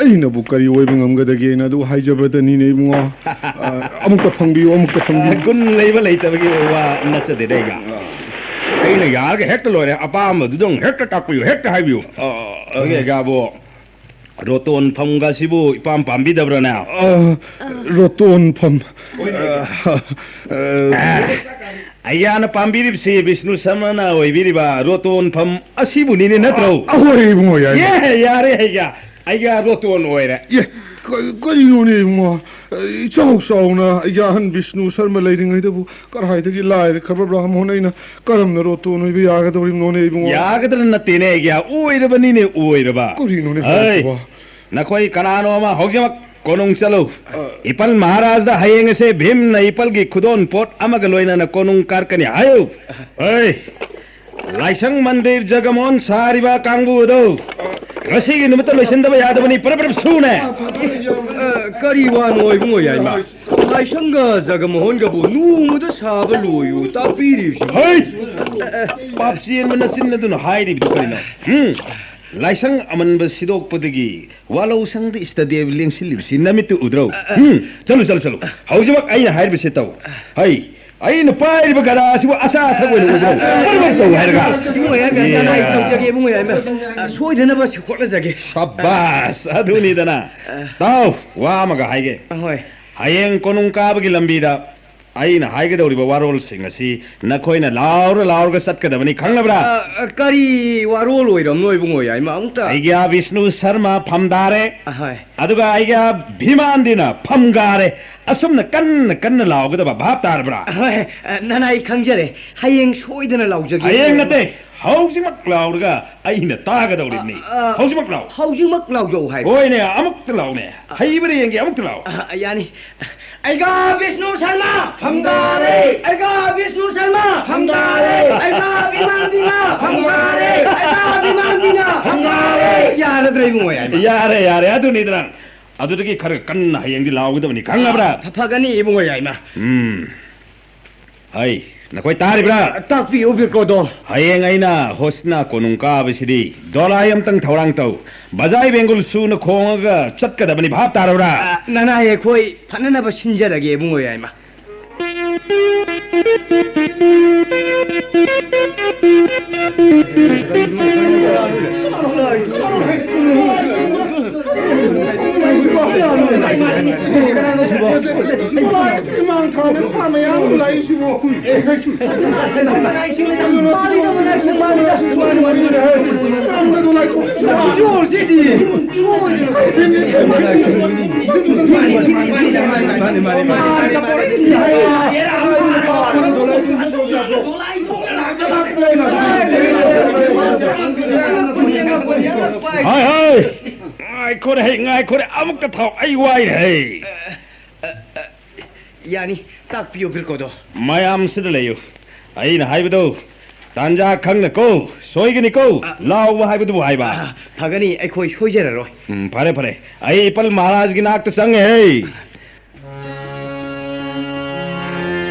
ꯑꯩꯅꯕꯨ ꯀꯔꯤ ꯑꯣꯏꯕ ꯉꯝꯒꯗꯒꯦꯅ ꯑꯗꯨ ꯍꯥꯏꯖꯕꯗꯅꯤꯅꯦ, ꯏꯕꯨꯡꯉꯣ꯫ ꯑ, ꯑꯃꯨꯛꯇ ꯐꯪꯕꯤꯌꯨ, ꯑꯃꯨꯛꯇ ꯐꯪꯕꯤꯌꯨ꯫ ꯑ, ꯒꯨꯟ ꯂꯩꯕ ꯂꯩꯇꯕꯒꯤ ꯋꯥ ꯅꯠꯆꯗꯦꯗ, ꯑꯩꯒ꯭ꯌꯥ꯫ ꯑ꯫ ꯑꯩꯅ ꯌꯥꯔꯒ ꯍꯦꯛꯇ ꯂꯣꯏꯔꯦ꯫ ꯑꯄꯥꯝꯕꯗꯨꯗꯪ ꯍꯦꯛꯇ ꯇꯥꯛꯄꯤꯌꯨ, ꯍꯦꯛꯇ ꯍꯥꯏꯕꯤꯌꯨ꯫ ꯑ, ꯑ꯫ ꯑꯩꯈꯣꯏꯒꯤ ꯑꯩꯒ꯭ꯌꯥꯕꯨ ꯔꯣꯇꯣꯟ ꯐꯝꯒꯁꯤꯕꯨ ꯏꯄꯥꯝ ꯄꯥꯝꯕꯤꯗꯕ꯭ꯔꯥꯅꯦ? ꯑ, ꯔꯣꯇꯣꯟ ꯐꯝ꯫ ꯑ, ꯑ, ꯑꯩꯒ꯭ꯌꯥꯅ ꯄꯥꯝꯕꯤꯔꯤꯕꯁꯤ ꯕꯤꯁꯅꯨ ꯁꯔꯃꯅ ꯑꯣꯏꯕꯤꯔꯤꯕ ꯔꯣꯇꯣꯟ ꯐꯝ ꯑꯁꯤꯕꯨꯅꯤꯅꯦ, ꯅꯠꯇ꯭ꯔꯣ? ꯑ, ꯑꯍꯣꯏ, ꯏꯕꯨꯡꯉꯣ, ꯌꯥꯏ꯫ ꯑꯦ, ꯌꯥꯔꯦ, ꯑꯩꯒ꯭ꯌꯥ, ꯑꯩꯒ꯭ꯌꯥ ꯔꯣꯇꯣꯟ ꯑꯣꯏꯔꯦ꯫ ꯑꯦ, ꯀ-, ꯀꯔꯤꯅꯣꯅꯦ, ꯏꯕꯨꯡꯉꯣ? ꯏꯆꯥꯎ ꯆꯥꯎꯅ ꯑꯩꯒ꯭ꯌꯥ ꯑꯍꯟ ꯕꯤꯁꯅꯨ ꯁꯔꯃ ꯂꯩꯔꯤꯉꯩꯗꯕꯨ ꯀꯗꯥꯏꯗꯒꯤ ꯂꯥꯏꯔꯈ꯭ꯔꯕ ꯕ꯭ꯔꯥꯍꯃꯣꯟ ꯑꯩꯅ ꯀꯔꯝꯅ ꯔꯣꯇꯣꯟ ꯑꯣꯏꯕ ꯌꯥꯒꯗꯧꯔꯤꯕꯅꯣꯅꯦ, ꯏꯕꯨꯡꯉꯣ? ꯌꯥꯒꯗ꯭ꯔꯥ ꯅꯠꯇꯦꯅꯦ, ꯑꯩꯒ꯭ꯌꯥ, ꯑꯣꯏꯔꯕꯅꯤꯅꯦ, ꯑꯣꯏꯔꯕ꯫ ꯀꯔꯤꯅꯣꯅꯦ ꯍꯩ, ꯍꯥꯏꯔꯤꯁꯤꯕꯣ? ꯅꯈꯣꯏ ꯀꯅꯥꯅꯣ ꯑꯃ ꯍꯧꯖꯤꯛꯃꯛ ꯀꯣꯅꯨꯡ ꯆꯠꯂꯨ꯫ ꯑ꯫ ꯏꯄꯜ ꯃꯍꯥꯔꯥꯖꯗ ꯍꯌꯦꯡ ꯑꯁꯦ ꯚꯤꯝꯅ ꯏꯄꯜꯒꯤ ꯈꯨꯗꯣꯟ ꯄꯣꯠ ꯑꯃꯒ ꯂꯣꯏꯅꯅ ꯀꯣꯅꯨꯡ ꯀꯥꯔꯛꯀꯅꯤ ꯍꯥꯏꯌꯨ꯫ ꯍꯩ, ꯂꯥꯏꯁꯪ ꯃꯟꯗꯤꯔ ꯖꯒꯃꯣꯍꯟ ꯁꯥꯔꯤꯕ ꯀꯥꯡꯕꯨ ꯑꯗꯨ ꯉꯁꯤꯒꯤ ꯅꯨꯃꯤꯠꯇ ꯂꯣꯏꯁꯤꯟꯗꯕ ꯌꯥꯗꯕꯅꯤ꯫ ꯄꯔꯞ ꯄꯔꯞ ꯁꯨꯅꯦ꯫ ꯑ, ꯀꯔꯤ ꯋꯥꯅꯣ ꯏꯕꯨꯡꯉꯣ ꯌꯥꯏꯃ? ꯂꯥꯏꯁꯪꯒ ꯖꯒꯃꯣꯍꯟꯒꯕꯨ ꯅꯣꯡꯃꯗ ꯁꯥꯕ ꯂꯣꯏꯌꯨ ꯇꯥꯛꯄꯤꯔꯤꯕꯁꯤ꯫ ꯍꯩ! ꯄꯥꯞ ꯆꯦꯟꯕ ꯅꯆꯤꯟ ꯑꯗꯨꯅ ꯍꯥꯏꯔꯤꯕꯗꯨ ꯀꯔꯤꯅꯣ? ꯍꯨꯝ? ꯂꯥꯏꯁꯪ ꯑꯃꯟꯕ ꯁꯤꯗꯣꯛꯄꯗꯒꯤ ꯋꯥꯂꯧ ꯁꯪꯗ ꯏꯁꯇꯗꯤꯌꯝ ꯂꯦꯡꯁꯤꯜꯂꯤꯕꯁꯤ ꯅꯃꯤꯠꯇꯨ ꯎꯗ꯭ꯔꯣ? ꯍꯨꯝ? ꯆꯠꯂꯨ, ꯆꯠꯂꯨ, ꯆꯠꯂꯨ꯫ ꯍꯧꯖꯤꯛꯃꯛ ꯑꯩꯅ ꯍꯥꯏꯔꯤꯕꯁꯤ ꯇꯧ꯫ ꯍꯩ! ꯑꯩꯅ ꯄꯥꯏꯔꯤꯕ ꯒꯗꯥ ꯑꯁꯤꯕꯨ ꯑꯆꯥ ꯑꯊꯛ ꯑꯣꯏꯅ ꯎꯕ꯭ꯔꯣ? ꯄꯔꯞ ꯄꯔꯞ ꯇꯧ ꯍꯥꯏꯔꯒ꯫ ꯏꯕꯨꯡꯉꯣ ꯌꯥꯏꯃ, ꯅꯅꯥꯏ ꯇꯧꯖꯒꯦ, ꯏꯕꯨꯡꯉꯣ ꯌꯥꯏꯃ꯫ ꯑ, ꯁꯣꯏꯗꯅꯕ ꯍꯣꯠꯅꯖꯒꯦ꯫ ꯁꯕꯥꯁ! ꯑꯗꯨꯅꯤꯗꯅ꯫ ꯑ꯫ ꯇꯥꯎ, ꯋꯥ ꯑꯃꯒ ꯍꯥꯏꯒꯦ꯫ ꯑꯍꯣꯏ꯫ ꯍꯌꯦꯡ ꯀꯣꯅꯨꯡ ꯀꯥꯕꯒꯤ ꯂꯝꯕꯤꯗ ꯑꯩꯅ ꯍꯥꯏꯒꯗꯧꯔꯤꯕ ꯋꯥꯔꯣꯜꯁꯤꯡ ꯑꯁꯤ ꯅꯈꯣꯏꯅ ꯂꯥꯎꯔ ꯂꯥꯎꯔꯒ ꯆꯠꯀꯗꯕꯅꯤ, ꯈꯪꯂꯕ꯭ꯔꯥ? ꯑ, ꯑ, ꯀꯔꯤ ꯋꯥꯔꯣꯜ ꯑꯣꯏꯔꯝꯅꯣ, ꯏꯕꯨꯡꯉꯣ ꯌꯥꯏꯃ? ꯑꯃꯨꯛꯇ꯫ ꯑꯩꯒ꯭ꯌꯥ ꯕꯤꯁꯅꯨ ꯁꯔꯃ ꯐꯝꯗꯥꯔꯦ꯫ ꯑꯍꯣꯏ꯫ ꯑꯗꯨꯒ ꯑꯩꯒ꯭ꯌꯥ ꯚꯤꯃꯥꯟꯗꯤꯅ ꯐꯝꯒꯥꯔꯦ꯫ ꯑꯁꯨꯝꯅ ꯀꯟꯅ ꯀꯟꯅ ꯂꯥꯎꯒꯗꯕ, ꯚꯥꯞ ꯇꯥꯔꯕ꯭ꯔꯥ? ꯍꯣꯏ, ꯑ, ꯅꯅꯥꯏ ꯈꯪꯖꯔꯦ꯫ ꯍꯌꯦꯡ ꯁꯣꯏꯗꯅ ꯂꯥꯎꯖꯒꯦ꯫ ꯍꯌꯦꯡ ꯅꯠꯇꯦ, ꯍꯧꯖꯤꯛꯃꯛ ꯂꯥꯎꯔꯒ ꯑꯩꯅ ꯇꯥꯒꯗꯧꯔꯤꯕꯅꯤ꯫ ꯑ, ꯑ, ꯍꯧꯖꯤꯛꯃꯛ ꯂꯥꯎ꯫ ꯍꯧꯖꯤꯛꯃꯛ ꯂꯥꯎꯖꯧ ꯍꯥꯏꯕ꯫ ꯍꯣꯏꯅꯦ, ꯑꯃꯨꯛꯇ ꯂꯥꯎꯅꯦ꯫ ꯍꯩꯕ꯭ꯔꯥ ꯌꯦꯡꯒꯦ, ꯑꯃꯨꯛꯇ ꯂꯥꯎ꯫ ꯑ, ꯌꯥꯅꯤ꯫ ꯑꯩꯒꯥ ꯕꯤꯁꯅꯨ ꯁꯔꯃ ꯐꯝꯗꯥꯔꯦ꯫ ꯑꯩꯒꯥ ꯕꯤꯁꯅꯨ ꯁꯔꯃ ꯐꯝꯗꯥꯔꯦ꯫ ꯑꯩꯒꯥ ꯕꯤꯃꯥꯟ ꯗꯤꯉꯥ ꯐꯝꯗꯥꯔꯦ꯫ ꯑꯩꯒꯥ ꯕꯤꯃꯥꯟ ꯗꯤꯉꯥ ꯐꯝꯗꯥꯔꯦ꯫ ꯌꯥꯔꯗ꯭ꯔꯥ ꯏꯕꯨꯡꯉꯣ ꯌꯥꯏꯃ? ꯌꯥꯔꯦ, ꯌꯥꯔꯦ, ꯑꯗꯨꯅꯤꯗꯅ꯫ ꯑꯗꯨꯗꯒꯤ ꯈꯔ ꯀꯟꯅ ꯍꯌꯦꯡꯗꯤ ꯂꯥꯎꯒꯗꯕꯅꯤ, ꯈꯪꯉꯕ꯭ꯔꯥ? ꯐ-, ꯐꯒꯅꯤ ꯏꯕꯨꯡꯉꯣ ꯌꯥꯏꯃ꯫ ꯎꯝ꯫ ꯍꯩ, ꯅꯈꯣꯏ ꯇꯥꯔꯤꯕ꯭ꯔꯥ? ꯇꯥꯛꯄꯤꯌꯨ ꯕꯤꯔꯀꯣꯗꯣ꯫ ꯍꯌꯦꯡ ꯑꯩꯅ ꯍꯣꯁꯅꯥ ꯀꯣꯅꯨꯡ ꯀꯥꯕꯁꯤꯗꯤ ꯗꯣꯂꯥꯏ ꯑꯝꯇꯪ ꯊꯧꯔꯥꯡ ꯇꯧ꯫ ꯕꯖꯥꯏ ꯕꯦꯡꯒꯨꯜ ꯁꯨꯅ ꯈꯣꯡꯉꯒ ꯆꯠꯀꯗꯕꯅꯤ, ꯚꯥꯞ ꯇꯥꯔꯕ꯭ꯔꯥ? ꯑ, ꯅꯅꯥꯏ ꯑꯩꯈꯣꯏ ꯐꯅꯅꯕ ꯁꯤꯟꯖꯔꯒꯦ ꯏꯕꯨꯡꯉꯣ ꯌꯥꯏꯃ꯫ ꯍꯥꯏ, ꯍꯥꯏ꯫ ꯉꯥꯏꯈꯣꯔꯦ, ꯍꯩ, ꯉꯥꯏꯈꯣꯔꯦ, ꯑꯃꯨꯛꯇ ꯊꯥꯎ, ꯑꯩ ꯋꯥꯏꯔꯦ, ꯍꯩ꯫ ꯌꯥꯅꯤ, ꯇꯥꯛꯄꯤꯌꯨ, ꯕꯤꯔꯀꯣꯗꯣ꯫ ꯃꯌꯥꯝꯁꯤꯗ ꯂꯩꯌꯨ꯫ ꯑꯩꯅ ꯍꯥꯏꯕꯗꯣ ꯇꯥꯟꯖꯥ ꯈꯪꯅꯀꯣ, ꯁꯣꯏꯒꯅꯤꯀꯣ, ꯑ, ꯂꯥꯎꯕ ꯍꯥꯏꯕꯗꯨꯕꯨ ꯍꯥꯏꯕ꯫ ꯑ, ꯐꯒꯅꯤ, ꯑꯩꯈꯣꯏ ꯁꯣꯏꯖꯔꯔꯣꯏ꯫ ꯎꯝ, ꯐꯔꯦ, ꯐꯔꯦ꯫ ꯑꯩ ꯏꯄꯜ ꯃꯍꯥꯔꯥꯖꯒꯤ ꯅꯥꯛꯇ ꯆꯪꯉꯦ, ꯍꯩ꯫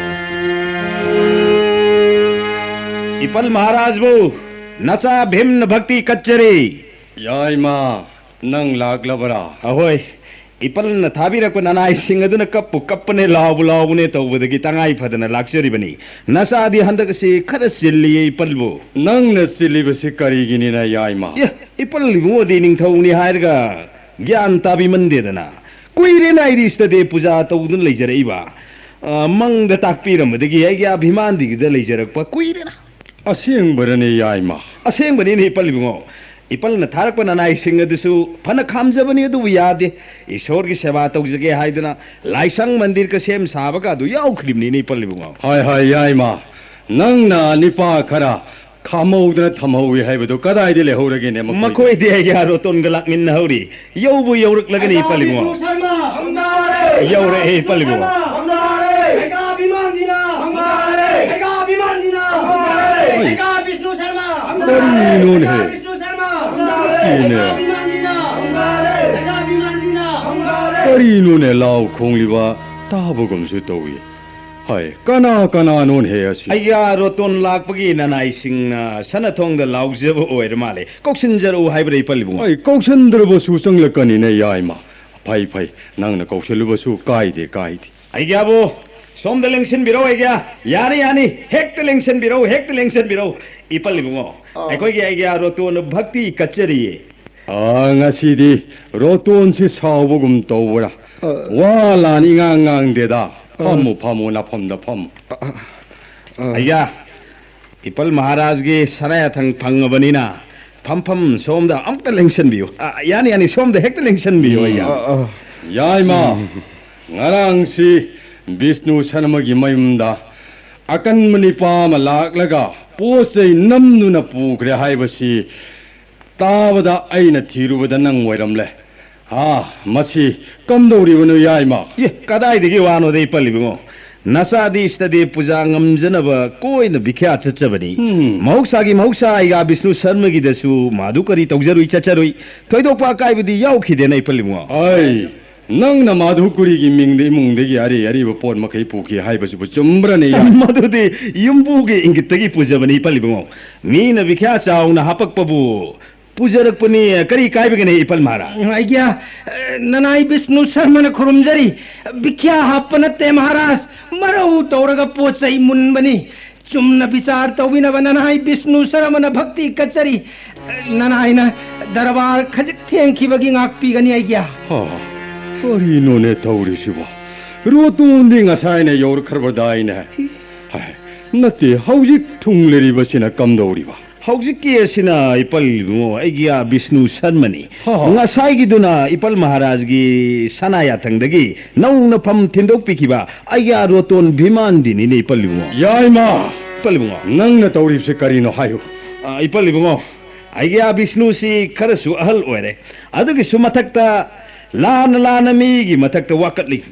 ꯏꯄꯜ ꯃꯍꯥꯔꯥꯖꯕꯨ ꯅꯆꯥ ꯚꯤꯝꯅ ꯚꯛꯇꯤ ꯀꯠꯆꯔꯤ꯫ ꯌꯥꯏꯃ, ꯅꯪ ꯂꯥꯛꯂꯕꯔꯥ? ꯑꯍꯣꯏ, ꯏꯄꯜꯅ ꯊꯥꯕꯤꯔꯛꯄ ꯅꯅꯥꯏꯁꯤꯡ ꯑꯗꯨꯅ ꯀꯞꯄꯨ ꯀꯞꯄꯅꯦ, ꯂꯥꯎꯕꯨ ꯂꯥꯎꯕꯅꯦ ꯇꯧꯕꯗꯒꯤ ꯇꯉꯥꯏ ꯐꯗꯅ ꯂꯥꯛꯆꯔꯤꯕꯅꯤ꯫ ꯅꯆꯥꯗꯤ ꯍꯟꯗꯛ ꯑꯁꯤ ꯈꯔ ꯆꯤꯜꯂꯤꯌꯦ, ꯏꯄꯜꯕꯨ꯫ ꯅꯪꯅ ꯆꯤꯜꯂꯤꯕꯁꯤ ꯀꯔꯤꯒꯤꯅꯤꯅ, ꯌꯥꯏꯃ? ꯑꯦ, ꯏꯄꯜ ꯏꯕꯨꯡꯉꯣꯗꯤ ꯅꯤꯡꯊꯧꯅꯤ ꯍꯥꯏꯔꯒ ꯒ꯭ꯌꯥꯟ ꯇꯥꯕꯤꯃꯟꯗꯦꯗꯅ꯫ ꯀꯨꯏꯔꯦꯅ ꯑꯩꯗꯤ ꯁꯤꯗꯗꯤ ꯄꯨꯖꯥ ꯇꯧꯗꯨꯅ ꯂꯩꯖꯔꯛꯏꯕ꯫ ꯑ, ꯃꯪꯗ ꯇꯥꯛꯄꯤꯔꯝꯕꯗꯒꯤ ꯑꯩꯒꯤ ꯑꯚꯤꯃꯥꯟꯗꯤꯒꯤꯗ ꯂꯩꯖꯔꯛꯄ ꯀꯨꯏꯔꯦꯅ꯫ ꯑꯁꯦꯡꯕꯔꯅꯦ, ꯌꯥꯏꯃ? ꯑꯁꯦꯡꯕꯅꯤꯅꯦ, ꯏꯄꯜ ꯏꯕꯨꯡꯉꯣ꯫ ꯏꯄꯜꯅ ꯊꯥꯔꯛꯄ ꯅꯅꯥꯏꯁꯤꯡ ꯑꯗꯨꯁꯨ ꯐꯅ ꯈꯥꯝꯖꯕꯅꯤ, ꯑꯗꯨꯕꯨ ꯌꯥꯗꯦ꯫ ꯏꯁꯣꯔꯒꯤ ꯁꯦꯕꯥ ꯇꯧꯖꯒꯦ ꯍꯥꯏꯗꯨꯅ ꯂꯥꯏꯁꯪ ꯃꯟꯗꯤꯔꯒ ꯁꯦꯝ ꯁꯥꯕꯒ ꯑꯗꯨ ꯌꯥꯎꯈ꯭ꯔꯤꯕꯅꯤꯅꯦ, ꯏꯄꯜ ꯏꯕꯨꯡꯉꯣ꯫ ꯍꯥꯏ, ꯍꯥꯏ, ꯌꯥꯏꯃ, ꯅꯪꯅ ꯅꯤꯄꯥ ꯈꯔ ꯈꯥꯝꯍꯧꯗꯅ ꯊꯝꯍꯧꯏ ꯍꯥꯏꯕꯗꯨ ꯀꯗꯥꯏꯗ ꯂꯩꯍꯧꯔꯒꯦꯅꯦ ꯃꯈꯣꯏꯗꯤ? ꯃꯈꯣꯏꯗꯤ ꯑꯩꯒꯤ ꯔꯣꯇꯣꯟꯒ ꯂꯥꯛꯃꯤꯟꯅꯍꯧꯔꯤ꯫ ꯌꯧꯕꯨ ꯌꯧꯔꯛꯂꯒꯅꯤ, ꯏꯄꯜ ꯏꯕꯨꯡꯉꯣ꯫ ꯕꯤꯁꯅꯨ ꯁꯔꯃ! ꯌꯧꯔꯛꯑꯦ, ꯏꯄꯜ ꯏꯕꯨꯡꯉꯣ꯫ ꯍꯝꯒꯥꯔꯦ! ꯍꯦꯒꯥ ꯕꯤꯃꯥꯟꯗꯤꯅ! ꯍꯝꯒꯥꯔꯦ! ꯍꯦꯒꯥ ꯕꯤꯃꯥꯟꯗꯤꯅ! ꯍꯝꯒꯥꯔꯦ! ꯍꯦꯒꯥ ꯕꯤꯁꯅꯨ ꯁꯔꯃ! ꯀꯔꯤꯅꯣꯅꯦ? ꯍꯦꯒꯥ ꯕꯤꯁꯅꯨ ꯁꯔꯃ! ꯍꯝꯒꯥꯔꯦ! ꯀꯤꯅꯦ꯫ ꯍꯦꯒꯥ ꯕꯤꯃꯥꯟꯗꯤꯅ! ꯍꯝꯒꯥꯔꯦ! ꯍꯦꯒꯥ ꯕꯤꯃꯥꯟꯗꯤꯅ! ꯍꯝꯒꯥꯔꯦ! ꯀꯔꯤꯅꯣꯅꯦ ꯂꯥꯎ ꯈꯣꯡꯂꯤꯕ? ꯇꯥꯕꯒꯨꯝꯁꯨ ꯇꯧꯏ꯫ ꯍꯥꯏ, ꯀꯅꯥ ꯀꯅꯥꯅꯣꯅꯦ ꯑꯁꯤ? ꯑꯩꯒꯤ ꯔꯣꯇꯣꯟ ꯂꯥꯛꯄꯒꯤ ꯅꯅꯥꯏꯁꯤꯡꯅ ꯁꯅꯥ ꯊꯣꯡꯗ ꯂꯥꯎꯖꯕ ꯑꯣꯏꯔ ꯃꯥꯜꯂꯦ꯫ ꯀꯧꯁꯤꯟꯖꯔꯛꯎ ꯍꯥꯏꯕ꯭ꯔꯥ, ꯏꯄꯜ ꯏꯕꯨꯡꯉꯣ? ꯑꯩ ꯀꯧꯁꯤꯟꯗ꯭ꯔꯕꯁꯨ ꯆꯪꯂꯛꯀꯅꯤꯅꯦ, ꯌꯥꯏꯃ꯫ ꯐꯩ, ꯐꯩ, ꯅꯪꯅ ꯀꯧꯁꯤꯜꯂꯨꯕꯁꯨ ꯀꯥꯏꯗꯦ, ꯀꯥꯏꯗꯦ꯫ ꯑꯩꯒꯤ ꯑꯕꯣ, ꯁꯣꯝꯗ ꯂꯦꯡꯁꯤꯟꯕꯤꯔꯣ, ꯑꯩꯒꯤ꯫ ꯌꯥꯅꯤ, ꯌꯥꯅꯤ, ꯍꯦꯛꯇ ꯂꯦꯡꯁꯤꯟꯕꯤꯔꯣ, ꯍꯦꯛꯇ ꯂꯦꯡꯁꯤꯟꯕꯤꯔꯣ꯫ ꯏꯄꯜ ꯏꯕꯨꯡꯉꯣ, ꯑꯥ꯫ ꯑꯩꯈꯣꯏꯒꯤ ꯑꯩꯒꯤ ꯔꯣꯇꯣꯟ ꯚꯛꯇꯤ ꯀꯠꯆꯔꯤꯌꯦ꯫ ꯑꯥ, ꯉꯁꯤꯗꯤ ꯔꯣꯇꯣꯟꯁꯤ ꯁꯥꯎꯕꯒꯨꯝ ꯇꯧꯕ꯭ꯔꯥ? ꯑꯥ꯫ ꯋꯥ ꯂꯥꯟ ꯏꯉꯥꯡ ꯉꯥꯡꯗꯦꯗ꯫ ꯑꯥ꯫ ꯐꯝꯃꯨ, ꯐꯝꯃꯨ, ꯅꯐꯝꯗ ꯐꯝꯃꯨ꯫ ꯑꯥ, ꯑꯥ꯫ ꯑꯩꯒꯤ ꯏꯄꯜ ꯃꯍꯥꯔꯥꯖꯒꯤ ꯁꯅꯥ ꯌꯥꯊꯪ ꯐꯪꯉꯕꯅꯤꯅ ꯐꯝꯐꯝ ꯁꯣꯝꯗ ꯑꯝꯇ ꯂꯦꯡꯁꯟꯕꯤꯌꯨ꯫ ꯑ, ꯌꯥꯅꯤ, ꯌꯥꯅꯤ, ꯁꯣꯝꯗ ꯍꯦꯛꯇ ꯂꯦꯡꯁꯟꯕꯤꯌꯨ, ꯎꯝ, ꯑꯩꯌꯥ꯫ ꯑ, ꯑ꯫ ꯌꯥꯏꯃ, ꯎꯝ꯫ ꯉꯔꯥꯡꯁꯤ ꯕꯤꯁꯅꯨ ꯁꯔꯃꯒꯤ ꯃꯌꯨꯝꯗ ꯑꯀꯟꯕ ꯅꯤꯄꯥ ꯑꯃ ꯂꯥꯛꯂꯒ ꯄꯣꯠ ꯆꯩ ꯅꯝꯗꯨꯅ ꯄꯨꯈ꯭ꯔꯦ ꯍꯥꯏꯕꯁꯤ ꯇꯥꯕꯗ ꯑꯩꯅ ꯊꯤꯔꯨꯕꯗ ꯅꯪ ꯑꯣꯏꯔꯝꯂꯦ꯫ ꯑꯥ, ꯃꯁꯤ ꯀꯝꯗꯧꯔꯤꯕꯅꯣ, ꯌꯥꯏꯃ? ꯑꯦ, ꯀꯗꯥꯏꯗꯒꯤ ꯋꯥꯅꯣꯗ, ꯏꯄꯜ ꯏꯕꯨꯡꯉꯣ? ꯅꯆꯥꯗꯤ ꯏꯁꯇꯗꯤ ꯄꯨꯖꯥ ꯉꯝꯖꯅꯕ ꯀꯣꯏꯅ ꯚꯤꯈ꯭ꯌꯥ ꯆꯠꯆꯕꯅꯤ꯫ ꯎꯝ꯫ ꯃꯍꯧꯁꯥꯒꯤ ꯃꯍꯧꯁꯥ ꯑꯩꯒ ꯕꯤꯁꯅꯨ ꯁꯔꯃꯒꯤꯗꯁꯨ ꯃꯥꯗꯨ ꯀꯔꯤ ꯇꯧꯖꯔꯨꯏ ꯆꯠꯆꯔꯨꯏ꯫ ꯊꯣꯏꯗꯣꯛꯄ ꯑꯀꯥꯏꯕꯗꯤ ꯌꯥꯎꯈꯤꯗꯦꯅ, ꯏꯄꯜ ꯏꯕꯨꯡꯉꯣ꯫ ꯑꯩ, ꯅꯪꯅ ꯃꯥꯗꯨ ꯀꯨꯔꯤꯒꯤ ꯃꯤꯡꯗ ꯏꯃꯨꯡꯗꯒꯤ ꯑꯔꯤ ꯑꯔꯤꯕ ꯄꯣꯠ ꯃꯈꯩ ꯄꯨꯈꯤ ꯍꯥꯏꯕꯁꯤꯕꯨ ꯆꯨꯝꯕ꯭ꯔꯅꯦ, ꯌꯥꯏꯃ? ꯃꯗꯨꯗꯤ ꯌꯨꯝꯕꯨꯒꯤ ꯏꯪꯒꯤꯠꯇꯒꯤ ꯄꯨꯖꯕꯅꯤ, ꯏꯄꯜ ꯏꯕꯨꯡꯉꯣ꯫ ꯃꯤꯅ ꯚꯤꯈ꯭ꯌꯥ ꯆꯥꯎꯅ ꯍꯥꯄꯛꯄꯕꯨ ꯄꯨꯖꯔꯛꯄꯅꯤ, ꯀꯔꯤ ꯀꯥꯏꯕꯒꯦꯅꯦ, ꯏꯄꯜ ꯃꯍꯥꯔꯥꯖ? ꯑꯩꯒꯤ, ꯑ, ꯅꯅꯥꯏ ꯕꯤꯁꯅꯨ ꯁꯔꯃꯅ ꯈꯨꯔꯨꯝꯖꯔꯤ꯫ ꯚꯤꯈ꯭ꯌꯥ ꯍꯥꯞꯄ ꯅꯠꯇꯦ, ꯃꯍꯥꯔꯥꯖ꯫ ꯃꯔꯧ ꯇꯧꯔꯒ ꯄꯣꯠ ꯆꯩ ꯃꯨꯟꯕꯅꯤ꯫ ꯆꯨꯝꯅ ꯕꯤꯆꯥꯔ ꯇꯧꯕꯤꯅꯕ ꯅꯅꯥꯏ ꯕꯤꯁꯅꯨ ꯁꯔꯃꯅ ꯚꯛꯇꯤ ꯀꯠꯆꯔꯤ꯫ ꯅꯅꯥꯏꯅ ꯗꯔꯕꯥꯔ ꯈꯖꯤꯛ ꯊꯦꯡꯈꯤꯕꯒꯤ ꯉꯥꯛꯄꯤꯒꯅꯤ, ꯑꯩꯒꯤ꯫ ꯍꯥ, ꯀꯔꯤꯅꯣꯅꯦ ꯇꯧꯔꯤꯁꯤꯕꯣ? ꯔꯣꯇꯣꯟꯗꯤ ꯉꯁꯥꯏꯅ ꯌꯧꯔꯛꯈ꯭ꯔꯕꯗꯥꯏꯅꯦ? ꯍꯥꯏ, ꯅꯠꯇꯦ, ꯍꯧꯖꯤꯛ ꯊꯨꯡꯂꯔꯤꯕꯁꯤꯅ ꯀꯝꯗꯧꯔꯤꯕ? ꯍꯧꯖꯤꯛꯀꯤ ꯑꯁꯤꯅ, ꯏꯄꯜ ꯏꯕꯨꯡꯉꯣ, ꯑꯩꯒꯤ ꯑꯥ ꯕꯤꯁꯅꯨ ꯁꯔꯃꯅꯤ꯫ ꯍꯣ, ꯍꯣ꯫ ꯉꯁꯥꯏꯒꯤꯗꯨꯅ ꯏꯄꯜ ꯃꯍꯥꯔꯥꯖꯒꯤ ꯁꯅꯥ ꯌꯥꯊꯪꯗꯒꯤ ꯅꯧꯅ ꯐꯝ ꯊꯤꯟꯗꯣꯛꯄꯤꯈꯤꯕ ꯑꯩꯒꯤ ꯑꯥ ꯔꯣꯇꯣꯟ ꯚꯤꯃꯥꯟꯗꯤꯅꯤꯅꯦ, ꯏꯄꯜ ꯏꯕꯨꯡꯉꯣ꯫ ꯌꯥꯏꯃ! ꯏꯄꯜ ꯏꯕꯨꯡꯉꯣ꯫ ꯅꯪꯅ ꯇꯧꯔꯤꯕꯁꯤ ꯀꯔꯤꯅꯣ ꯍꯥꯏꯌꯨ꯫ ꯑ, ꯏꯄꯜ ꯏꯕꯨꯡꯉꯣ, ꯑꯩꯒꯤ ꯑꯥ ꯕꯤꯁꯅꯨꯁꯤ ꯈꯔꯁꯨ ꯑꯍꯜ ꯑꯣꯏꯔꯦ꯫ ꯑꯗꯨꯒꯤꯁꯨ ꯃꯊꯛꯇ ꯂꯥꯟꯅ ꯂꯥꯟꯅ ꯃꯤꯒꯤ ꯃꯊꯛꯇ ꯋꯥꯀꯠꯂꯤ꯫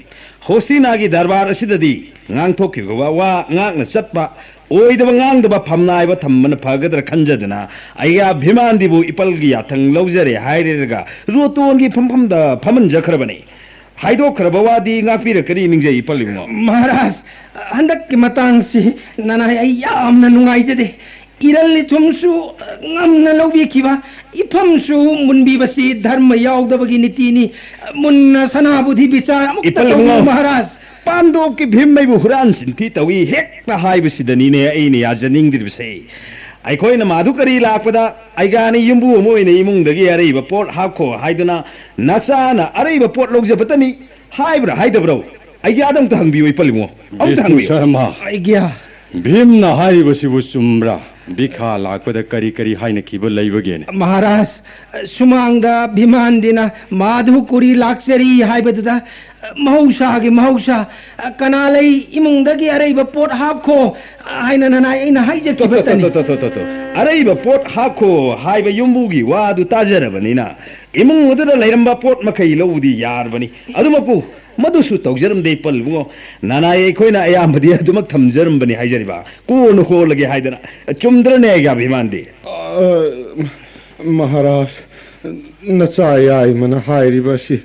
ꯍꯣꯁꯇꯤꯅꯥꯒꯤ ꯗꯔꯕꯥꯔ ꯑꯁꯤꯗꯗꯤ ꯉꯥꯡꯊꯣꯛꯈꯤꯕ ꯋꯥ ꯉꯥꯛꯅ ꯆꯠꯄ, ꯑꯣꯏꯗꯕ ꯉꯥꯡꯗꯕ ꯐꯝꯅꯥꯏꯕ ꯊꯝꯕꯅ ꯐꯒꯗ꯭ꯔꯥ ꯈꯟꯖꯗꯨꯅ ꯑꯩꯒꯤ ꯑꯥ ꯚꯤꯃꯥꯟꯗꯤꯕꯨ ꯏꯄꯜꯒꯤ ꯌꯥꯊꯪ ꯂꯧꯖꯔꯦ ꯍꯥꯏꯔꯒ ꯔꯣꯇꯣꯟꯒꯤ ꯐꯝꯐꯝꯗ ꯐꯝꯍꯟꯖꯈ꯭ꯔꯕꯅꯤ꯫ ꯍꯥꯏꯗꯣꯛꯈ꯭ꯔꯕ ꯋꯥꯗꯤ ꯉꯥꯛꯄꯤꯔꯛꯀꯅꯤ ꯅꯤꯡꯖꯩ ꯏꯄꯜ ꯏꯕꯨꯡꯉꯣ꯫ ꯃꯍꯥꯔꯥꯖ, ꯍꯟꯗꯛꯀꯤ ꯃꯇꯥꯡꯁꯤ ꯅꯅꯥꯏ ꯑꯩ ꯌꯥꯝꯅ ꯅꯨꯡꯉꯥꯏꯖꯗꯦ꯫ ꯏꯔꯜ ꯏꯊꯨꯝꯁꯨ ꯉꯝꯅ ꯂꯧꯕꯤꯈꯤꯕ, ꯏꯐꯝꯁꯨ ꯃꯨꯟꯕꯤꯕꯁꯤ ꯙꯔꯃ ꯌꯥꯎꯗꯕꯒꯤ ꯅꯤꯇꯤꯅꯤ꯫ ꯃꯨꯟꯅ ꯁꯅꯥꯕꯨꯗꯤ ꯕꯤꯆꯥꯔ ꯑꯃꯨꯛꯇ ꯏꯄꯜ ꯇꯧꯕꯤꯌꯨ, ꯏꯕꯨꯡꯉꯣ꯫ ꯃꯍꯥꯔꯥꯖ꯫ ꯄꯥꯟꯗꯣꯞꯀꯤ ꯚꯤꯝ ꯑꯩꯕꯨ ꯍꯨꯔꯥꯟ ꯆꯤꯟꯊꯤ ꯇꯧꯏ ꯍꯦꯛꯇ ꯍꯥꯏꯕꯁꯤꯗꯅꯤꯅꯦ ꯑꯩꯅ ꯌꯥꯖꯅꯤꯡꯗ꯭ꯔꯤꯕꯁꯦ꯫ ꯑꯩꯈꯣꯏꯅ ꯃꯥꯙꯨꯀꯔꯤ ꯂꯥꯛꯄꯗ ꯑꯩꯒꯥꯅꯤ ꯌꯨꯝꯕꯨ ꯑꯃ ꯑꯣꯏꯅ ꯏꯃꯨꯡꯗꯒꯤ ꯑꯔꯩꯕ ꯄꯣꯠ ꯍꯥꯞꯈꯣ ꯍꯥꯏꯗꯨꯅ ꯅꯆꯥꯅ ꯑꯔꯩꯕ ꯄꯣꯠ ꯂꯧꯖꯕꯇꯅꯤ ꯍꯥꯏꯕ꯭ꯔꯥ ꯍꯥꯏꯗꯕ꯭ꯔꯣ? ꯑꯩꯒꯤ ꯑꯗꯨꯝꯇ ꯍꯪꯕꯤꯌꯨ ꯏꯄꯜ ꯏꯕꯨꯡꯉꯣ, ꯑꯝꯇ ꯕꯤꯁꯅꯨ ꯍꯪꯕꯤꯌꯨ꯫ ꯁꯔꯃ, ꯑꯩꯒꯤ ꯚꯤꯝꯅ ꯍꯥꯏꯔꯤꯕꯁꯤꯕꯨ ꯆꯨꯝꯕ꯭ꯔꯥ? ꯕꯤꯈꯥ ꯂꯥꯛꯄꯗ ꯀꯔꯤ ꯀꯔꯤ ꯍꯥꯏꯅꯈꯤꯕ ꯂꯩꯕꯒꯦꯅꯦ? ꯃꯍꯥꯔꯥꯖ, ꯁꯨꯃꯥꯡꯗ ꯚꯤꯃꯥꯟꯗꯤꯅ ꯃꯥꯙꯨꯀꯨꯔꯤ ꯂꯥꯛꯆꯔꯤ ꯍꯥꯏꯕꯗꯨꯗ ꯃꯍꯧꯁꯥꯒꯤ ꯃꯍꯧꯁꯥ, ꯀꯅꯥ ꯂꯩ ꯏꯃꯨꯡꯗꯒꯤ ꯑꯔꯩꯕ ꯄꯣꯠ ꯍꯥꯞꯈꯣ ꯍꯥꯏꯅ ꯅꯅꯥꯏ ꯑꯩꯅ ꯍꯥꯏꯖꯈꯤꯕꯇꯅꯤ꯫ ꯇꯣ, ꯇꯣ, ꯇꯣ, ꯇꯣ, ꯇꯣ, ꯇꯣ꯫ ꯑꯔꯩꯕ ꯄꯣꯠ ꯍꯥꯞꯈꯣ ꯍꯥꯏꯕ ꯌꯨꯝꯕꯨꯒꯤ ꯋꯥꯗꯨ ꯇꯥꯖꯔꯕꯅꯤꯅ ꯏꯃꯨꯡ ꯑꯗꯨꯗ ꯂꯩꯔꯝꯕ ꯄꯣꯠ ꯃꯈꯩ ꯂꯧꯕꯗꯤ ꯌꯥꯔꯕꯅꯤ꯫ ꯑꯗꯨꯃꯛꯄꯨ ꯃꯗꯨꯁꯨ ꯇꯧꯖꯔꯝꯗꯦ ꯏꯄꯜ ꯏꯕꯨꯡꯉꯣ꯫ ꯅꯅꯥꯏ ꯑꯩꯈꯣꯏꯅ ꯑꯌꯥꯝꯕꯗꯤ ꯑꯗꯨꯃꯛ ꯊꯝꯖꯔꯝꯕꯅꯤ ꯍꯥꯏꯖꯔꯤꯕ꯫ ꯀꯣꯟꯅ ꯍꯣꯜꯂꯒꯦ ꯍꯥꯏꯗꯅ꯫ ꯆꯨꯝꯗ꯭ꯔꯅꯦ ꯑꯩꯒꯤ ꯑꯚꯤꯃꯥꯟꯗꯤ? ꯑ, ꯃꯍꯥꯔꯥꯖ, ꯅꯆꯥ ꯌꯥꯏꯃꯅ ꯍꯥꯏꯔꯤꯕ ꯑꯁꯤ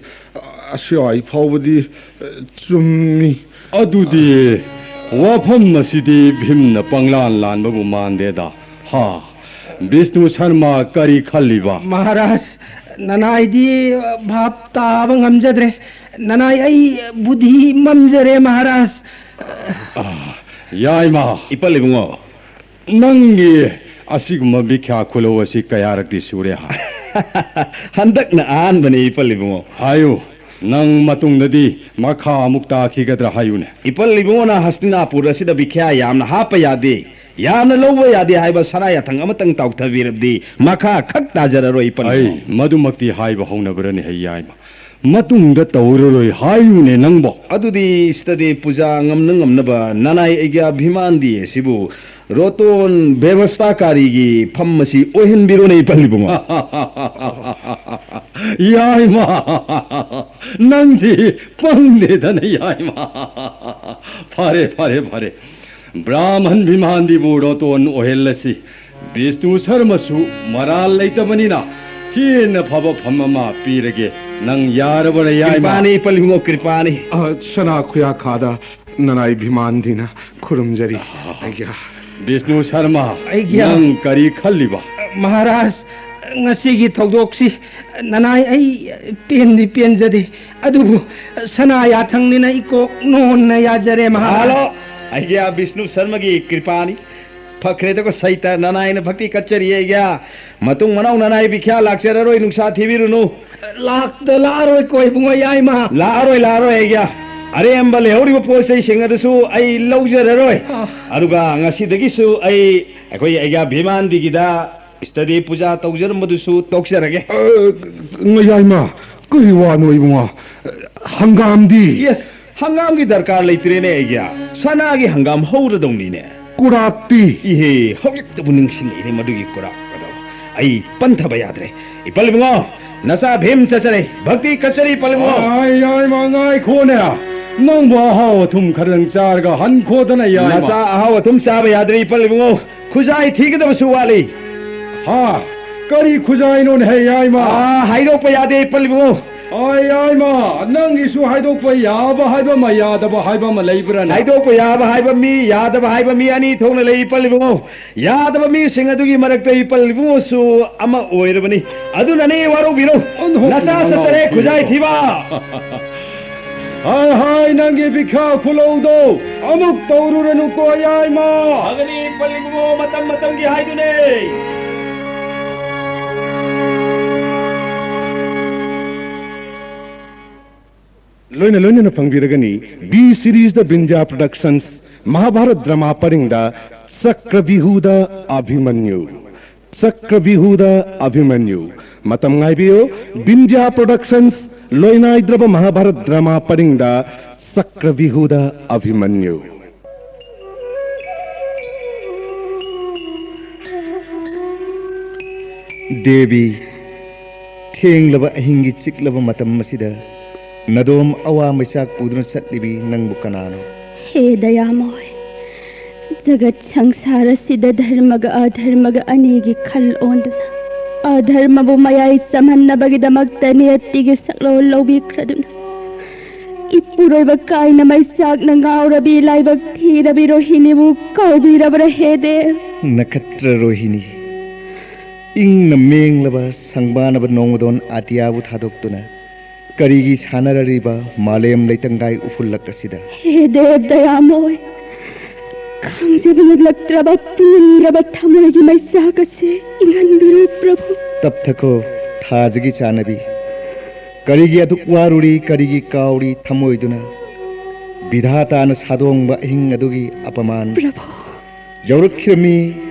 ꯑꯁ꯭ꯋꯥꯏ ꯐꯥꯎꯕꯗꯤ, ꯑ, ꯆꯨꯝꯃꯤ꯫ ꯑꯗꯨꯗꯤ ꯋꯥꯐꯝ ꯑꯁꯤꯗꯤ ꯚꯤꯝꯅ ꯄꯪꯂꯥꯟ ꯂꯥꯟꯕꯕꯨ ꯃꯥꯟꯗꯦꯗ꯫ ꯍꯥ? ꯕꯤꯁꯅꯨ ꯁꯔꯃ ꯀꯔꯤ ꯈꯜꯂꯤꯕ? ꯃꯍꯥꯔꯥꯖ, ꯅꯅꯥꯏꯗꯤ ꯚꯥꯞ ꯇꯥꯕ ꯉꯝꯖꯗ꯭ꯔꯦ꯫ ꯅꯅꯥꯏ ꯑꯩ ꯕꯨꯙꯤ ꯃꯝꯖꯔꯦ, ꯃꯍꯥꯔꯥꯖ꯫ ꯑꯥ, ꯌꯥꯏꯃ꯫ ꯏꯄꯜ ꯏꯕꯨꯡꯉꯣ꯫ ꯅꯪꯒꯤ ꯑꯁꯤꯒꯨꯝꯕ ꯕꯤꯈ꯭ꯌꯥ ꯈꯨꯂꯧ ꯑꯁꯤ ꯀꯌꯥꯔꯛꯇꯤ ꯁꯨꯔꯦ ꯍꯥ? ꯍꯟꯗꯛꯅ ꯑꯍꯥꯟꯕꯅꯤ, ꯏꯄꯜ ꯏꯕꯨꯡꯉꯣ꯫ ꯍꯥꯏꯌꯨ, ꯅꯪ ꯃꯇꯨꯡꯗꯗꯤ ꯃꯈꯥ ꯑꯃꯨꯛ ꯇꯥꯈꯤꯒꯗ꯭ꯔꯥ ꯍꯥꯏꯌꯨꯅꯦ꯫ ꯏꯄꯜ ꯏꯕꯨꯡꯉꯣꯅ ꯍꯁꯇꯤꯅꯥꯄꯨꯔ ꯑꯁꯤꯗ ꯕꯤꯈ꯭ꯌꯥ ꯌꯥꯝꯅ ꯍꯥꯞꯄ ꯌꯥꯗꯦ, ꯌꯥꯝꯅ ꯂꯧꯕ ꯌꯥꯗꯦ ꯍꯥꯏꯕ ꯁꯅꯥ ꯌꯥꯊꯪ ꯑꯃꯇꯪ ꯇꯥꯎꯊꯕꯤꯔꯕꯗꯤ ꯃꯈꯥ ꯈꯛ ꯇꯥꯖꯔꯔꯣꯏ, ꯏꯄꯜ ꯑꯩ ꯏꯕꯨꯡꯉꯣ꯫ ꯃꯗꯨꯃꯛꯇꯤ ꯍꯥꯏꯕ ꯍꯧꯅꯕ꯭ꯔꯅꯦ ꯍꯩ ꯌꯥꯏꯃ꯫ ꯃꯇꯨꯡꯗ ꯇꯧꯔꯔꯣꯏ ꯍꯥꯏꯌꯨꯅꯦ ꯅꯪꯕꯣ꯫ ꯑꯗꯨꯗꯤ ꯏꯁꯇꯗꯤ ꯄꯨꯖꯥ ꯉꯝꯅ ꯉꯝꯅꯕ ꯅꯅꯥꯏ ꯑꯩꯒ꯭ꯌꯥ ꯚꯤꯃꯥꯟꯗꯤ ꯑꯁꯤꯕꯨ ꯔꯣꯇꯣꯟ ꯕꯦꯕꯁꯇꯥꯀꯥꯔꯤꯒꯤ ꯐꯝ ꯑꯁꯤ ꯑꯣꯏꯍꯟꯕꯤꯔꯣꯅꯦ, ꯏꯄꯜ ꯏꯕꯨꯡꯉꯣ꯫ ꯌꯥꯏꯃ, ꯅꯪꯁꯤ ꯄꯪꯗꯦꯗꯅ, ꯌꯥꯏꯃ꯫ ꯐꯔꯦ, ꯐꯔꯦ, ꯐꯔꯦ꯫ ꯕ꯭ꯔꯥꯍꯃꯟ ꯚꯤꯃꯥꯟꯗꯤꯕꯨ ꯔꯣꯇꯣꯟ ꯑꯣꯏꯍꯜꯂꯁꯤ꯫ ꯕꯤꯁꯅꯨ ꯁꯔꯃꯁꯨ ꯃꯔꯥꯜ ꯂꯩꯇꯕꯅꯤꯅ ꯍꯦꯟꯅ ꯐꯕ ꯐꯝ ꯑꯃ ꯄꯤꯔꯒꯦ꯫ ꯅꯪ ꯌꯥꯔꯕꯔ, ꯌꯥꯏꯃ? ꯀ꯭ꯔꯤꯄꯥꯅꯤ, ꯏꯄꯜ ꯏꯕꯨꯡꯉꯣ, ꯀ꯭ꯔꯤꯄꯥꯅꯤ꯫ ꯑ, ꯁꯅꯥ ꯈꯨꯌꯥꯈꯥꯗ ꯅꯅꯥꯏ ꯚꯤꯃꯥꯟꯗꯤꯅ ꯈꯨꯔꯨꯝꯖꯔꯤ꯫ ꯑꯩꯒ꯭ꯌꯥ꯫ ꯕꯤꯁꯅꯨ ꯁꯔꯃ, ꯑꯩꯒ꯭ꯌꯥ꯫ ꯅꯪ ꯀꯔꯤ ꯈꯜꯂꯤꯕ? ꯃꯍꯥꯔꯥꯖ, ꯉꯁꯤꯒꯤ ꯊꯧꯗꯣꯛꯁꯤ ꯅꯅꯥꯏ ꯑꯩ ꯄꯦꯟꯗꯤ ꯄꯦꯟꯖꯗꯦ, ꯑꯗꯨꯕꯨ ꯁꯅꯥ ꯌꯥꯊꯪꯅꯤꯅ ꯏꯀꯣꯛ ꯅꯣꯟꯅ ꯌꯥꯖꯔꯦ, ꯃꯍꯥꯔꯥꯖ꯫ ꯍꯜꯂꯣ, ꯑꯩꯒ꯭ꯌꯥ ꯕꯤꯁꯅꯨ ꯁꯔꯃꯒꯤ ꯀ꯭ꯔꯤꯄꯥꯅꯤ꯫ ꯐꯈ꯭ꯔꯦꯗꯀꯣ ꯁꯩꯇ, ꯅꯅꯥꯏꯅ ꯚꯛꯇꯤ ꯀꯠꯆꯔꯤ ꯑꯩꯒ꯭ꯌꯥ꯫ ꯃꯇꯨꯡ ꯃꯅꯥꯎ ꯅꯅꯥꯏ ꯚꯤꯈ꯭ꯌꯥ ꯂꯥꯛꯆꯔꯔꯣꯏ, ꯅꯨꯡꯁꯥ ꯊꯤꯕꯤꯔꯨꯅꯨ꯫ ꯂꯥꯛꯇ ꯂꯥꯛꯑꯔꯣꯏꯀꯣ ꯏꯕꯨꯡꯉꯣ, ꯌꯥꯏꯃ꯫ ꯂꯥꯛꯑꯔꯣꯏ, ꯂꯥꯛꯑꯔꯣꯏ ꯑꯩꯒ꯭ꯌꯥ꯫ ꯑꯔꯦꯝꯕ ꯂꯩꯍꯧꯔꯤꯕ ꯄꯣꯠ ꯆꯩꯁꯤꯡ ꯑꯗꯨꯁꯨ ꯑꯩ ꯂꯧꯖꯔꯔꯣꯏ꯫ ꯑꯥ꯫ ꯑꯗꯨꯒ ꯉꯁꯤꯗꯒꯤꯁꯨ ꯑꯩ ꯑꯩꯈꯣꯏ ꯑꯩꯒ꯭ꯌꯥ ꯚꯤꯃꯥꯟꯗꯤꯒꯤꯗ ꯏꯁꯇꯗꯤ ꯄꯨꯖꯥ ꯇꯧꯖꯔꯝꯕꯗꯨꯁꯨ ꯇꯣꯛꯆꯔꯒꯦ꯫ ꯑ, ꯌꯥꯏꯃ, ꯀꯔꯤ ꯋꯥꯅꯣ ꯏꯕꯨꯡꯉꯣ? ꯍꯪꯒꯥꯝꯗꯤ? ꯑꯦ, ꯍꯪꯒꯥꯝꯒꯤ ꯗꯔꯀꯥꯔ ꯂꯩꯇ꯭ꯔꯦꯅꯦ ꯑꯩꯒꯤ꯫ ꯁꯅꯥꯒꯤ ꯍꯪꯒꯥꯝ ꯍꯧꯔꯗꯧꯅꯤꯅꯦ꯫ ꯀꯨꯔꯥꯛꯇꯤ? ꯏꯍꯦ, ꯍꯧꯖꯤꯛꯇꯕꯨ ꯅꯤꯡꯁꯤꯡꯉꯛꯏꯅꯦ ꯃꯗꯨꯒꯤ ꯀꯨꯔꯥꯛ ꯑꯗꯣ꯫ ꯑꯩ ꯄꯟꯊꯕ ꯌꯥꯗ꯭ꯔꯦ꯫ ꯏꯄꯜ ꯏꯕꯨꯡꯉꯣ, ꯅꯆꯥ ꯚꯤꯝ ꯆꯠꯆꯔꯦ꯫ ꯚꯛꯇꯤ ꯀꯠꯆꯔꯤ, ꯏꯄꯜ ꯏꯕꯨꯡꯉꯣ꯫ ꯑꯥꯏ, ꯌꯥꯏꯃ, ꯉꯥꯏꯈꯣꯅꯦ꯫ ꯅꯪꯕꯨ ꯑꯍꯥꯎ ꯑꯊꯨꯝ ꯈꯔꯗꯪ ꯆꯥꯔꯒ ꯍꯟꯈꯣꯗꯅ, ꯌꯥꯏꯃ꯫ ꯅꯆꯥ ꯑꯍꯥꯎ ꯑꯊꯨꯝ ꯆꯥꯕ ꯌꯥꯗ꯭ꯔꯦ, ꯏꯄꯜ ꯏꯕꯨꯡꯉꯣ꯫ ꯈꯨꯖꯥꯏ ꯊꯤꯒꯗꯕꯁꯨ ꯋꯥꯠꯂꯤ꯫ ꯍꯥ? ꯀꯔꯤ ꯈꯨꯖꯥꯏꯅꯣꯅꯦ, ꯍꯦ, ꯌꯥꯏꯃ? ꯑꯥ, ꯍꯥꯏꯗꯣꯛꯄ ꯌꯥꯗꯦ, ꯏꯄꯜ ꯏꯕꯨꯡꯉꯣ꯫ ꯑꯥ, ꯌꯥꯏꯃ, ꯅꯪꯒꯤꯁꯨ ꯍꯥꯏꯗꯣꯛꯄ ꯌꯥꯕ ꯍꯥꯏꯕ ꯑꯃ, ꯌꯥꯗꯕ ꯍꯥꯏꯕ ꯑꯃ ꯂꯩꯕ꯭ꯔꯥꯅꯦ? ꯍꯥꯏꯗꯣꯛꯄ ꯌꯥꯕ ꯍꯥꯏꯕ ꯃꯤ, ꯌꯥꯗꯕ ꯍꯥꯏꯕ ꯃꯤ ꯑꯅꯤ ꯊꯣꯛꯅ ꯂꯩ, ꯏꯄꯜ ꯏꯕꯨꯡꯉꯣ꯫ ꯌꯥꯗꯕ ꯃꯤꯁꯤꯡ ꯑꯗꯨꯒꯤ ꯃꯔꯛꯇ ꯏꯄꯜ ꯏꯕꯨꯡꯉꯣꯁꯨ ꯑꯃ ꯑꯣꯏꯔꯕꯅꯤ꯫ ꯑꯗꯨꯅꯅꯦ, ꯋꯥꯔꯧꯕꯤꯔꯣ꯫ ꯑꯣꯟꯊꯣꯛꯄ ꯅꯆꯥ ꯆꯠꯆꯔꯦ, ꯃꯅꯥꯎ ꯈꯨꯖꯥꯏ ꯊꯤꯕ꯫ ꯍꯥꯏ ꯍꯥꯏ, ꯅꯪꯒꯤ ꯕꯤꯈ꯭ꯌꯥ ꯈꯨꯂꯧꯗꯣ ꯑꯃꯨꯛ ꯇꯧꯔꯨꯔꯅꯨꯀꯣ, ꯌꯥꯏꯃ꯫ ꯐꯒꯅꯤ, ꯏꯄꯜ ꯏꯕꯨꯡꯉꯣ, ꯃꯇꯝ ꯃꯇꯝꯒꯤ ꯍꯥꯏꯗꯨꯅꯦ꯫ ꯂꯣꯏꯅ ꯂꯣꯏꯅꯅ ꯐꯪꯕꯤꯔꯒꯅꯤ ꯕꯤ ꯁꯤꯔꯤꯁꯇ ꯕꯤꯟꯗ꯭ꯌꯥ ꯄ꯭ꯔꯗꯛꯁꯟꯁ ꯃꯍꯥꯚꯥꯔꯠ ꯗ꯭ꯔꯃꯥ ꯄꯔꯤꯡꯗ ꯆꯀ꯭ꯔꯕꯤꯍꯨꯗ ꯑꯚꯤꯃꯟꯌꯨ꯫ ꯆꯀ꯭ꯔꯕꯤꯍꯨꯗ ꯑꯚꯤꯃꯟꯌꯨ꯫ ꯃꯇꯝ ꯉꯥꯏꯕꯤꯌꯨ꯫ ꯕꯤꯟꯗ꯭ꯌꯥ ꯄ꯭ꯔꯗꯛꯁꯟꯁ ꯂꯣꯏꯅꯥꯏꯗ꯭ꯔꯕ ꯃꯍꯥꯚꯥꯔꯠ ꯗ꯭ꯔꯃꯥ ꯄꯔꯤꯡꯗ ꯆꯀ꯭ꯔꯕꯤꯍꯨꯗ ꯑꯚꯤꯃꯟꯌꯨ꯫ ꯗꯦꯕꯤ, ꯊꯦꯡꯂꯕ ꯑꯍꯤꯡꯒꯤ ꯆꯤꯛꯂꯕ ꯃꯇꯝ ꯑꯁꯤꯗ ꯅꯗꯣꯝ ꯑꯋꯥ ꯃꯩꯆꯥꯛ ꯄꯨꯗꯨꯅ ꯆꯠꯂꯤꯕꯤ ꯅꯪꯕꯨ ꯀꯅꯥꯅꯣ? ꯍꯦ ꯗꯌꯥꯃꯣꯏ, ꯖꯒꯠ ꯁꯪꯁꯥꯔ ꯑꯁꯤꯗ ꯙꯔꯃꯒ ꯑꯙꯔꯃꯒ ꯑꯅꯤꯒꯤ ꯈꯜ ꯑꯣꯟꯗꯨꯅ, ꯑꯙꯔꯃꯕꯨ ꯃꯌꯥꯏ ꯆꯝꯍꯟꯅꯕꯒꯤꯗꯃꯛꯇ ꯅꯤꯌꯠꯇꯤꯒꯤ ꯁꯛꯂꯣꯟ ꯂꯧꯕꯤꯈ꯭ꯔꯗꯨꯅ, ꯏꯄꯨꯔꯣꯏꯕ ꯀꯥꯏꯅ ꯃꯩꯆꯥꯛꯅ ꯉꯥꯎꯔꯕꯤ ꯂꯥꯏꯕꯛ ꯊꯤꯔꯕꯤ ꯔꯣꯍꯤꯅꯤꯕꯨ ꯀꯥꯎꯕꯤꯔꯕ꯭ꯔꯥ ꯍꯦ ꯗꯦꯕ? ꯅꯈꯠꯇ꯭ꯔ ꯔꯣꯍꯤꯅꯤ, ꯏꯪꯅ ꯃꯦꯡꯂꯕ ꯁꯪꯕꯥꯅꯕ ꯅꯣꯡꯃꯗꯣꯟ ꯑꯇꯤꯌꯥꯕꯨ ꯊꯥꯗꯣꯛꯇꯨꯅ ꯀꯔꯤꯒꯤ ꯁꯥꯟꯅꯔꯔꯤꯕ ꯃꯥꯂꯦꯝ ꯂꯩꯇꯪꯒꯥꯏ ꯎꯐꯨꯜꯂꯛ ꯑꯁꯤꯗ? ꯍꯦ ꯗꯦꯕ ꯗꯌꯥꯃꯣꯏ, ꯈꯥꯡꯖꯕ ꯉꯝꯂꯛꯇ꯭ꯔꯕ ꯄꯨꯝꯂꯕ ꯊꯃꯣꯏꯒꯤ ꯃꯩꯆꯥꯛ ꯑꯁꯤ ꯏꯪꯍꯟꯕꯤꯔꯨ ꯄ꯭ꯔꯚꯨ꯫ ꯇꯞꯊꯈꯣ, ꯊꯥꯖꯒꯤ ꯆꯥꯟꯅꯕꯤ꯫ ꯀꯔꯤꯒꯤ ꯑꯗꯨꯛ ꯋꯥꯔꯨꯔꯤ, ꯀꯔꯤꯒꯤ ꯀꯥꯎꯔꯤ ꯊꯃꯣꯏꯗꯨꯅ? ꯕꯤꯙꯥꯇꯥꯅ ꯁꯥꯗꯣꯡꯕ ꯑꯍꯤꯡ ꯑꯗꯨꯒꯤ ꯑꯄꯃꯥꯟ꯫ ꯄ꯭ꯔꯚꯨ꯫ ꯌꯧꯔꯛꯈꯤꯔꯝꯃꯤ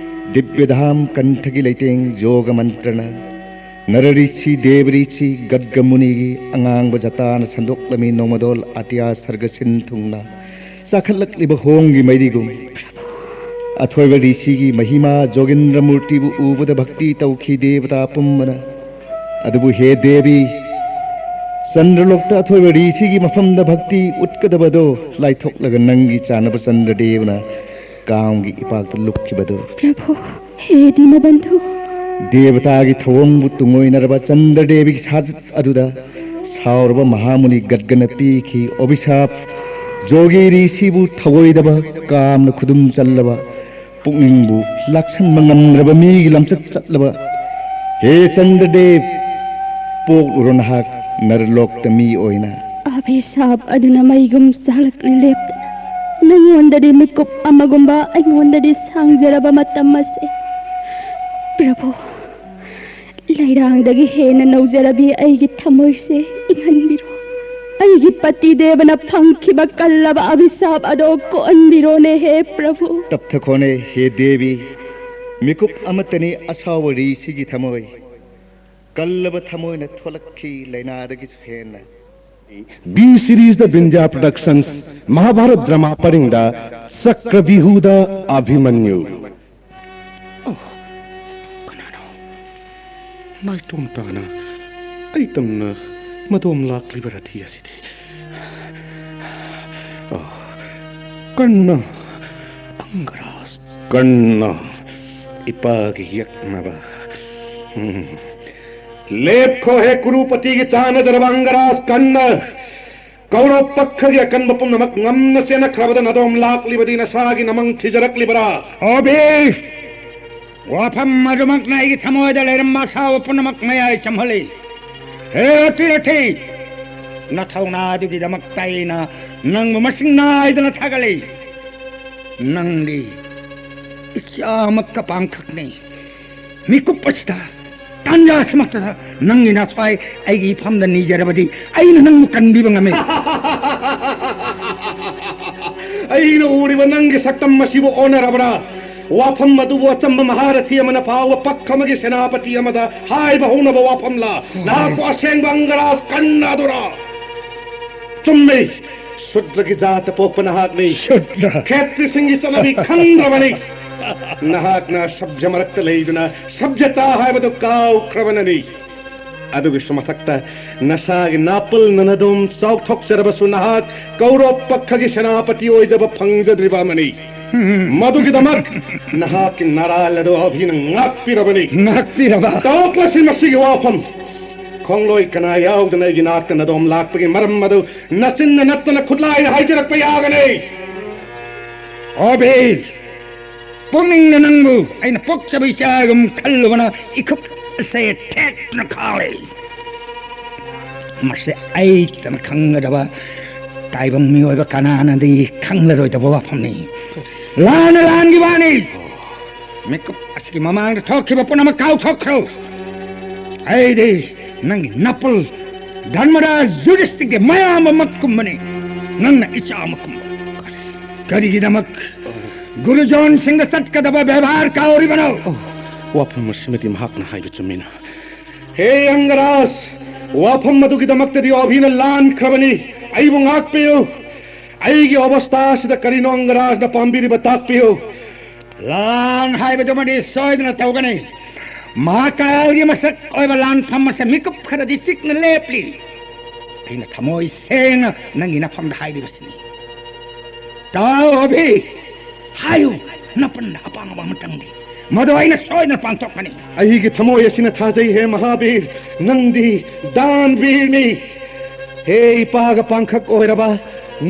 ꯗꯤꯕ꯭ꯌꯙꯥꯝ ꯀꯟꯊꯒꯤ ꯂꯩꯇꯦꯡ ꯌꯣꯒ ꯃꯟꯇ꯭ꯔꯅ꯫ ꯅꯔꯔꯤꯁꯤ ꯗꯦꯕꯔꯤꯁꯤ ꯒꯗꯒ ꯃꯨꯅꯤꯒꯤ ꯑꯉꯥꯡꯕ ꯖꯇꯥꯅ ꯁꯟꯗꯣꯛꯂꯝꯃꯤ ꯅꯣꯡꯃꯗꯣꯜ ꯑꯇꯤꯌꯥ ꯁꯔꯒ ꯁꯤꯟ ꯊꯨꯡꯅ ꯆꯥꯈꯠꯂꯛꯂꯤꯕ ꯍꯣꯡꯒꯤ ꯃꯩꯔꯤꯒꯨꯝ꯫ ꯑꯊꯣꯏꯕ ꯔꯤꯁꯤꯒꯤ ꯃꯍꯤꯃꯥ ꯖꯣꯒꯤꯟꯗ꯭ꯔ ꯃꯨꯔꯇꯤꯕꯨ ꯎꯕꯗ ꯚꯛꯇꯤ ꯇꯧꯈꯤ ꯗꯦꯕꯇꯥ ꯄꯨꯝꯕꯅ꯫ ꯑꯗꯨꯕꯨ ꯍꯦ ꯗꯦꯕꯤ, ꯆꯟꯗ꯭ꯔꯂꯣꯛꯇ ꯑꯊꯣꯏꯕ ꯔꯤꯁꯤꯒꯤ ꯃꯐꯝꯗ ꯚꯛꯇꯤ ꯎꯠꯀꯗꯕꯗꯣ ꯂꯥꯏꯊꯣꯛꯂꯒ ꯅꯪꯒꯤ ꯆꯥꯅꯕ ꯆꯟꯗ꯭ꯔꯗꯦꯕꯅ ꯀꯥꯝꯒꯤ ꯏꯄꯥꯛꯇ ꯂꯨꯞꯈꯤꯕꯗꯨ꯫ ꯄ꯭ꯔꯚꯨ, ꯍꯦ ꯗꯤꯅꯕꯟꯙꯨ꯫ ꯗꯦꯕꯇꯥꯒꯤ ꯊꯧꯑꯣꯡꯕꯨ ꯇꯨꯡꯑꯣꯏꯅꯔꯕ ꯆꯟꯗ꯭ꯔꯗꯦꯕꯤꯒꯤ ꯁꯥꯖꯠ ꯑꯗꯨꯗ ꯁꯥꯎꯔꯕ ꯃꯍꯥꯃꯨꯅꯤ ꯒꯠꯒꯅ ꯄꯤꯈꯤ ꯑꯣꯕꯤꯁꯥꯞ꯫ ꯖꯣꯒꯤ ꯔꯤꯁꯤꯕꯨ ꯊꯧꯑꯣꯏꯗꯕ ꯀꯥꯝꯅ ꯈꯨꯗꯨꯝ ꯆꯜꯂꯕ, ꯄꯨꯛꯅꯤꯡꯕꯨ ꯂꯥꯛꯁꯟꯕ ꯉꯝꯗ꯭ꯔꯕ ꯃꯤꯒꯤ ꯂꯝꯆꯠ ꯆꯠꯂꯕ꯫ ꯍꯦ ꯆꯟꯗ꯭ꯔꯗꯦꯕ, ꯄꯣꯛꯂꯨꯔꯣ ꯅꯍꯥꯛ ꯅꯔꯂꯣꯛꯇ ꯃꯤ ꯑꯣꯏꯅ꯫ ꯑꯚꯤꯁꯥꯞ ꯑꯗꯨꯅ ꯃꯩꯒꯨꯝ ꯆꯥꯂꯛꯂꯤ ꯂꯦꯞꯇꯅ꯫ ꯅꯪꯉꯣꯟꯗꯗꯤ ꯃꯤꯀꯨꯞ ꯑꯃꯒꯨꯝꯕ, ꯑꯩꯉꯣꯟꯗꯗꯤ ꯁꯥꯡꯖꯔꯕ ꯃꯇꯝ ꯑꯁꯤ꯫ ꯄ꯭ꯔꯚꯨ, ꯂꯩꯔꯥꯡꯗꯒꯤ ꯍꯦꯟꯅ ꯅꯧꯖꯔꯕꯤ ꯑꯩꯒꯤ ꯊꯃꯣꯏꯁꯦ ꯏꯪꯍꯟꯕꯤꯔꯣ꯫ ꯑꯩꯒꯤ ꯄꯇꯤ ꯗꯦꯕꯅ ꯐꯪꯈꯤꯕ ꯀꯜꯂꯕ ꯑꯚꯤꯁꯥꯞ ꯑꯗꯣ ꯀꯣꯛꯍꯟꯕꯤꯔꯣꯅꯦ, ꯍꯦ ꯄ꯭ꯔꯚꯨ꯫ ꯇꯞꯊꯈꯣꯅꯦ, ꯍꯦ ꯗꯦꯕꯤ꯫ ꯃꯤꯀꯨꯞ ꯑꯃꯠꯇꯅꯤ ꯑꯁꯥꯎꯕ ꯔꯤꯁꯤꯒꯤ ꯊꯃꯣꯏ꯫ ꯀꯜꯂꯕ ꯊꯃꯣꯏꯅ ꯊꯣꯛꯂꯛꯈꯤ ꯂꯥꯏꯅꯥꯗꯒꯤꯁꯨ ꯍꯦꯟꯅ꯫ B series ꯗ ꯕꯤꯟꯗ꯭ꯌꯥ Productions, ꯃꯍꯥꯚꯥꯔꯠ drama ꯄꯔꯤꯡꯗ ꯆꯀ꯭ꯔꯕꯤꯍꯨꯗ ꯑꯚꯤꯃꯟꯌꯨ꯫ ꯑꯣ, ꯀꯅꯥꯅꯣ? ꯅꯥꯏꯇꯣꯝ ꯇꯥꯅ ꯑꯩ ꯇꯝꯅ ꯃꯗꯣꯝ ꯂꯥꯛꯂꯤꯕ ꯔꯥꯊꯤ ꯑꯁꯤꯗꯤ꯫ ꯑꯣ, ꯀꯟꯅ, ꯑꯪꯒꯔꯥꯖ, ꯀꯟꯅ ꯏꯄꯥꯒꯤ ꯌꯦꯛꯅꯕ꯫ ꯎꯝ꯫ ꯂꯦꯞꯈꯣꯍꯦ ꯀꯨꯔꯨꯄꯇꯤꯒꯤ ꯆꯥꯅꯖꯔꯕ ꯑꯪꯒꯔꯥꯖ, ꯀꯟꯅ꯫ ꯀꯧꯔꯕ ꯄꯛꯈꯒꯤ ꯑꯀꯟꯕ ꯄꯨꯝꯅꯃꯛ ꯉꯝꯅ ꯆꯦꯟꯅꯈ꯭ꯔꯕꯗ ꯅꯗꯣꯝ ꯂꯥꯛꯂꯤꯕꯗꯤ ꯅꯁꯥꯒꯤ ꯅꯃꯪ ꯊꯤꯖꯔꯛꯂꯤꯕꯔꯥ? ꯑꯣꯕꯤ! ꯋꯥꯐꯝ ꯑꯗꯨꯃꯛꯅ ꯑꯩꯒꯤ ꯊꯃꯣꯏꯗ ꯂꯩꯔꯝꯕ ꯑꯁꯥꯎꯕ ꯄꯨꯝꯅꯃꯛ ꯃꯌꯥꯏ ꯆꯝꯍꯜꯂꯤ꯫ ꯍꯦ ꯑꯇꯤꯔꯊꯤ! ꯅꯊꯧꯅꯥ ꯑꯗꯨꯒꯤꯗꯃꯛꯇ ꯑꯩꯅ ꯅꯪꯕꯨ ꯃꯁꯤꯡ ꯅꯥꯏꯗꯅ ꯊꯥꯒꯠꯂꯤ꯫ ꯅꯪꯗꯤ ꯏꯆꯥꯃꯛꯀ ꯄꯥꯡꯈꯛꯅꯤ꯫ ꯃꯤꯀꯨꯞ ꯑꯁꯤꯗ, ꯇꯥꯟꯖꯥ ꯑꯁꯤꯃꯛꯇꯗ ꯅꯪꯒꯤ ꯅꯊ꯭ꯋꯥꯏ ꯑꯩꯒꯤ ꯏꯐꯝꯗ ꯅꯤꯖꯔꯕꯗꯤ ꯑꯩꯅ ꯅꯪꯕꯨ ꯀꯟꯕꯤꯕ ꯉꯝꯃꯤ꯫ ꯑꯩꯅ ꯎꯔꯤꯕ ꯅꯪꯒꯤ ꯁꯛꯇꯝ ꯑꯁꯤꯕꯨ ꯑꯣꯟꯅꯔꯕ꯭ꯔꯥ? ꯋꯥꯐꯝ ꯑꯗꯨꯕꯨ ꯑꯆꯝꯕ ꯃꯍꯥꯔꯊꯤ ꯑꯃꯅ ꯐꯥꯎꯕ ꯄꯛ ꯑꯃꯒꯤ ꯁꯦꯅꯥꯄꯇꯤ ꯑꯃꯗ ꯍꯥꯏꯕ ꯍꯧꯅꯕ ꯋꯥꯐꯝꯂꯥ? ꯅꯍꯥꯛꯄꯨ ꯑꯁꯦꯡꯕ ꯑꯪꯒꯔꯥꯖ ꯀꯟꯅ ꯑꯗꯨꯔꯥ? ꯆꯨꯝꯃꯤ, ꯁꯨꯗ꯭ꯔꯒꯤ ꯖꯥꯠꯇ ꯄꯣꯛꯄ ꯅꯍꯥꯛꯅꯤ꯫ ꯁꯨꯗ꯭ꯔ꯫ ꯈꯦꯇ꯭ꯔꯤꯁꯤꯡꯒꯤ ꯆꯠꯅꯕꯤ ꯈꯪꯗ꯭ꯔꯕꯅꯤ꯫ ꯅꯍꯥꯛꯅ ꯁꯚ꯭ꯌ ꯃꯔꯛꯇ ꯂꯩꯗꯨꯅ ꯁꯚ꯭ꯌꯇꯥ ꯍꯥꯏꯕꯗꯨ ꯀꯥꯎꯈ꯭ꯔꯕꯅꯅꯤ꯫ ꯑꯗꯨꯒꯤꯁꯨ ꯃꯊꯛꯇ ꯅꯁꯥꯒꯤ ꯅꯥꯄꯜ ꯅꯅꯗꯣꯝ ꯆꯥꯎꯊꯣꯛꯆꯔꯕꯁꯨ ꯅꯍꯥꯛ ꯀꯧꯔꯕ ꯄꯛꯈꯒꯤ ꯁꯦꯅꯥꯄꯇꯤ ꯑꯣꯏꯖꯕ ꯐꯪꯖꯗ꯭ꯔꯤꯕ ꯑꯃꯅꯤ꯫ ꯃꯗꯨꯒꯤꯗꯃꯛ ꯅꯍꯥꯛꯀꯤ ꯅꯔꯥꯜ ꯑꯗꯨ ꯑꯚꯤꯅ ꯉꯥꯛꯄꯤꯔꯕꯅꯤ꯫ ꯉꯥꯛꯄꯤꯔꯕ? ꯇꯣꯛꯂꯁꯤ ꯃꯁꯤꯒꯤ ꯋꯥꯐꯝ꯫ ꯈꯣꯡꯂꯣꯏ ꯀꯅꯥ ꯌꯥꯎꯗꯅ ꯑꯩꯒꯤ ꯅꯥꯛꯇ ꯅꯗꯣꯝ ꯂꯥꯛꯄꯒꯤ ꯃꯔꯝ ꯑꯗꯨ ꯅꯆꯤꯟꯅ ꯅꯠꯇꯅ ꯈꯨꯠꯂꯥꯏꯅ ꯍꯥꯏꯖꯔꯛꯄ ꯌꯥꯒꯅꯤ꯫ ꯑꯣꯕꯤ! ꯄꯨꯛꯅꯤꯡꯅ ꯅꯪꯕꯨ ꯑꯩꯅ ꯄꯣꯛꯆꯕ ꯏꯆꯥꯒꯨꯝ ꯈꯜꯂꯨꯕꯅ ꯏꯈꯨꯠ ꯑꯁꯦ ꯊꯦꯠꯇꯨꯅ ꯈꯥꯔꯦ꯫ ꯃꯁꯤ ꯑꯩꯇꯅ ꯈꯪꯒꯗꯕ ꯇꯥꯏꯕꯪ ꯃꯤꯑꯣꯏꯕ ꯀꯅꯥꯅꯗꯤ ꯈꯪꯂꯔꯣꯏꯗꯕ ꯋꯥꯐꯝꯅꯤ꯫ ꯂꯥꯟꯅ ꯂꯥꯟꯈꯤꯕꯅꯤ꯫ ꯃꯤꯀꯨꯞ ꯑꯁꯤꯒꯤ ꯃꯃꯥꯡꯗ ꯊꯣꯛꯈꯤꯕ ꯄꯨꯝꯅꯃꯛ ꯀꯥꯎꯊꯣꯛꯈ꯭ꯔꯣ꯫ ꯑꯩꯗꯤ ꯅꯪꯒꯤ ꯅꯄꯨꯜ ꯙꯔꯃꯔꯥꯖ ꯌꯨꯙꯤꯁꯊꯤꯔꯒꯤ ꯃꯌꯥꯝꯕꯃꯛ ꯀꯨꯝꯕꯅꯤ꯫ ꯅꯪꯅ ꯏꯆꯥ ꯑꯃ ꯀꯨꯝꯕ꯫ ꯀꯔꯤꯒꯤꯗꯃꯛ ꯒꯨꯔꯨꯖꯣꯟꯁꯤꯡꯗ ꯆꯠꯀꯗꯕ ꯕꯦꯕꯥꯔ ꯀꯥꯎꯔꯤꯕꯅꯣ? ꯑꯣ, ꯋꯥꯐꯝ ꯑꯁꯤꯃꯗꯤ ꯃꯍꯥꯛꯅ ꯍꯥꯏꯕ ꯆꯨꯝꯃꯤꯅ꯫ ꯍꯦ ꯑꯪꯒꯔꯥꯖ, ꯋꯥꯐꯝ ꯑꯗꯨꯒꯤꯗꯃꯛꯇꯗꯤ ꯑꯣꯚꯤꯅ ꯂꯥꯟꯈ꯭ꯔꯕꯅꯤ꯫ ꯑꯩꯕꯨ ꯉꯥꯛꯄꯤꯌꯨ꯫ ꯑꯩꯒꯤ ꯑꯣꯕꯁꯇꯥ ꯑꯁꯤꯗ ꯀꯔꯤꯅꯣ ꯑꯪꯒꯔꯥꯖꯅ ꯄꯥꯝꯕꯤꯔꯤꯕ, ꯇꯥꯛꯄꯤꯌꯨ꯫ ꯂꯥꯟ ꯍꯥꯏꯕꯗꯨꯃꯗꯤ ꯁꯣꯏꯗꯅ ꯇꯧꯒꯅꯤ꯫ ꯃꯍꯥꯀꯥꯜꯒꯤ ꯃꯁꯛ ꯑꯣꯏꯕ ꯂꯥꯟꯐꯝ ꯑꯁꯤ ꯃꯤꯀꯨꯞ ꯈꯔꯗꯤ ꯆꯤꯛꯅ ꯂꯦꯞꯂꯤ꯫ ꯑꯩꯅ ꯊꯃꯣꯏ ꯁꯦꯡꯅ ꯅꯪꯒꯤ ꯅꯐꯝꯗ ꯍꯥꯏꯔꯤꯕꯁꯤꯅꯤ꯫ ꯇꯥꯎ ꯑꯣꯚꯤ, ꯍꯥꯏꯌꯨ, ꯅꯄꯟꯗ ꯑꯄꯥꯝꯕ ꯑꯃꯇꯪꯗꯤ꯫ ꯃꯗꯨ ꯑꯩꯅ ꯁꯣꯏꯗꯅ ꯄꯥꯡꯊꯣꯛꯀꯅꯤ꯫ ꯑꯩꯒꯤ ꯊꯃꯣꯏ ꯑꯁꯤꯅ ꯊꯥꯖꯩ, ꯍꯦ ꯃꯍꯥꯕꯤꯔ, ꯅꯪꯗꯤ ꯗꯥꯟꯕꯤꯔꯅꯤ꯫ ꯍꯦ ꯏꯄꯥꯒ ꯄꯥꯡꯈꯛ ꯑꯣꯏꯔꯕ,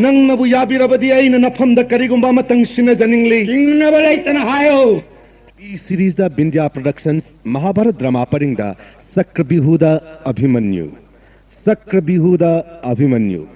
ꯅꯪꯅꯕꯨ ꯌꯥꯕꯤꯔꯕꯗꯤ ꯑꯩꯅ ꯅꯐꯝꯗ ꯀꯔꯤꯒꯨꯝꯕ ꯑꯃꯇꯪ ꯁꯤꯟꯅꯖꯅꯤꯡꯂꯤ꯫ ꯆꯤꯡꯅꯕ ꯂꯩꯇꯅ ꯍꯥꯏꯌꯨ꯫ ꯁꯤꯔꯤꯖꯗ ꯕꯤꯟꯗ꯭ꯌꯥ ꯄ꯭ꯔꯣꯗꯛꯁꯟꯁ ꯃꯍꯥꯚꯥꯔꯠ ꯗ꯭ꯔꯃꯥ ꯄꯔꯤꯡꯗ ꯆꯀ꯭ꯔꯕꯤꯍꯨꯗ ꯑꯚꯤꯃꯟꯌꯨ꯫ ꯆꯀ꯭ꯔꯕꯤꯍꯨꯗ ꯑꯚꯤꯃꯟꯌꯨ꯫